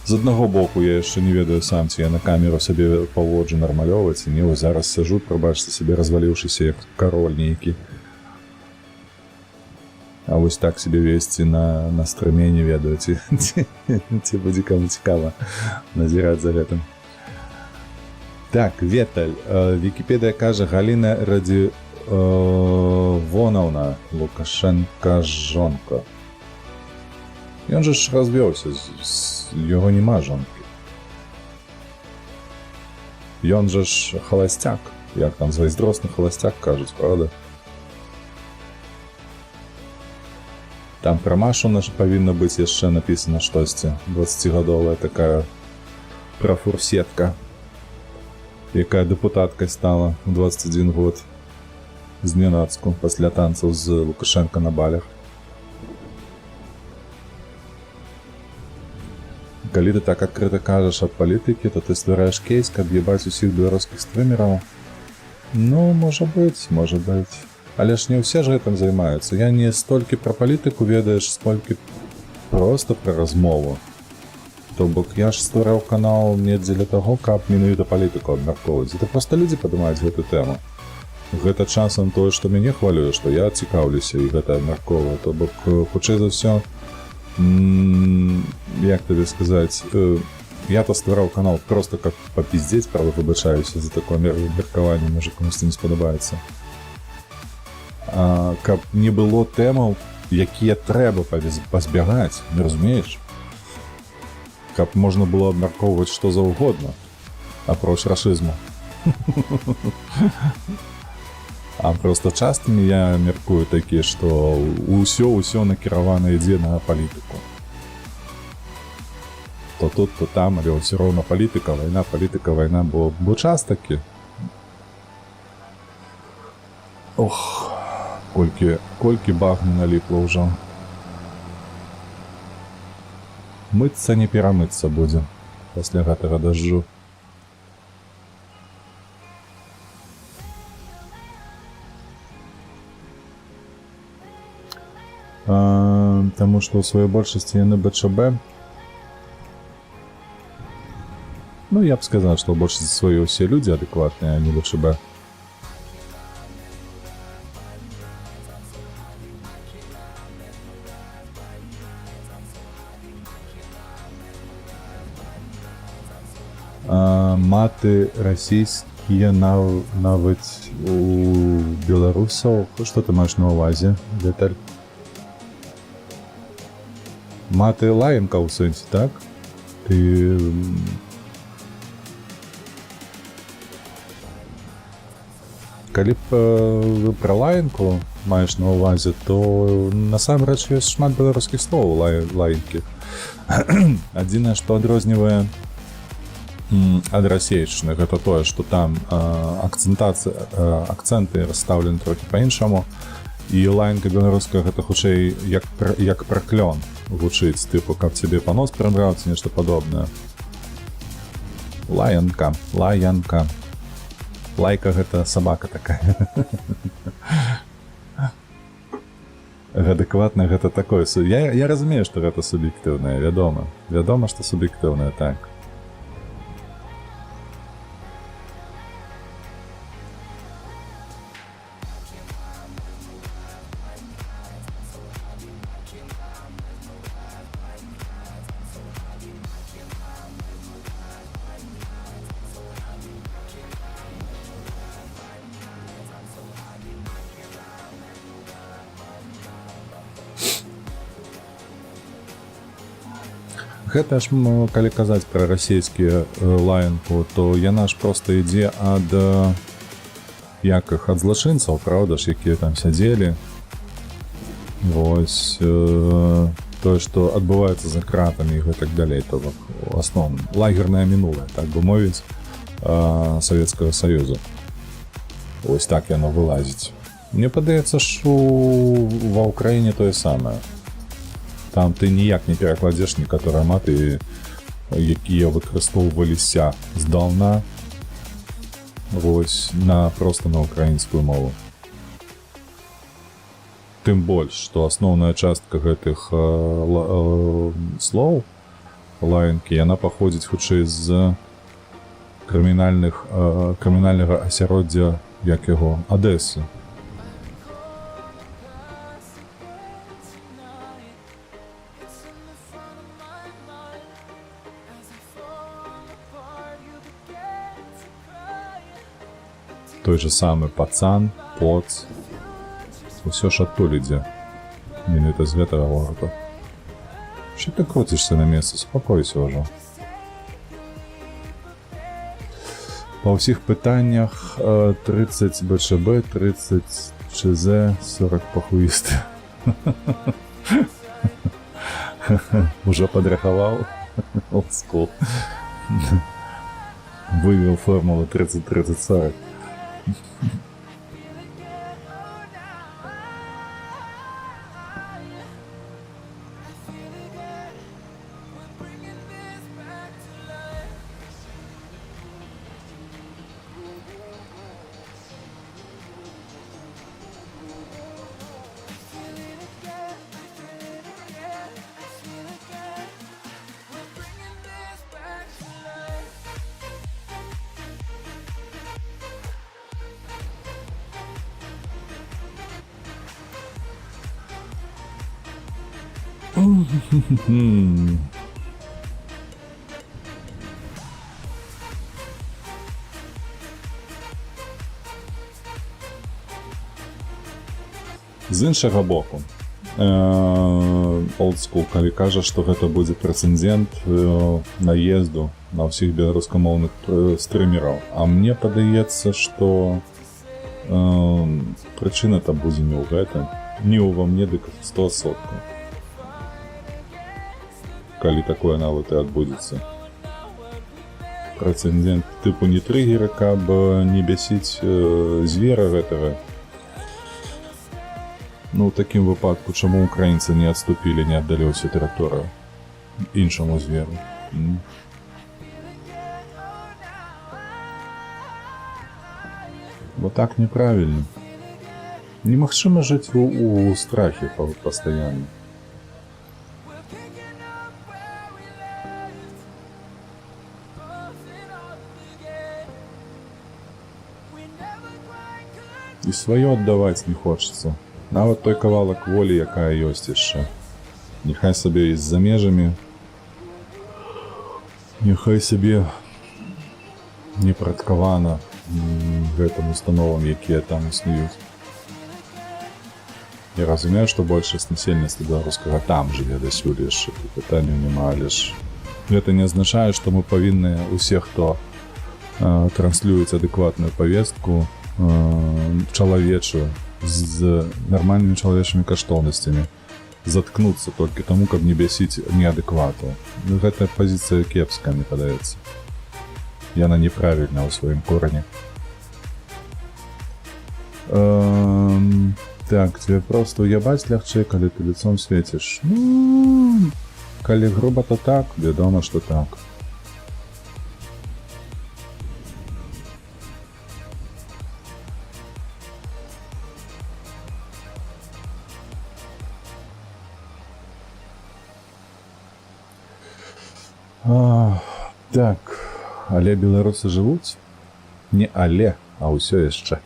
з аднаго боку я яшчэ не ведаю сам, ці я на камеру сабе паводжу нармалёва ці не. Вось зараз сяжу, прабачце, сабе разваліўшыся, як кароль нейкі. А вось так сябе весці на стрыме, не ведаю, ці будзе каму цікава назіраць за гэтым. Так, Веталь, Вікіпедыя кажа: Галіна Радзівонаўна Лукашэнка жонка. Ён жа ж развёўся, яго няма жонкі. Ён жа ж халасцяк, як там зайздросны халасцяк кажуць, правда? Там пра Машу наша павінна быць яшчэ напісана штосьці. 20-гадовая такая прафурсетка, якая дэпутаткай стала ў 21 год знянацку пасля танцаў з Лукашэнка на балях. Калі ты так адкрыта кажаш аб палітыкі, то ты ствараеш кейс, каб ебаць усіх беларускіх стрымераў. Ну, можа быць, можа быць. Але ж не ўсе ж гэтым займаюцца. Я не столькі пра палітыку, ведаеш, столькі проста пра размову. То бок я ж ствараў канал не дзеля таго, каб менавіта палітыку абмяркоўваць. Гэта проста людзі падымаюць гэту тэму. Гэта часам тое, што мяне хвалюе, што я цікаўлюся і гэта абмяркоўваю. То бок, хутчэй за ўсё, як табе сказаць, я то ствараў канал просто каб папиздзець, правда, выбачаюся за такое меркаванне, можа, камусьці не спадабаецца. А, каб не было тэмаў, якія трэба пазбягаць, не разумееш? Каб можна было абмяркоўваць што заўгодна, апроч рашызму. А просто частымі я мяркую такі, што ўсё накіравана ідзе на палітыку. То тут, то там, але ўсё роўна палітыка, вайна, палітыка, вайна, бо час такі. Ох, колькі багны наліпла ўжо. Мыцца не перамыцца будзе пасля гэтага дажджу. Таму што ў сваёй большасці яны БЧБ. Ну, я б сказаў, што ў большасці сваёй усе людзі адэкватныя, а не БЧБ. Маты расійскія нават у беларусаў. Што ты маеш на ўвазе, Віталь? Маты лаянка ў сэнсе, так? Ты калі б пра лаянку маеш на ўвазе, то насамрэч ёсць шмат беларускіх слоў лаянкі. Адзінае, што адрознівае ад расейчных, гэта тое, што там акцэнты расстаўлены трохі па-іншаму, і лаянка беларуская гэта хутчэй як праклён гучыць, тыпу, каб цябе панос прабраў ці нешта падобнае. Лаянка, лаянка. Лайка гэта сабака такая. Адэкватна гэта такое. Я разумею, што гэта суб'ектыўнае, вядома. Вядома, што суб'ектыўнае, так. Гэта ж, калі казаць пра расійскія лаянку, то яна ж проста ідзе ад як іх, ад злачынцаў, праўда ж, якія там сядзелі. Вось тое, што адбываецца за кратамі і гэтак далей, то бок у асноўным лагернае мінулае, так бы мовіць, Савецкага Саюза. Вось так яно вылазіць. Мне падаецца, што ва Ўкраіне тое самае. Там ты ніяк не перакладзеш некаторыя маты, якія выкарыстоўваліся здаўна, вось, на просто на украінскую мову. Тым больш, што асноўная частка гэтых слоў лаянкі, яна паходзіць хутчэй з крымінальнага асяроддзя, як яго, Адэсы. Той же самы пацан, поц, усё ж адтуль ідзе. Менавіта з гэтага гораду. Що ты круцішся на месцы, успокойся ўжо. Па ўсіх пытаннях 30 БЧБ, 30 ЧЗ, 40 похуісты. Уже падрахаваў? Old school. Вывел формулу 30-30-40. З іншага боку, Old School, калі кажа, што гэта будзе прэцэдэнт наезду на ўсіх беларускамоўных стрымераў. А мне падаецца, што прычына там будзе не ў гэтым, не ўва мне, дык 100%. Калі такое нават і адбудзецца. Прэцэдэнт тыпу не трыггера, каб не бясіць звера гэтага. Ну, у такім выпадку, чаму украінцы не адступілі, не аддалі ўсю тэрыторыю іншаму зверу? Бо так неправільна. Немагчыма жыць у страхе пастаянна. І сваё аддаваць не хочацца. Нават той кавалак волі, якая ёсць яшчэ. Няхай сабе і з-за межамі, няхай сабе непрадкавана гэтым установам, якія там існуюць. Я разумею, што большасць насельніцтва беларускага там жыве дасюль яшчэ, тут пытанняў няма, але ж гэта не азначае, што мы павінны усе, хто транслююць адэкватную павестку, чалавечую, з нармальнымі чалавечымі каштоўнасцямі, заткнуцца толькі таму, каб не бясіць неадэквату. Ну, гэтая пазіцыя кепская, мне падаецца. Яна неправільна ў сваім корані. Так, тебе просто уябаць лягчэй, калі ты лицом светишь. Ну, калі груба, то так, вядома, што так. Так, але беларусы жывуць? Не але, а ўсё яшчэ.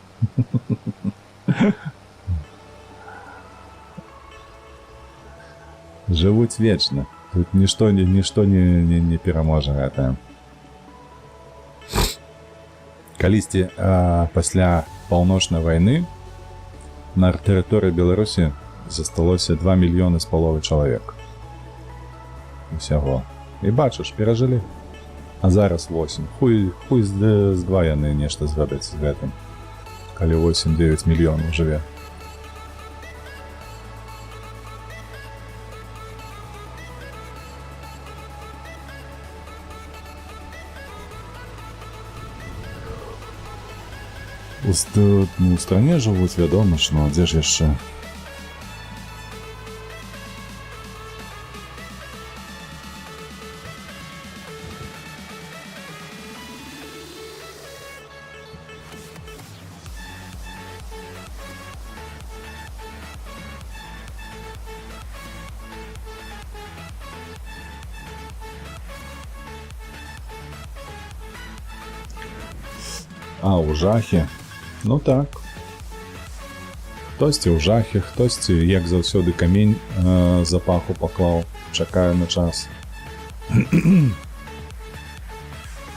Жывуць вечна. Тут нішто не пераможа гэта. Калісьці пасля паўночнай вайны на тэрыторыі Беларусі засталося 2 мільёны з паловы чалавек. Усяго. І бачыш, перажылі. А зараз 8. Хуй з два яны нешта зробяць з гэтым. Калі 8-9 мільёнаў жыве. У стране жывуць, вядома ж, ну а дзе ж яшчэ? А, у жахе. Ну так. Хтосьці ў жахе, хтосьці, як заўсёды, камень за паху паклаў, чакае на час.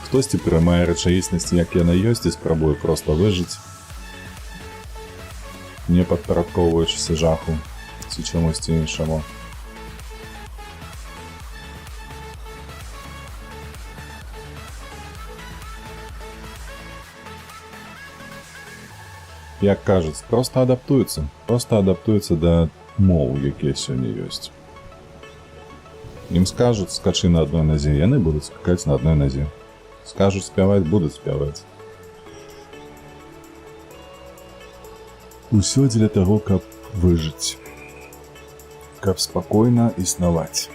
Хтосьці прымае рэчаіснасць, як яна ёсць, і спрабуе проста выжыць, не падпарадкоўваючыся жаху ці чамусьці іншаму. Як кажуць, проста адаптуюцца, проста адаптуюцца да умоў, якія сёння ёсць. Ім скажуць: «Скачы на адной назе», яны будуць скакаць на адной назе. Скажуць спяваць, будуць спяваць. Усё дзеля таго, каб выжыць. Каб спакойна існаваць.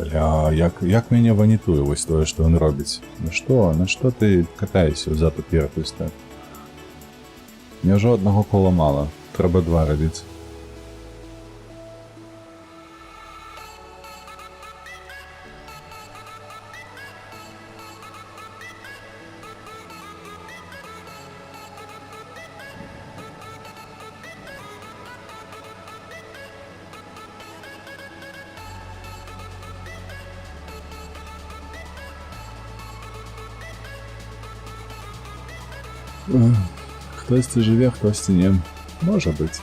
Бля, як мяне ванітуе вось тое, што ён робіць. На што ты катаешся ўзад уперад вось так? Няўжо аднаго кола мала, трэба два рабіць. Хтосьці жыве, хтосьці не. Можа быць.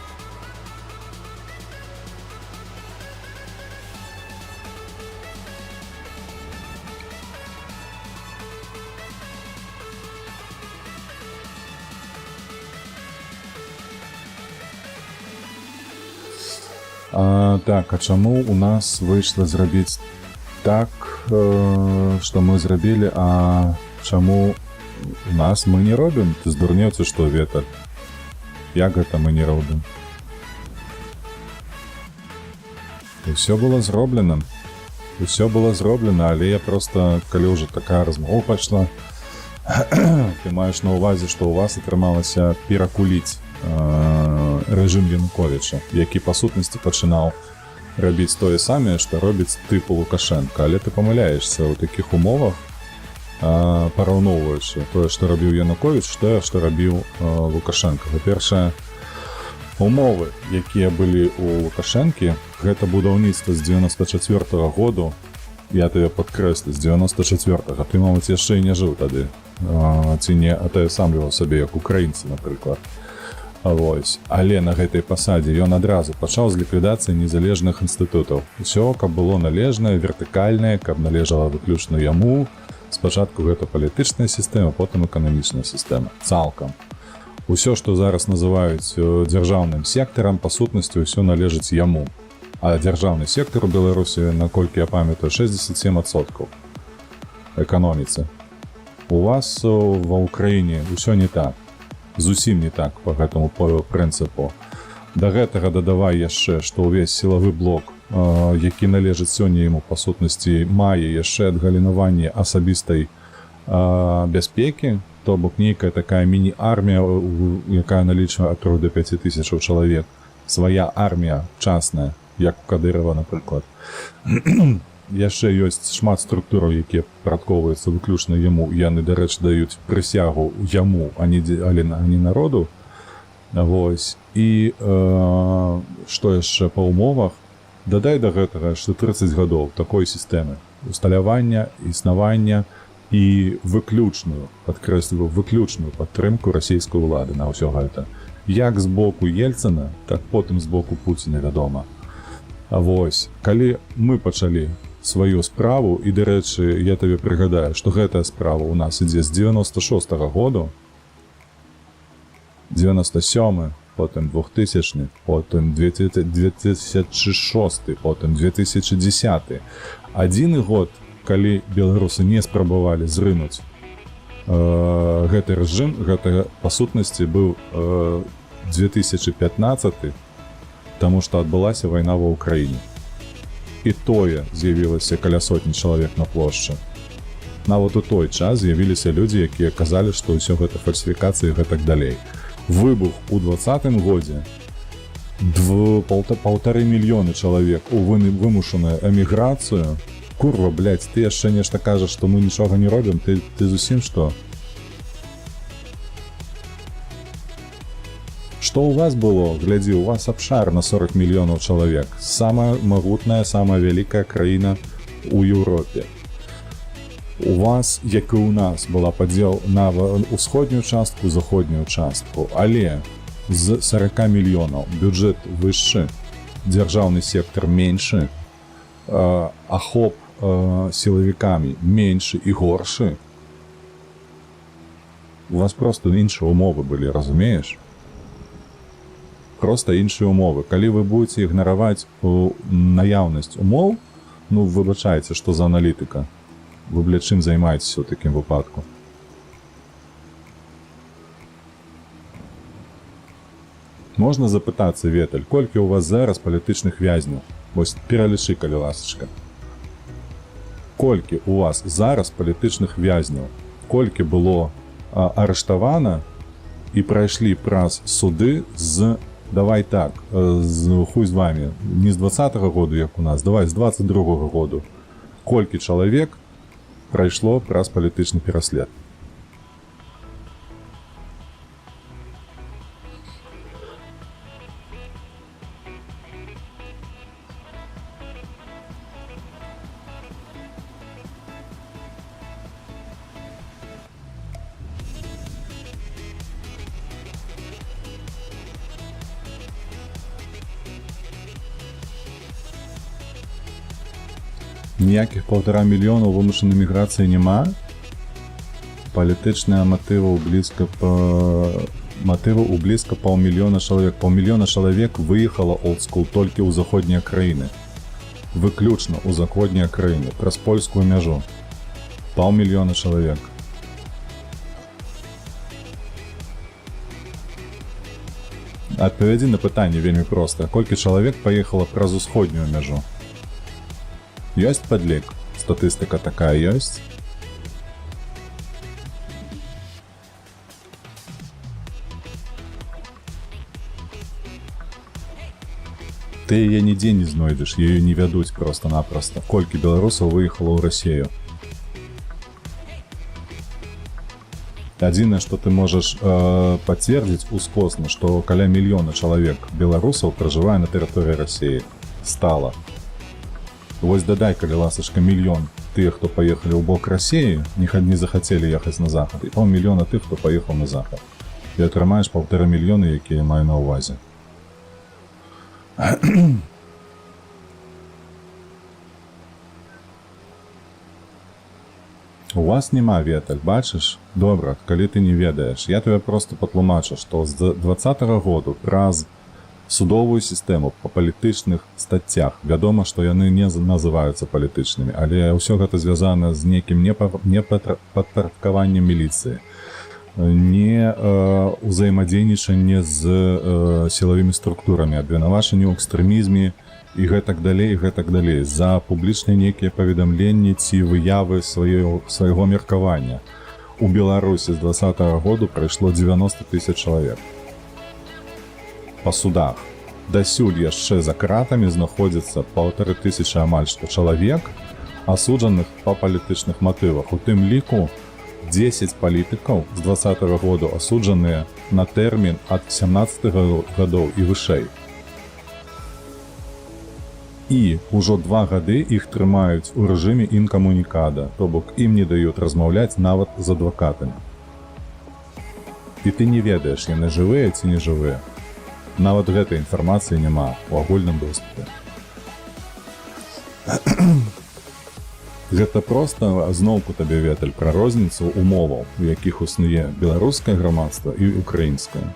Так, а чаму у нас выйшла зрабіць так, што мы зрабілі, а чаму у нас мы не робім? Ты здурнеў ці што, Веталь? Як гэта мы не робім? Усё было зроблена. Усё было зроблена, але я просто, калі ўжо такая размова пайшла, ты маеш на ўвазе, што ў вас атрымалася перакуліць рэжым Януковіча, які па сутнасці пачынаў рабіць тое самае, што робіць тыпу Лукашэнка. Але ты памыляешся ў такіх умовах, параўноўваючы тое, што рабіў Януковіч, тое, што рабіў Лукашэнка. Па-першае, умовы, якія былі у Лукашэнкі, гэта будаўніцтва з 94 -го году, я табе падкрэслю, з 94-го, ты, мабыць, яшчэ і не жыў тады, ці не атаясамліваў сабе як украінцы, напрыклад. Вось. Але на гэтай пасадзе ён адразу пачаў з ліквідацыі незалежных інстытутаў. Усё, каб было належнае, вертыкальнае, каб належала выключна яму. Спачатку гэта палітычная сістэма, потым эканамічная сістэма. Цалкам. Усё, што зараз называюць дзяржаўным сектарам, па сутнасці ўсё належыць яму. А дзяржаўны сектар у Беларусі, наколькі я памятаю, 67% эканоміцы. У вас ва Ўкраіне ўсё не так. Зусім не так по гэтаму прынцыпу. Да гэтага дадавай яшчэ, што ўвесь сілавы блок, які належыць сёння яму, па сутнасці мае яшчэ адгалінаванне асабістай бяспекі, то бок нейкая такая міні-армія, якая налічвае ад 3 до 5 тысячаў чалавек, свая армія частная, як у Кадырова, напрыклад. Яшчэ ёсць шмат структураў, якія падпарадкоўваюцца выключна яму. Яны, дарэчы, даюць прысягу яму, а не але а не народу. Вось. І што яшчэ па умовах? Дадай да гэтага, што 30 гадоў такой сістэмы усталявання, існавання і выключную, падкрэсліваю, выключную падтрымку расійскай улады на ўсё гэта. Як з боку Ельцына, так потым з боку Пуціна, вядома. А вось, калі мы пачалі сваю справу, і, дарэчы, я табе прыгадаю, што гэтая справа ў нас ідзе з 96 -го году, 97, потым 2000, потым 2006, потым 2010. Адзіны год, калі беларусы не спрабавалі зрынуць гэты рэжым, гэта па сутнасці быў 2015, таму што адбылася вайна ва Ўкраіне. І тое з'явілася каля сотні чалавек на плошчы. Нават у той час з'явіліся людзі, якія казалі, што ўсё гэта фальсіфікацыі і гэтак далей. Выбух у 20-м годзе, 1,5 мільёны чалавек у вымушаную эміграцыю. Курва, блядь, ты яшчэ нешта кажаш, што мы нічога не робім, ты зусім што? Што ў вас было? Глядзі, у вас абшар на 40 мільёнаў чалавек. Самая магутная, самая вялікая краіна ў Еўропе. У вас, як і ў нас, была падзел на ўсходнюю частку, заходнюю частку, але з 40 мільёнаў бюджэт вышшы, дзяржаўны сектар меншы, ахоп сілавікамі меншы і горшы. У вас просто іншыя умовы былі, разумееш? Просто іншыя умовы. Калі вы будете ігнараваць наяўнасць умоў, ну, выбачайце, што за аналітыка? Вы, бля, чым займаецеся ў такім выпадку? Можна запытацца, Веталь, колькі ў вас зараз палітычных вязняў? Вось пералічы, калі ласачка. Колькі у вас зараз палітычных вязняў? Колькі было арыштавана і прайшлі праз суды з, давай так, з, хуй з вами, не з 20-го году, як у нас, давай з 22-го году. Колькі чалавек прайшло праз палітычны пераслед? Ніякіх 1,5 мільёна вымушанай міграцыі няма. Палітычныя матывы блізка па матывы ў блізка паўмільёна чалавек. Паўмільёна чалавек выехала, олдскул, толькі ў заходнія краіны. Выключна ў заходнія краіны праз польскую мяжу. Паўмільёна чалавек. Адпавядзі на пытанне вельмі проста. Колькі чалавек паехала праз усходнюю мяжу? Ёсць падлік? Статыстыка такая ёсць? Ты яе нідзе не знойдзеш, яе не вядуць просто-напросто. Колькі беларусаў выехала ў Расею? Адзінае, што ты можаш пацвердзіць ускосна, што каля мільёна чалавек беларусаў пражывае на тэрыторыі Расеі. Стала. Вось дадай, калі ласачка, мільён тых, хто паехалі ў бок Расеі, не захацелі ехаць на захад, і паўмільёна тых, хто паехаў на захад. І атрымаеш 1,5 мільёны, якія я маю на ўвазе. У вас няма, Веталь, бачыш? Добра, калі ты не ведаеш. Я тебе просто патлумачу, што з 20-го году праз судовую сістэму па палітычных стаццях, вядома, што яны не называюцца палітычнымі, але ўсё гэта звязана з нейкім непадпарадкаваннем міліцыі, не ўзаемадзейнічанне з сілавымі структурамі, абвінавачанне ў экстрэмізме і гэтак далей, і гэтак далей, за публічныя нейкія паведамленні ці выявы свайго меркавання. У Беларусі з 20-го году прайшло 90 тысяч чалавек па судах. Дасюль яшчэ за кратамі знаходзіцца 1500 амаль што чалавек, асуджаных па палітычных матывах. У тым ліку 10 палітыкаў з 20 году асуджаныя на тэрмін ад 17 гадоў і вышэй. І ўжо 2 гады іх трымаюць у рэжыме інкамунікада, то бок ім не даюць размаўляць нават з адвакатамі. І ты не ведаеш, яны жывыя ці не жывыя. Нават гэтай інфармацыі няма ў агульным доступе. Гэта проста зноўку табе, Веталь, пра розніцу умоваў, у якіх існуе беларускае грамадства і украінскае.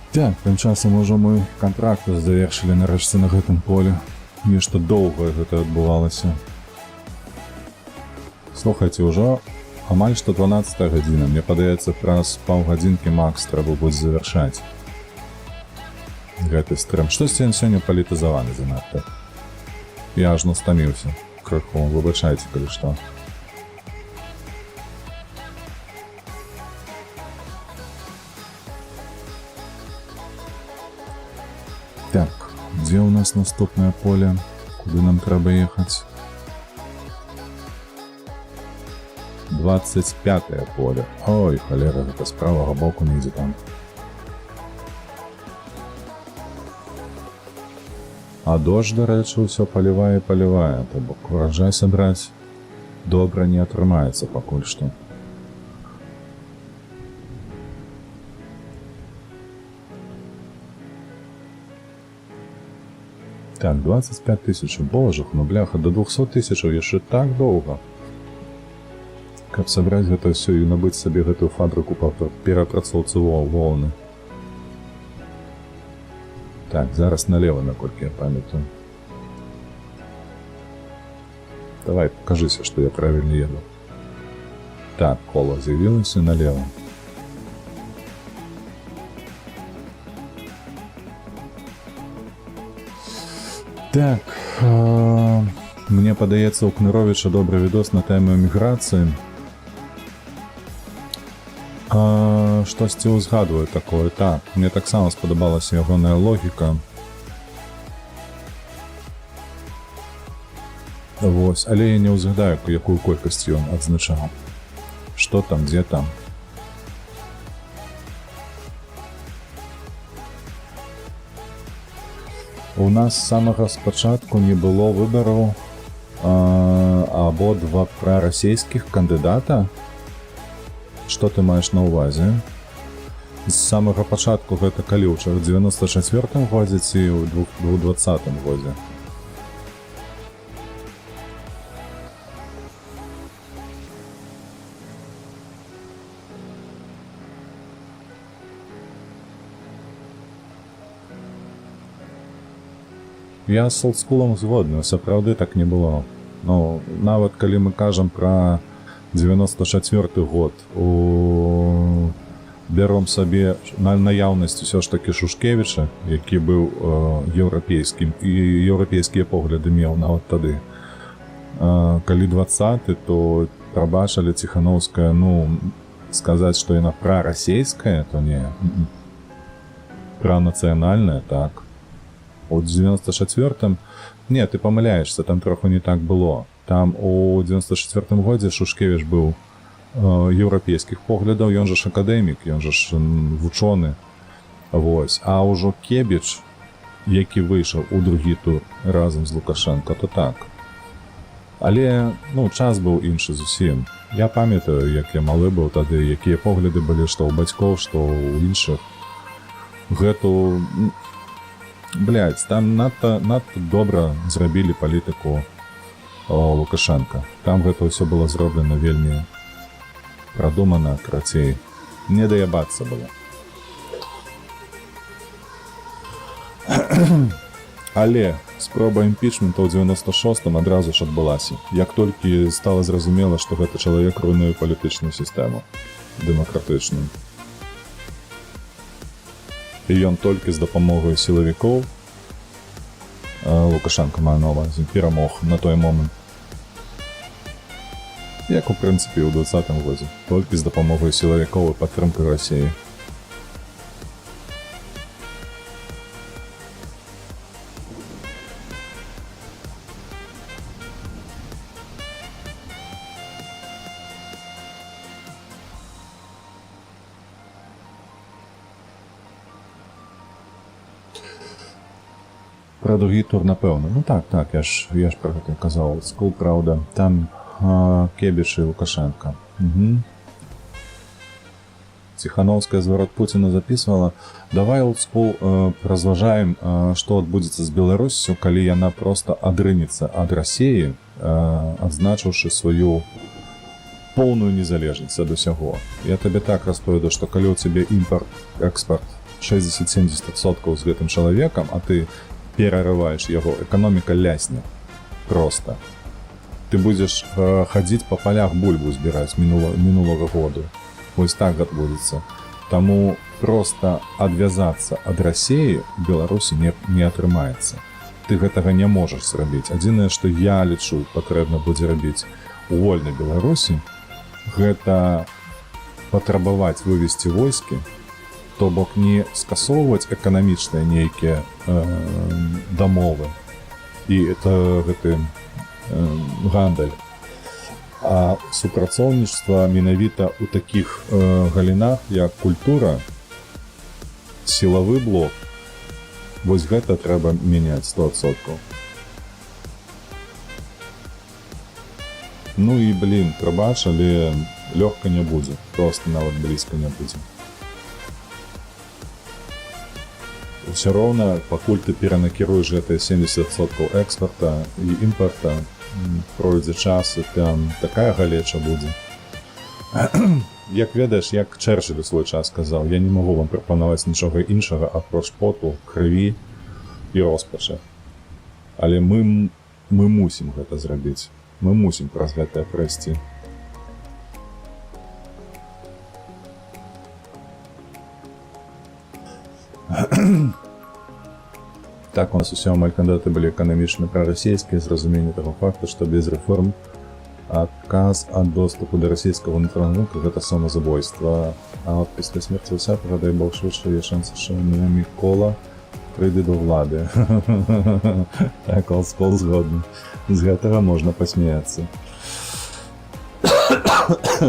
Так, тым часам ужо мы кантракт завершылі нарэшце на гэтым поле. Нешта доўга гэта адбывалася. Слухайце, ўжо амаль што 12 гадзіна. Мне падаецца, праз паўгадзінкі макс трэба будзе завяршаць гэты стрым. Штосьці ён сёння палітызаваны занадта. Я ажно стаміўся крыху, выбачайце, калі што. Дзе ў нас наступнае поле? Куды нам трэба ехаць? 25 поле. Ой, халера, гэта з правага боку недзе там. А дождж, дарэчы, ўсё палівае і палівае, то бок ураджай сабраць добра не атрымаецца пакуль што. Так, 25 тысяч, божах, ну бляха, до 200 тысяч яшчэ так доўга. Каб сабраць гэта ўсё і набыць сабе гэтую фабрыку па перапрацоўцы воўны. Так, зараз налево, наколькі я памятаю. Давай, покажися, што я правильно еду. Так, кола з'явілася налево. Так, мне падаецца, у Кныровіча добры відос на тэму эміграцыі. Штосьці ўзгадваю такое, так. Мне таксама спадабалася ягоная логіка. Вось, але я не ўзгадаю, якую колькасць ён адзначаў. Што там, дзе там. У нас з самага спачатку не было выбараў абодва прарасійскіх кандыдата. Што ты маеш на ўвазе? З самага пачатку гэта калі, ў 94 годзе ці ў 2020 годзе? Я з олдскулам згодны, сапраўды так не было. Ну, нават калі мы кажам пра 94 год, бяром сабе на наяўнасць усё ж такі Шушкевіча, які быў еўрапейскім і еўрапейскія погляды меў нават тады. Калі 20, то прабачылі, Ціхановская, ну, сказаць, што яна прарасійская, то не. Пранацыянальная, так. У 94-м. Не, ты памыляешься, там троху не так было. Там у 94-м годзе Шушкевіч быў еўрапейскіх поглядаў, ён жа ж акадэмік, ён жа ж вучоны. Вось. А ўжо Кебіч, які выйшаў у другі тур разам з Лукашенко, то так. Але, ну, час быў іншы зусім. Я памятаю, як я малы быў тады, якія погляды былі што ў бацькоў, што ў іншых. Гэту, блядь, там надта, надта добра зрабілі палітыку Лукашенко. Там гэта ўсё было зроблена вельмі прадумана, карацей. Не даябацца было. Але спроба імпічмента ў 96-м адразу ж адбылася, як толькі стала зразумела, што гэты чалавек руйнуе палітычную сістэму дэмакратычную. І ён толькі з дапамогай сілавікоў, Лукашенко маю на ўвазе, перамог на той момант. Як у прынцыпе ў 20-м годзе, толькі з дапамогай сілавікоў і падтрымкай Расіі. Пра другі тур, напэўна. Ну так, я ж пра гэта казаў. Скул, праўда. Там Кебіч і Лукашенко. Угу. Ціхановская зварот Пуціна записывала. Давай, олдскул, разважаем, што адбудзецца з Беларуссю, калі яна проста адрынецца ад Расіі, адзначыўшы сваю поўную незалежнасць ад усяго. Я табе так распавяду, што калі ў цябе імпорт, экспорт 60-70% з гэтым чалавекам, а ты перарываеш яго, эканоміка лясне. Просто. Ты будзеш хадзіць па палях бульбу збіраць мінулага году. Вось так адбудзецца. Таму проста адвязацца ад Расіі Беларусі не атрымаецца. Ты гэтага не можаш зрабіць. Адзінае, што я лічу, патрэбна будзе рабіць у вольнай Беларусі, гэта патрабаваць вывесці войскі. То бок не скасоўваць эканамічныя нейкія дамовы і это гэты гандаль, а супрацоўніцтва менавіта ў такіх галінах, як культура, сілавы блок. Вось гэта трэба мяняць 100%. Ну і блин, прабач, але лёгка не будзе, просто нават блізка не будзе. Усё роўна, пакуль ты перанакіруеш гэтыя 70% экспарта і імпарта, пройдзе час, і там такая галеча будзе. Як ведаеш, як Чэрчыль у свой час сказаў: «Я не магу вам прапанаваць нічога іншага, апроч поту, крыві і роспачы». Але мы мусім гэта зрабіць. Мы мусім праз гэтае прайсці. Так, у нас усе амаль кандыдаты былі эканамічна прарасійскія, з разуменне таго факту, што без рэформ адказ ад доступу да расійскага ўнутранага рынка — гэта самазабойства. А от пасля смерці Усатага, дай бог швидше, є шанс, що не Мікола прыйдзе до ўлады. Так, олдскул, згодны. З гэтага можна пасмяяцца.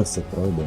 Сапраўды.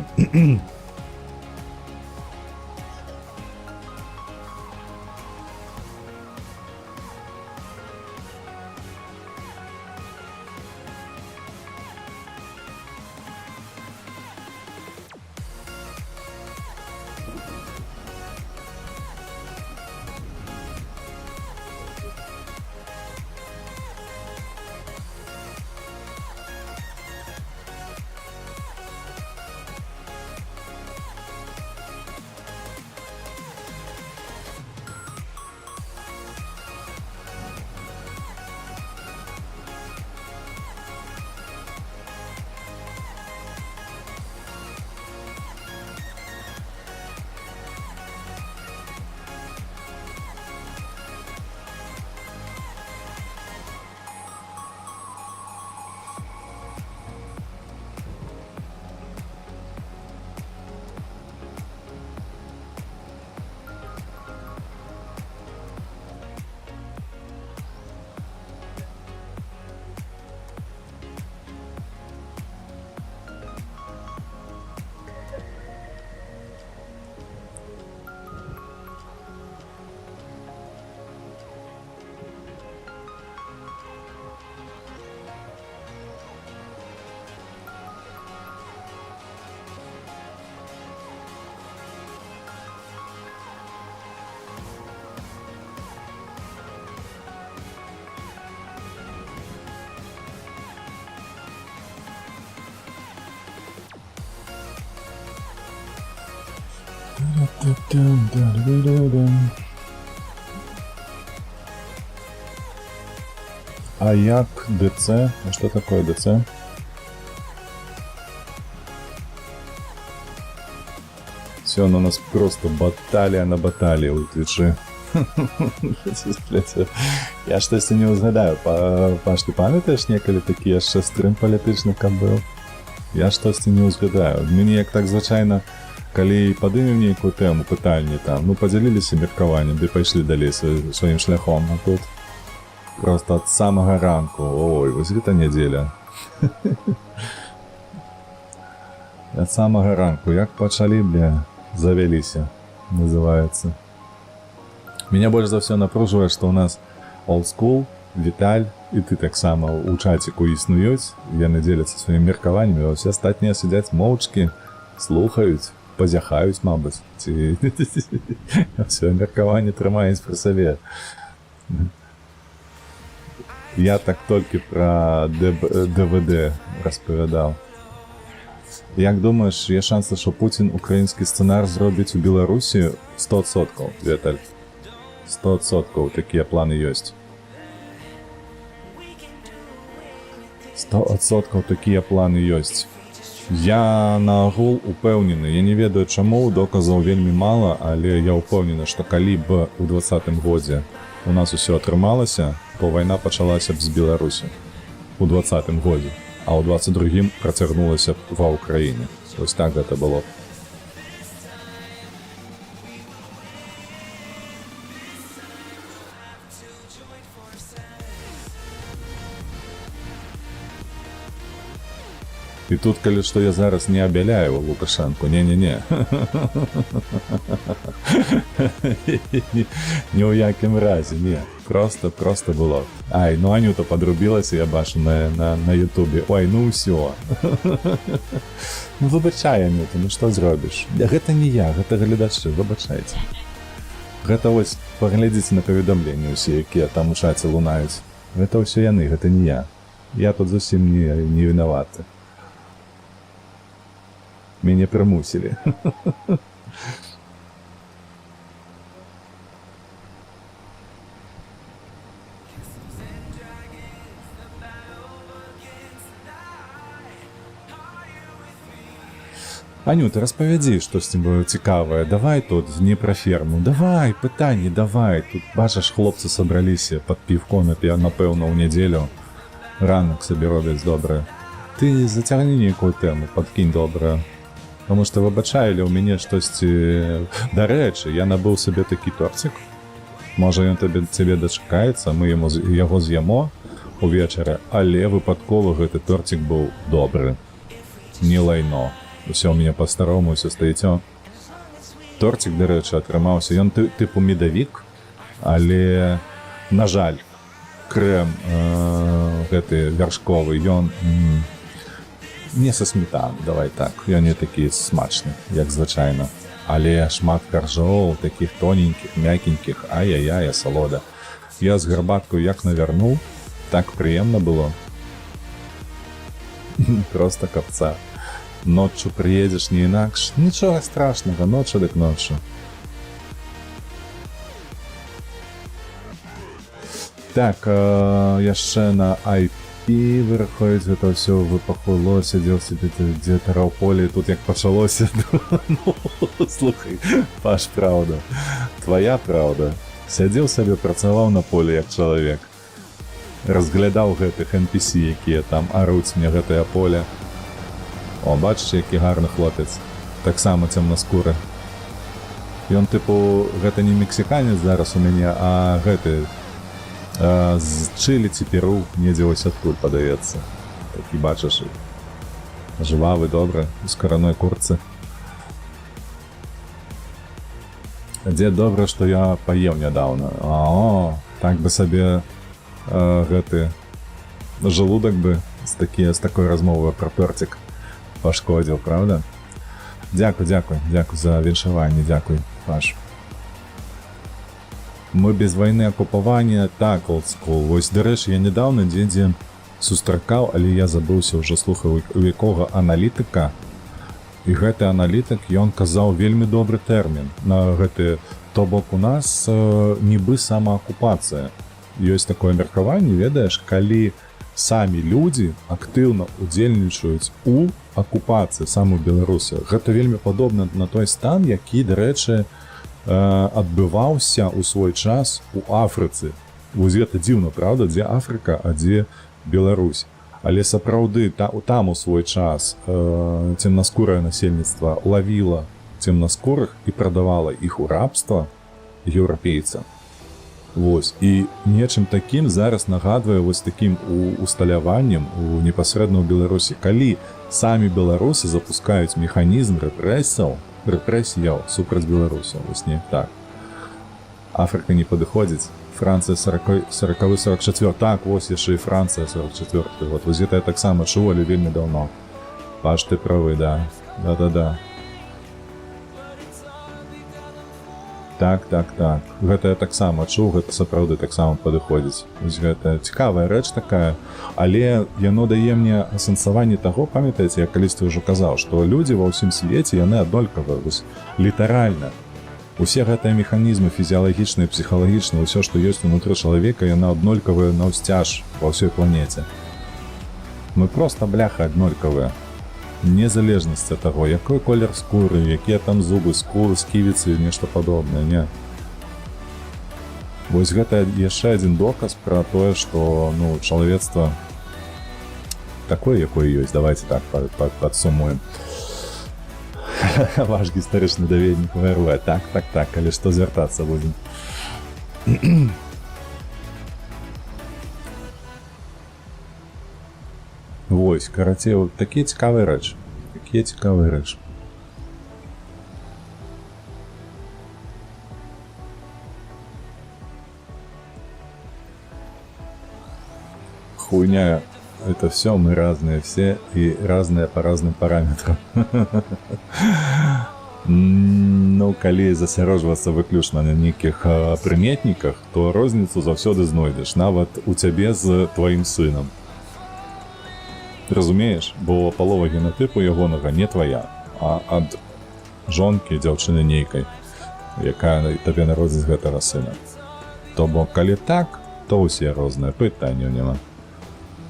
Та-дам. А як ДЦ? А что такое ДЦ? Все, у нас просто баталія на баталії у Твічы. Блядь, я штосьці не ўзгадаю. Паш, ты памятаеш, некалі такі яшчэ стрым палітычны каб быў? Я штосьці не ўзгадаю. Мяне як так звычайна, калі падымем нейкую тэму, пытанні там, ну, падзяліліся меркаваннем, ды пайшлі далей сваім шляхом, а тут просто ад самага ранку. Ой, вось гэта нядзеля. Ад самага ранку, як пачалі, бля, завяліся, называецца. Меня больш за ўсё напружвае, што ў нас Old School, Віталь і ты таксама ў чаціку існуюць, яны дзеляцца сваімі меркаваннямі, а ўсе астатнія сядзяць моўчкі, слухаюць, пазяхаюць, мабыць, ці ўсё меркаванне трымаюць пры сабе. Я так толькі пра ДВД распавядаў. Як думаеш, є шансы, што Пуцін украінскі сцэнар зробіць у Беларусі? 100%, Віталь. 100% такія планы ёсць. 100% такія планы ёсць. Я наогул упэўнены, я не ведаю чаму, доказаў вельмі мала, але я ўпэўнены, што калі б у 20-м годзе у нас усё атрымалася, то вайна пачалася б з Беларусі у 20-м годзе, а ў 22-м працягнулася б ва Ўкраіне. Вось так гэта было б. І тут, калі што, я зараз не абяляю Лукашэнку, не-не-не. Ні ў якім разе, не. Просто было. Ай, ну Анюта подрубілася, я бачу на Ютубе. Ой, ну ўсё. Ну выбачай, Анюта, ну што зробіш? Гэта не я, гэта гледачы, выбачайце. Гэта вось, паглядзіце на паведамленні ўсе, якія там у чаце лунаюць. Гэта ўсё яны, гэта не я. Я тут зусім не вінаваты. Мяне прымусілі. Анюта, распавядзі штосьці было цікавае. Давай тут не пра ферму. Давай, пытанні, давай. Тут, бачыш, хлопцы сабраліся пад піўко, напэўна, ў нядзелю. Ранак сабе робяць добры. Ты зацягні нейкую тэму, падкінь добрую. Таму што, выбачай, але ў мяне штосьці. Дарэчы, я набыў сабе такі торцік. Можа, ён цябе дачакаецца, мы яго з'ямо увечары, але выпадкова гэты торцік быў добры. Не лайно. Усё ў мяне па-старому, усё стаіць. О. Торцік, дарэчы, атрымаўся. Ён тыпу медавік, але, на жаль, крэм гэты вяршковы, ён не са сметаны, давай так. Ён не такі смачны, як звычайна. Але шмат каржоў, такіх тоненькіх, мякенькіх, ай-яй-яй, асалода. Я з гарбаткаю як навярнуў, так прыемна было. Просто капца. Ноччу прыедзеш, не інакш. Нічога страшнага, ноччу дык ноччу. Так, яшчэ на IP выходзіць, гэта ўсё выпахло, сядзеў сабе дзе-то ў полі, тут як пачалося. Ну, слухай, Паш, праўда. Твая праўда. Сядзеў сабе, працаваў на полі як чалавек. Разглядаў гэтых NPC, якія там аруць мне гэтае поле. О, бачыш, які гарны хлопец. Таксама цемнаскуры. Ён, тыпу, гэта не мексіканец зараз у мяне, а гэты з Чылі ці Перу, недзе вось адтуль падаецца. Такі, бачыш, жвавы, добры, у скараной куртцы. Дзе добра, што я паеў нядаўна. О, так бы сабе гэты желудок бы з такой размовы пра торцік пашкодзіў, правда? Дзякуй, дзякуй, дзякуй за віншаванне, дзякуй, Паш. Мы без вайны акупавання, так, олдскул. Вось, дарэчы, я недавно дзедзе сустракаў, але я забыўся ўжо, слухаў, у якога аналітыка. І гэты аналітык, ён казаў вельмі добры тэрмін на гэты, то бок у нас нібы самаакупацыя. Ёсць такое меркаванне, ведаеш, калі самі людзі актыўна удзельнічаюць у акупацыі саму беларусы. Гэта вельмі падобна на той стан, які, дарэчы, адбываўся ў свой час у Афрыцы. Вось гэта дзіўна, праўда, дзе Афрыка, а дзе Беларусь. Але сапраўды там у свой час цемнаскурае насельніцтва лавіла цемнаскурых і прадавала іх у рабства еўрапейцам. Вось. І нечым такім зараз нагадвае, вось такім усталяваннем у непасрэдна ў Беларусі, калі самі беларусы запускаюць механізм рэпрэсіяў супраць беларусаў. Вось неяк так. Афрыка не падыходзіць. Францыя 40, 40, 44. Так, вось яшчэ і Францыя 44 год. Вось гэта я таксама чуў, але вельмі даўно. Паш, ты правы, да. Да-да-да. Так. Гэта я таксама чуў, гэта сапраўды таксама падыходзіць. Вось гэта цікавая рэч такая, але яно дае мне асэнсаванне таго, памятаеце, я калісьці ўжо казаў, што людзі ва ўсім свеце, яны аднолькавыя, вось літаральна. Усе гэтыя механізмы фізіялагічныя, псіхалагічныя, ўсё, што ёсць унутры чалавека, яно аднолькавае наўсцяж ва ўсёй планеце. Мы проста, бляха, аднолькавыя. Незалежнасць ад таго, якой колер скуры, якія там зубы, скулы, сківіцы, нешта падобнае, не. Вось гэта яшчэ адзін доказ пра тое, што, ну, чалавецтва такое, якое ёсць, давайте так падсумуем. Ваш гістарычны даведнік ВРВ. Так, калі што, звяртацца будзем. Вось, карацей, вот такія цікавыя рэчы. Такія цікавыя рэчы. Хуйня это все, мы разные все и разные по разным параметрам. Ну, калі засяроджвацца выключна на нейкіх прыметніках, то розніцу заўсёды знойдзеш, нават у цябе з тваім сынам. Разумееш, бо палова генатыпу ягонага не твая, а ад жонкі, дзяўчыны нейкай, якая табе народзіць гэтага сына. То бок, калі так, то ўсе розныя, пытанняў няма.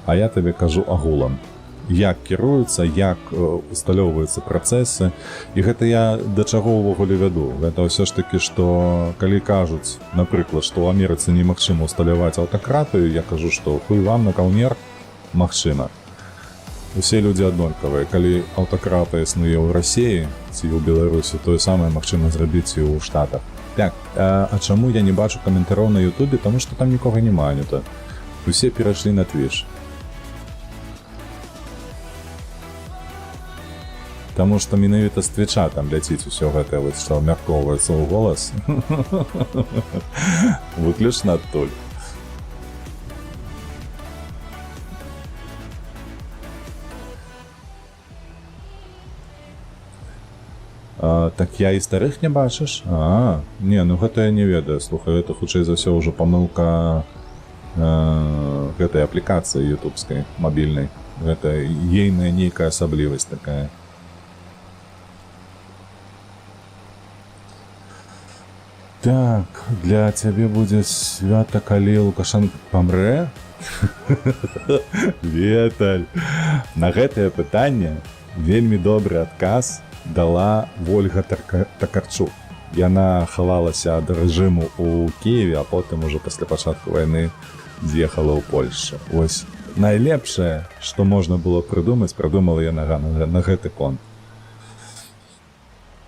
А я табе кажу агулам, як кіруюцца, як усталёўваюцца працэсы. І гэта я да чаго ўвогуле вяду. Гэта ўсё ж такі, што калі кажуць, напрыклад, што ў Амерыцы немагчыма усталяваць аўтакратыю, я кажу, што хуй вам на каўнер, магчыма. Усе людзі аднолькавыя. Калі аўтакратыя існуе ў Расіі ці ў Беларусі, тое самае магчыма зрабіць і ў Штатах. Так, а чаму я не бачу каментароў на Ютубе? Таму што там нікога няма, Анюта. Усе перайшлі на Twitch. Таму што менавіта з Твіча там ляціць усё гэтае, вот, што абмяркоўваецца ў голас. Выключна адтуль. А, так я і старых не бачыш? А, не, ну гэта я не ведаю. Слухай, гэта хутчэй за ўсё ўжо памылка гэтай аплікацыі ютубскай мабільнай. Гэта ейная нейкая асаблівасць такая. Так, для цябе будзе свята, калі Лукашенко памрэ? Веталь. На гэтае пытанне вельмі добры адказ дала Вольга Такарчук. Яна хавалася ад рэжыму ў Кіеве, а потым ужо пасля пачатку вайны з'ехала ў Польшчу. Вось найлепшае, што можна было прыдумаць, прыдумала яна на гэты конт.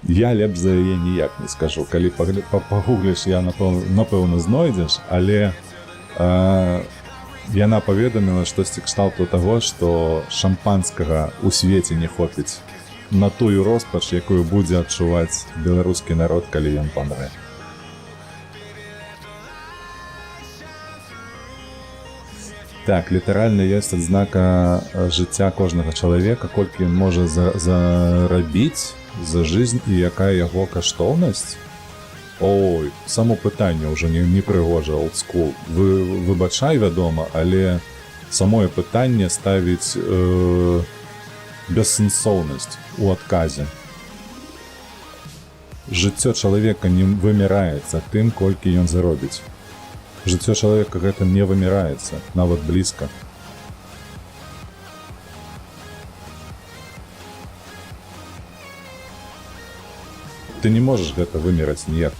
Я лепш за яе ніяк не скажу. Калі пагугліш, я напэўна знойдзеш, але яна паведаміла штосьці кшталту таго, што шампанскага ў свеце не хопіць на тую роспач, якую будзе адчуваць беларускі народ, калі ён памрэ. Так, літаральна ёсць адзнака жыцця кожнага чалавека, колькі ён можа зарабіць за жизнь і якая яго каштоўнасць. Ой, само пытанне ўжо не прыгожа, олдскул. Выбачай, вядома, але самое пытанне ставіць бессэнсоўнасць у адказе. Жыццё чалавека не вымяраецца тым, колькі ён заробіць. Жыццё чалавека гэтым не вымяраецца, нават блізка. Ты не можаш гэта вымераць ніяк.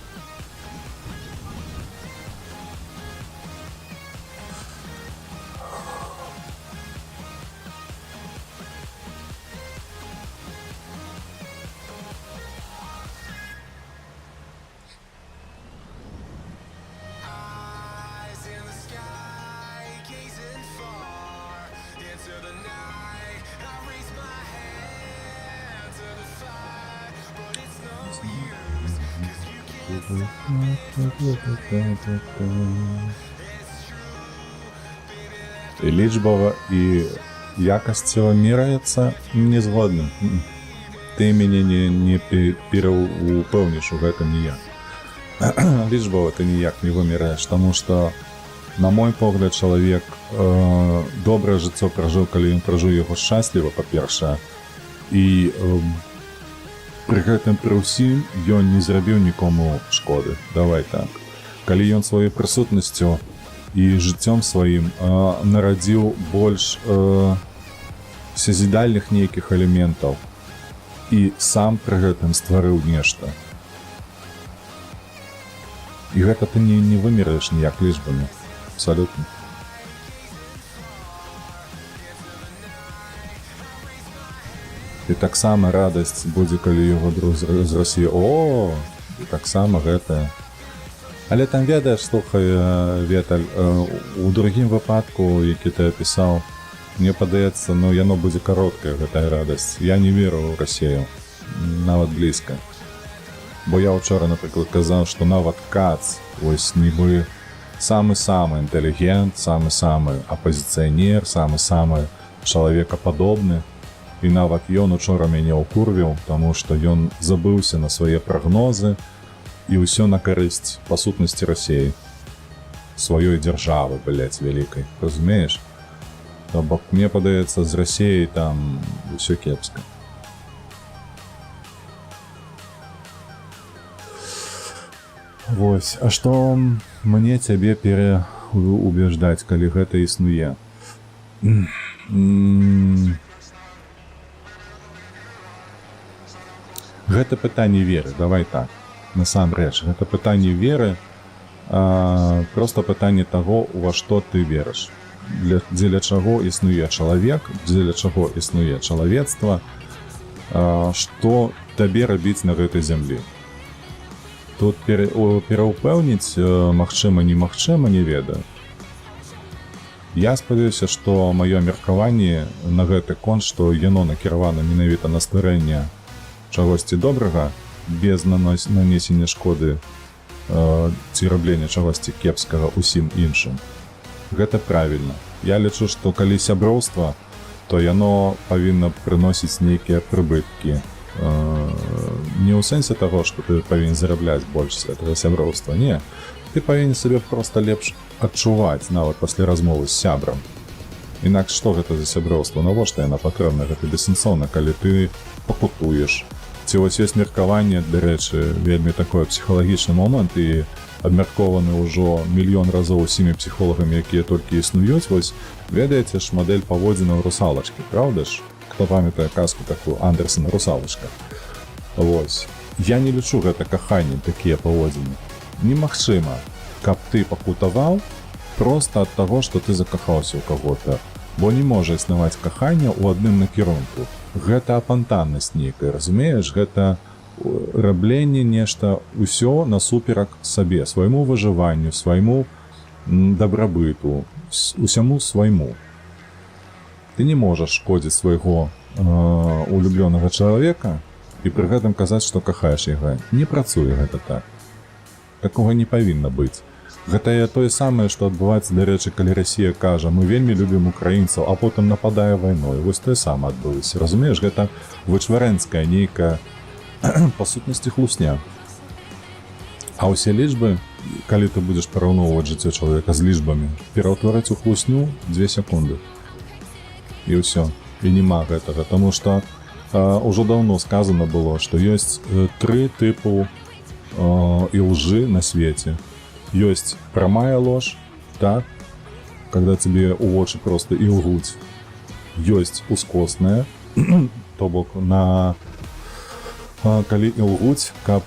І лічбава і якасцева мераецца, не згодны. Ты мяне не пераўпэўніш у гэтым ніяк. Лічбава ты ніяк не вымераеш, таму што, на мой погляд, чалавек добрае жыццё пражыў, калі ён пражыў яго шчасліва, па-першае, і пры гэтым пры ўсім ён не зрабіў нікому шкоды. Давай так. Калі ён сваёй прысутнасцю і жыццём сваім нарадзіў больш созідальных нейкіх элементаў і сам пры гэтым стварыў нешта. І гэта ты не вымераеш ніяк лічбамі. Абсалютна. І таксама радасць будзе, калі яго друг з Расіі. О, і таксама гэтае. Але там ведаеш, слухай, Веталь, у другім выпадку, які ты апісаў, Мне падаецца, ну, яно будзе кароткае, гэтая радасць. Я не веру ў Расею, нават блізка. Бо я ўчора, напрыклад, казаў, што нават Кац, вось нібы самы-самы інтэлігент, самы-самы апазіцыянер, самы-самы чалавекападобны, і нават ён учора мяне ўкурвіў, таму што ён забыўся на свае прагнозы і ўсё на карысць, па сутнасці, Расеі. Сваёй дзяржавы, блядь, вялікай. Разумееш? То бок, мне падаецца, з Расеяй там усё кепска. Вось, а што мне цябе пераўбеждаць, калі гэта існуе? Гэта пытанне веры, давай так. Насамрэч, гэта пытанне веры, просто пытанне таго, у што ты верыш. Дзеля чаго існуе чалавек, дзеля чаго існуе чалавецтва, што табе рабіць на гэтай зямлі. Тут пераўпэўніць, магчыма, немагчыма, не ведаю. Я спадзяюся, што маё меркаванне на гэты конт, што яно накіравана менавіта на стварэнне чагосьці добрага, без нанесення шкоды ці раблення чагосьці кепскага ўсім іншым. Гэта правільна. Я лічу, што калі сяброўства, то яно павінна прыносіць нейкія прыбыткі. Не ў сэнсе таго, што ты павінен зарабляць больш з этого сяброўства, не. Ты павінен сабе проста лепш адчуваць нават пасля размовы з сябрам. Інакш што гэта за сяброўства, навошта яна патрэбна, гэта бессэнсоўна, калі ты пакутуеш. Ці вось ёсць меркаванне, дарэчы, вельмі такое псіхалагічны момант і абмяркованы ўжо мільён разоў усімі псіхолагамі, якія толькі існуюць. Вось ведаеце ж мадэль паводзінаў русалачкі, праўда ж? Хто памятае казку такую Андерсена «Русалачка»? Вось. Я не лічу гэта каханнем, такія паводзіны. Немагчыма, каб ты пакутаваў проста ад таго, што ты закахаўся ў каго-то. Бо не можа існаваць каханне ў адным накірунку. Гэта апантаннасць нейкая, разумееш? Гэта рабленне нешта ўсё насуперак сабе, свайму выжыванню, свайму дабрабыту, усяму свайму. Ты не можаш шкодзіць свайго улюблёнага чалавека і пры гэтым казаць, што кахаеш яго. Не працуе гэта так. Такога не павінна быць. Гэта тое самае, што адбываецца, дарэчы, калі Расія кажа: «Мы вельмі любім украінцаў», а потым нападае вайной. Вось тое самае адбылося. Разумееш, гэта вычварэнская нейкая, па сутнасці, хлусня. А ўсе лічбы, калі ты будзеш параўноўваць жыццё чалавека з лічбамі, пераўтварыць у хлусню 2 секунды. І ўсё. І няма гэтага, таму што ўжо даўно сказана было, што ёсць тры тыпу ілжы на свеце. Ёсць прамая ложь, так, когда тебе ў вочы просто ілгуць. Ёсць ускосная, то бок калі ілгуць, каб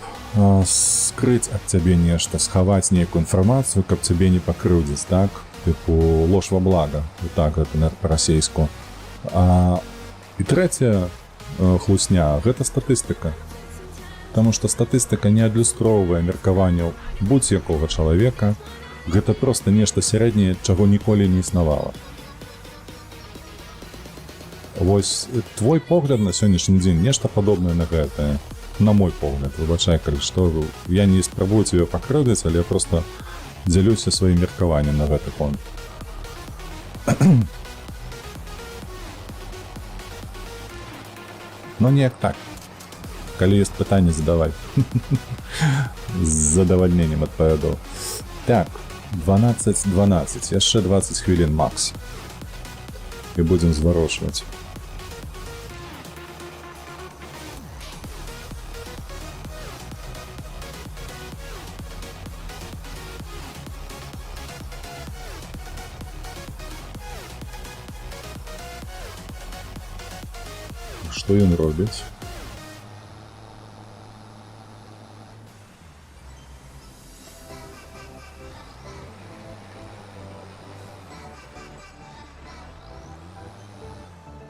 скрыць ад цябе нешта, схаваць нейкую інфармацыю, каб цябе не пакрыўдзіць, так, тыпу ложь во благо, так гэта па-расейску. І трэцяя хлусня — гэта статыстыка. Таму што статыстыка не адлюстроўвае меркаванняў будзь-якога чалавека, гэта проста нешта сярэдняе, чаго ніколі не існавала. Вось твой погляд на сённяшні дзень нешта падобнае на гэтае. На мой погляд, выбачай, калі што, я не спрабую цябе пакрыўдзіць, але я просто дзялюся сваім меркаваннем на гэты конт. Ну, неяк так. Калі ёсць пытанне, задавай. З задавальненнем адпавяду. Так, 12:12, яшчэ 20 хвілін макс. І будзем зварочваць. Што ён робіць?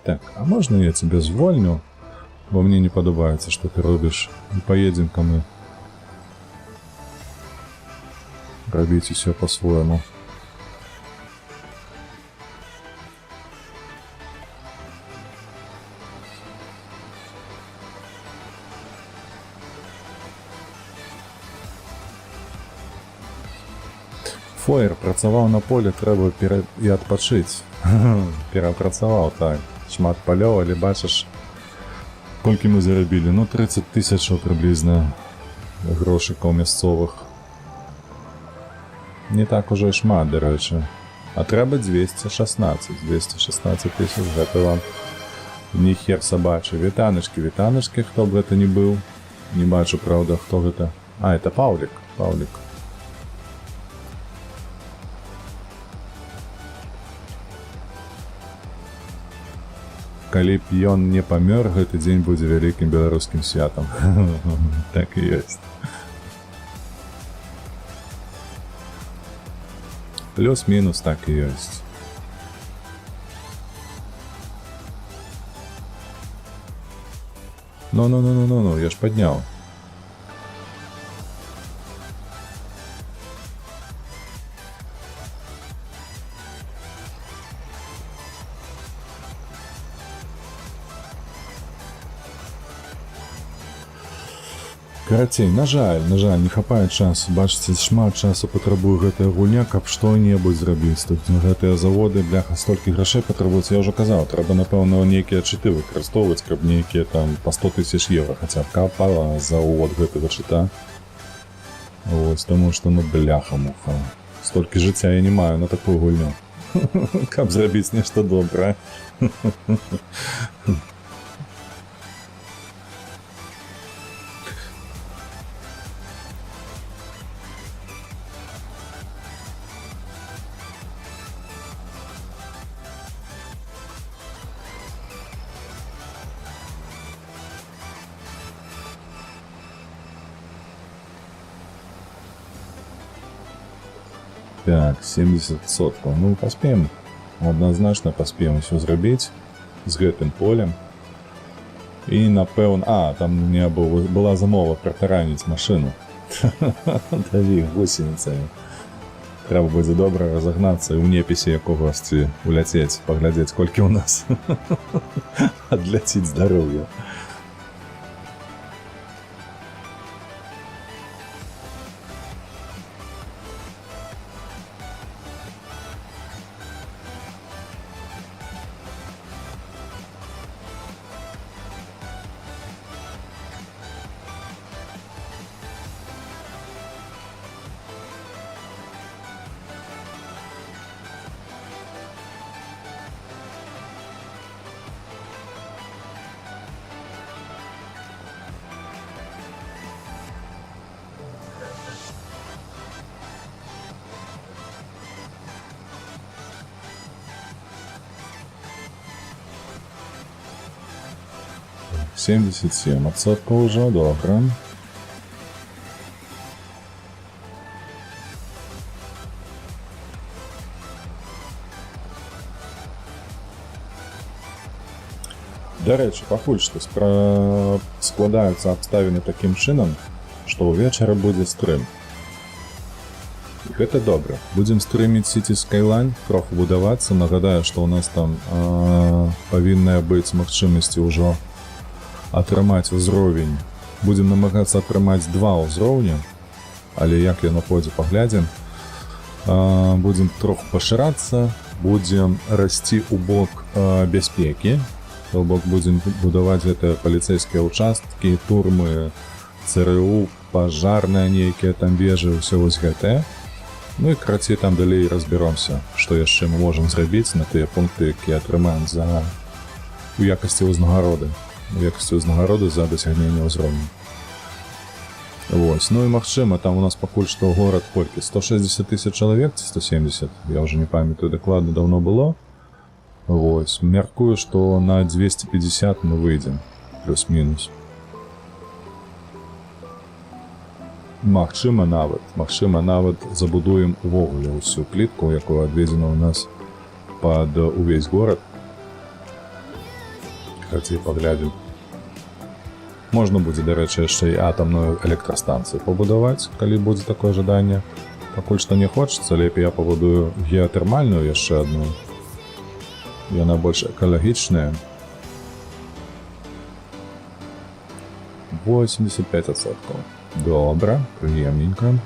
Так, а можна я цябе звольню? Бо мне не падабаецца, што ты робіш. І паедзем-ка мы рабіць усё па-свойму. Фоер працаваў на полі, трэба і адпачыць. Перапрацаваў, так. Шмат палёў, але бачыш, колькі мы зарабілі? Ну, 30 тысячаў прыблізна грошыкаў мясцовых. Не так ужо і шмат, дарэчы. А трэба 216. 216 тысяч, гэта вам не хер сабачы. Вітаначкі, вітаначкі, хто б гэта не быў. Не бачу, праўда, хто гэта. А, это Паўлік. Паўлік. Калі б ён не памёр, гэты дзень будзе вялікім беларускім святам. Так і ёсць. Плюс-мінус так і ёсць. Ну-ну-ну-ну-ну-ну, я ж падняў. Карацей, на жаль, не хапае часу. Бачыце, шмат часу патрабуе гэтая гульня, каб што-небудзь зрабіць. Тут гэтыя заводы, бляха, столькі грашэй патрабуюць, я ўжо казаў, трэба, напэўна, нейкія чыты выкарыстоўваць, каб нейкія там па 100 тысяч еўра хаця б капала за увод гэтага чыта. Вось, таму што, ну, бляха-муха. Столькі жыцця я не маю на такую гульню. Каб зрабіць нешта добрае. Так, 70%. Ну, паспеем. Адназначна паспеем усё зрабіць з гэтым полем. І, напэўна... А, там у меня была замова пратараніць машыну. Даві гусеніцамі. Трэба будзе добра разагнацца і ў непісе якогасьці уляцець, паглядзець, колькі ў нас адляціць здароўя. 77% ўжо, добра. Дарэчы, пакуль што складаюцца абставіны такім чынам, што ўвечары будзе стрым. І гэта добра. Будзем стрыміць City Skyline, троху будавацца. Нагадаю, што ў нас там павінная быць магчымасці ўжо атрымаць узровень. Будзем намагацца атрымаць два ўзроўня, але як яно пойдзе, паглядзім. Будзем троху пашырацца, будзем расці ў бок бяспекі. То бок будзем будаваць гэтыя паліцэйскія ўчасткі, турмы, ЦРУ, пажарныя нейкія там вежы, ўсё вось гэтае. Ну і карацей, там далей разбяромся, што яшчэ мы можам зрабіць на тыя пункты, якія атрымаем у якасці ўзнагароды. У якасці ўзнагароды за дасягненне ўзроўню. Вось. Ну і магчыма, там у нас пакуль што горад колькі? 160 тысяч чалавек ці 170? Я ўжо не памятаю дакладна, даўно было. Вось. Мяркую, што на 250 мы выйдзем. Плюс-мінус. Магчыма, нават забудуем увогуле ўсю плітку, якую адведзена ў нас пад увесь горад. Хацей паглядзім. Можна будзе, дарэчы, яшчэ і атамную электрастанцыю пабудаваць, калі будзе такое жаданне. Пакуль што не хочацца, лепей я пабудую геатэрмальную яшчэ адну. Яна больш экалагічная. 85%. Добра, прыемненька.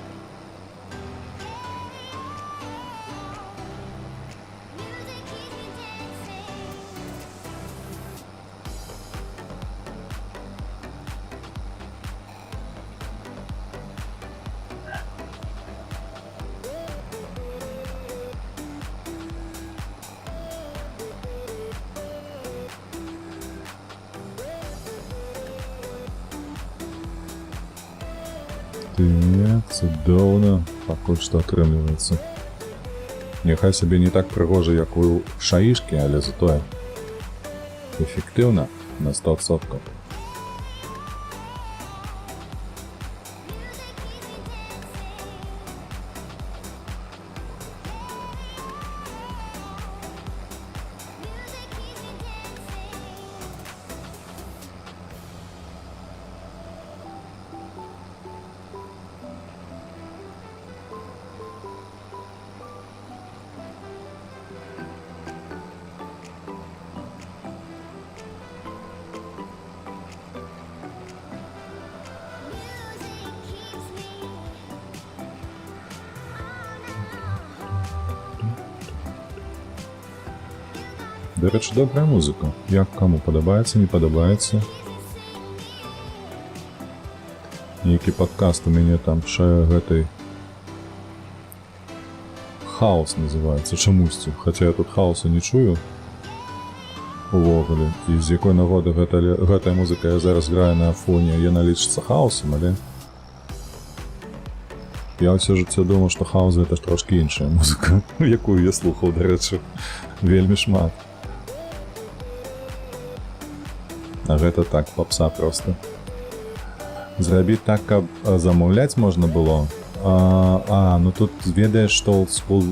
Так, цудоўна, пакуль што атрымліваецца. Няхай сабе не так прыгожа, як у шаішкі, але затое эфектыўна на 100%. Дарэчы, добрая музыка. Як каму падабаецца, не падабаецца. Нейкі падкаст у мяне там яшчэ гэтай хаос называецца чамусьці. Хаця я тут хаоса не чую увогуле. І з якой нагоды гэтая музыка я зараз граю на фоне, яна лічыцца хаосам, але я ўсё жыццё думаў, што хаос гэта ж трошкі іншая музыка, якую я слухаў, дарэчы, вельмі шмат. А гэта так, попса просто. Зрабіць так, каб замаўляць можна было. Ну тут ведаеш, што олдскул.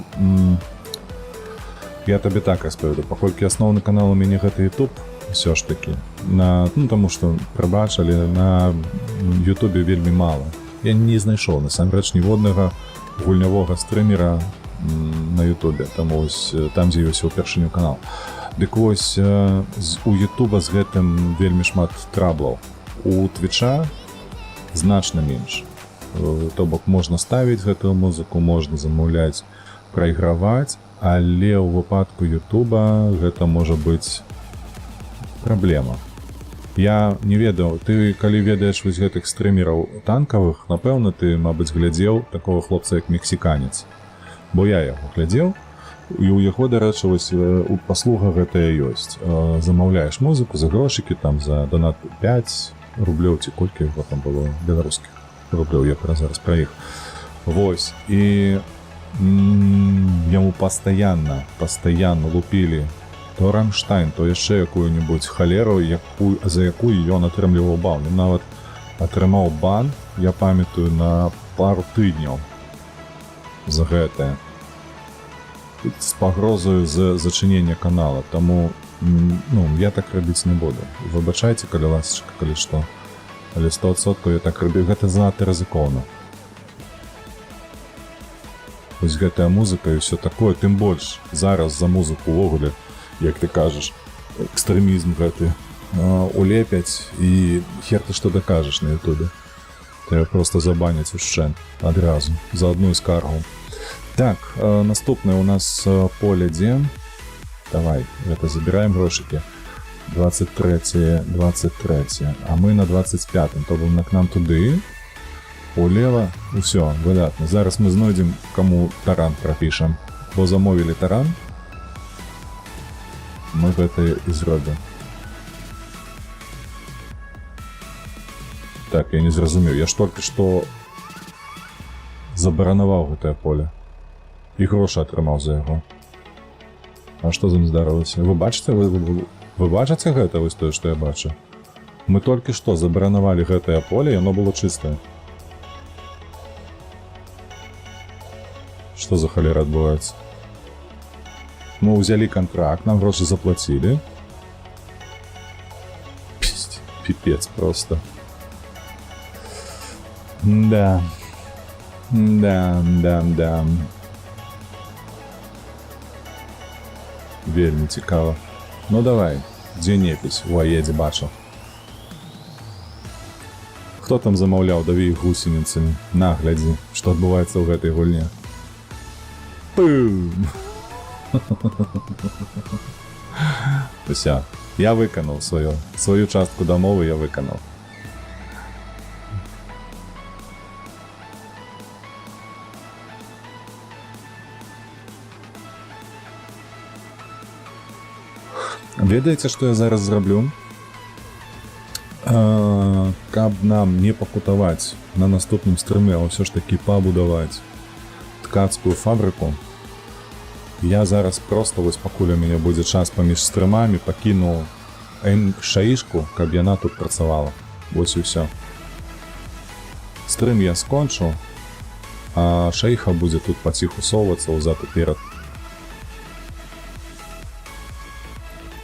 Я табе так распавяду, паколькі асноўны канал у мяне гэта YouTube, ўсё ж такі. Ну, таму што, прабач, але на Ютубе вельмі мала. Я не знайшоў насамрэч ніводнага гульнявога стрымера на Ютубе, таму ось там з'явіўся ўпершыню канал. Дык вось, у Ютуба з гэтым вельмі шмат траблаў. У Твіча значна менш. То бок можна ставіць гэтую музыку, можна замаўляць, прайграваць, але ў выпадку Ютуба гэта можа быць праблема. Я не ведаў, ты калі ведаеш вось гэтых стрымераў танкавых, напэўна, ты, мабыць, глядзеў такога хлопца, як Мексіканец. Бо я яго глядзеў, і ў яго, дарэчы, вось у паслуга гэтая ёсць. Замаўляеш музыку за грошыкі, там за донат 5 рублёў ці колькі яго там было беларускіх рублёў, я зараз пра іх. Вось, і яму пастаянна лупілі то Рамштайн, то яшчэ якую-небудзь халеру, за якую ён атрымліваў бан. Ён нават атрымаў бан, я памятаю, на пару тыдняў за гэтае. З пагрозаю з зачынення канала. Таму ну, я так рабіць не буду. Выбачайце, калі ласачка, калі што. Але 100% я так рабіў, гэта занадта рызыкоўна. Вось гэтая музыка і ўсё такое, тым больш зараз за музыку увогуле, як ты кажаш, экстрэмізм гэты улепяць, і хер ты што дакажаш на Ютубе. Тебя просто забаняць ушчэнт адразу за одну скаргу. Так, наступнае у нас поле дзе? Давай, гэта забіраем грошыкі. 23, 23. А мы на 25, то бок на к нам туды. Улева, усё, выдатна. Зараз мы знойдзем, каму таран прапішам. Бо замовілі таран. Мы гэта і зробім. Так, я не зразумеў. Я ж толькі што забаранаваў гэтае поле. І грошы атрымаў за яго. А што з ім здарылася? Вы бачыце, вы бачыце гэта, вось тое, што я бачу? Мы толькі што забаранавалі гэтае поле, яно было чыстае. Што за халера адбываецца? Мы ўзялі кантракт, нам грошы заплацілі. Пипец просто. Да. Да, да, да. Вельмі цікава. Ну давай, дзе непісь у Аедзе бачыў. Хто там замаўляў даві іх гусеніцамі? На, глядзі, што адбываецца ў гэтай гульне. Пум! Уся. Я выканаў сваю частку дамовы, я выканаў. Ведаеце, што я зараз зраблю? Каб нам не пакутаваць на наступным стрыме, а ўсё ж такі пабудаваць ткацкую фабрыку, я зараз просто вось, пакуль у мяне будзе час паміж стрымамі, пакіну шаішку, каб яна тут працавала. Вось і ўсё. Стрым я скончу, а шаіха будзе тут паціху совацца ўзад і перад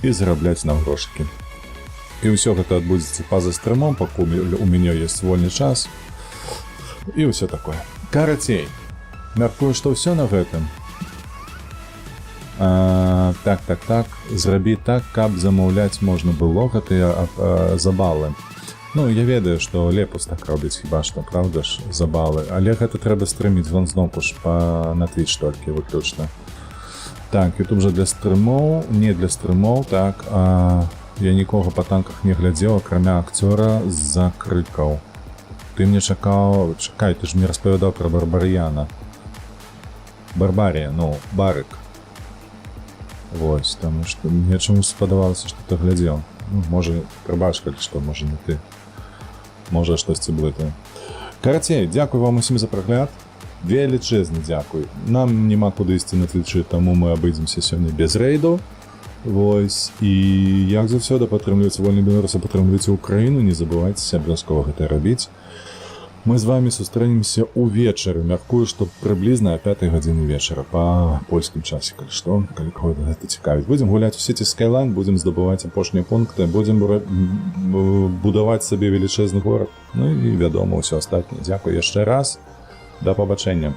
і зарабляць нам грошыкі. І ўсё гэта адбудзецца па-за стрымом, пакуль у мяне ёсць вольны час і ўсё такое. Карацей, мяркую, што ўсё на гэтым. Так. Зрабі так, каб замаўляць можна было гэтыя за балы. Ну, я ведаю, што Лепус так робіць хіба што, праўда ж, за балы. Але гэта трэба стрыміць вон зноўку ж на Twitch толькі выключна. Так, YouTube жа для стрымоў, не для стрымоў, так, я нікога па танках не глядзеў, акрамя акцёра з-за крыкаў. Ты мне чакаў, чакай, ты ж мне распавядаў пра Барбарыяна. Барбарія, ну, Барык. Вось, таму што мне чамусь спадавалася, што ты глядзеў. Ну, можа, прабач, калі што, можа, не ты. Можа, штосьці блытаю. Карацей, дзякуй вам усім за прагляд. Велічэзны дзякуй. Нам няма куды ісці на твічы, таму мы абыдземся сёння без рэйду. Вось, і як заўсёды, падтрымлівайце вольны беларуса, падтрымлівайце Украіну, не забывайцеся абавязкова гэта рабіць. Мы з вами сустрэнемся ўвечары, мяркую, што прыблізна о 5 гадзіне вечара па польскім часе, калі што, калі кого гэта цікавіць. Будзем гуляць у Cities Skyline, будзем здабываць апошнія пункты, будзем будаваць сабе велічэзны горад. Ну і, вядома, ўсё астатняе. Дзякуй яшчэ раз. Да пабачэння.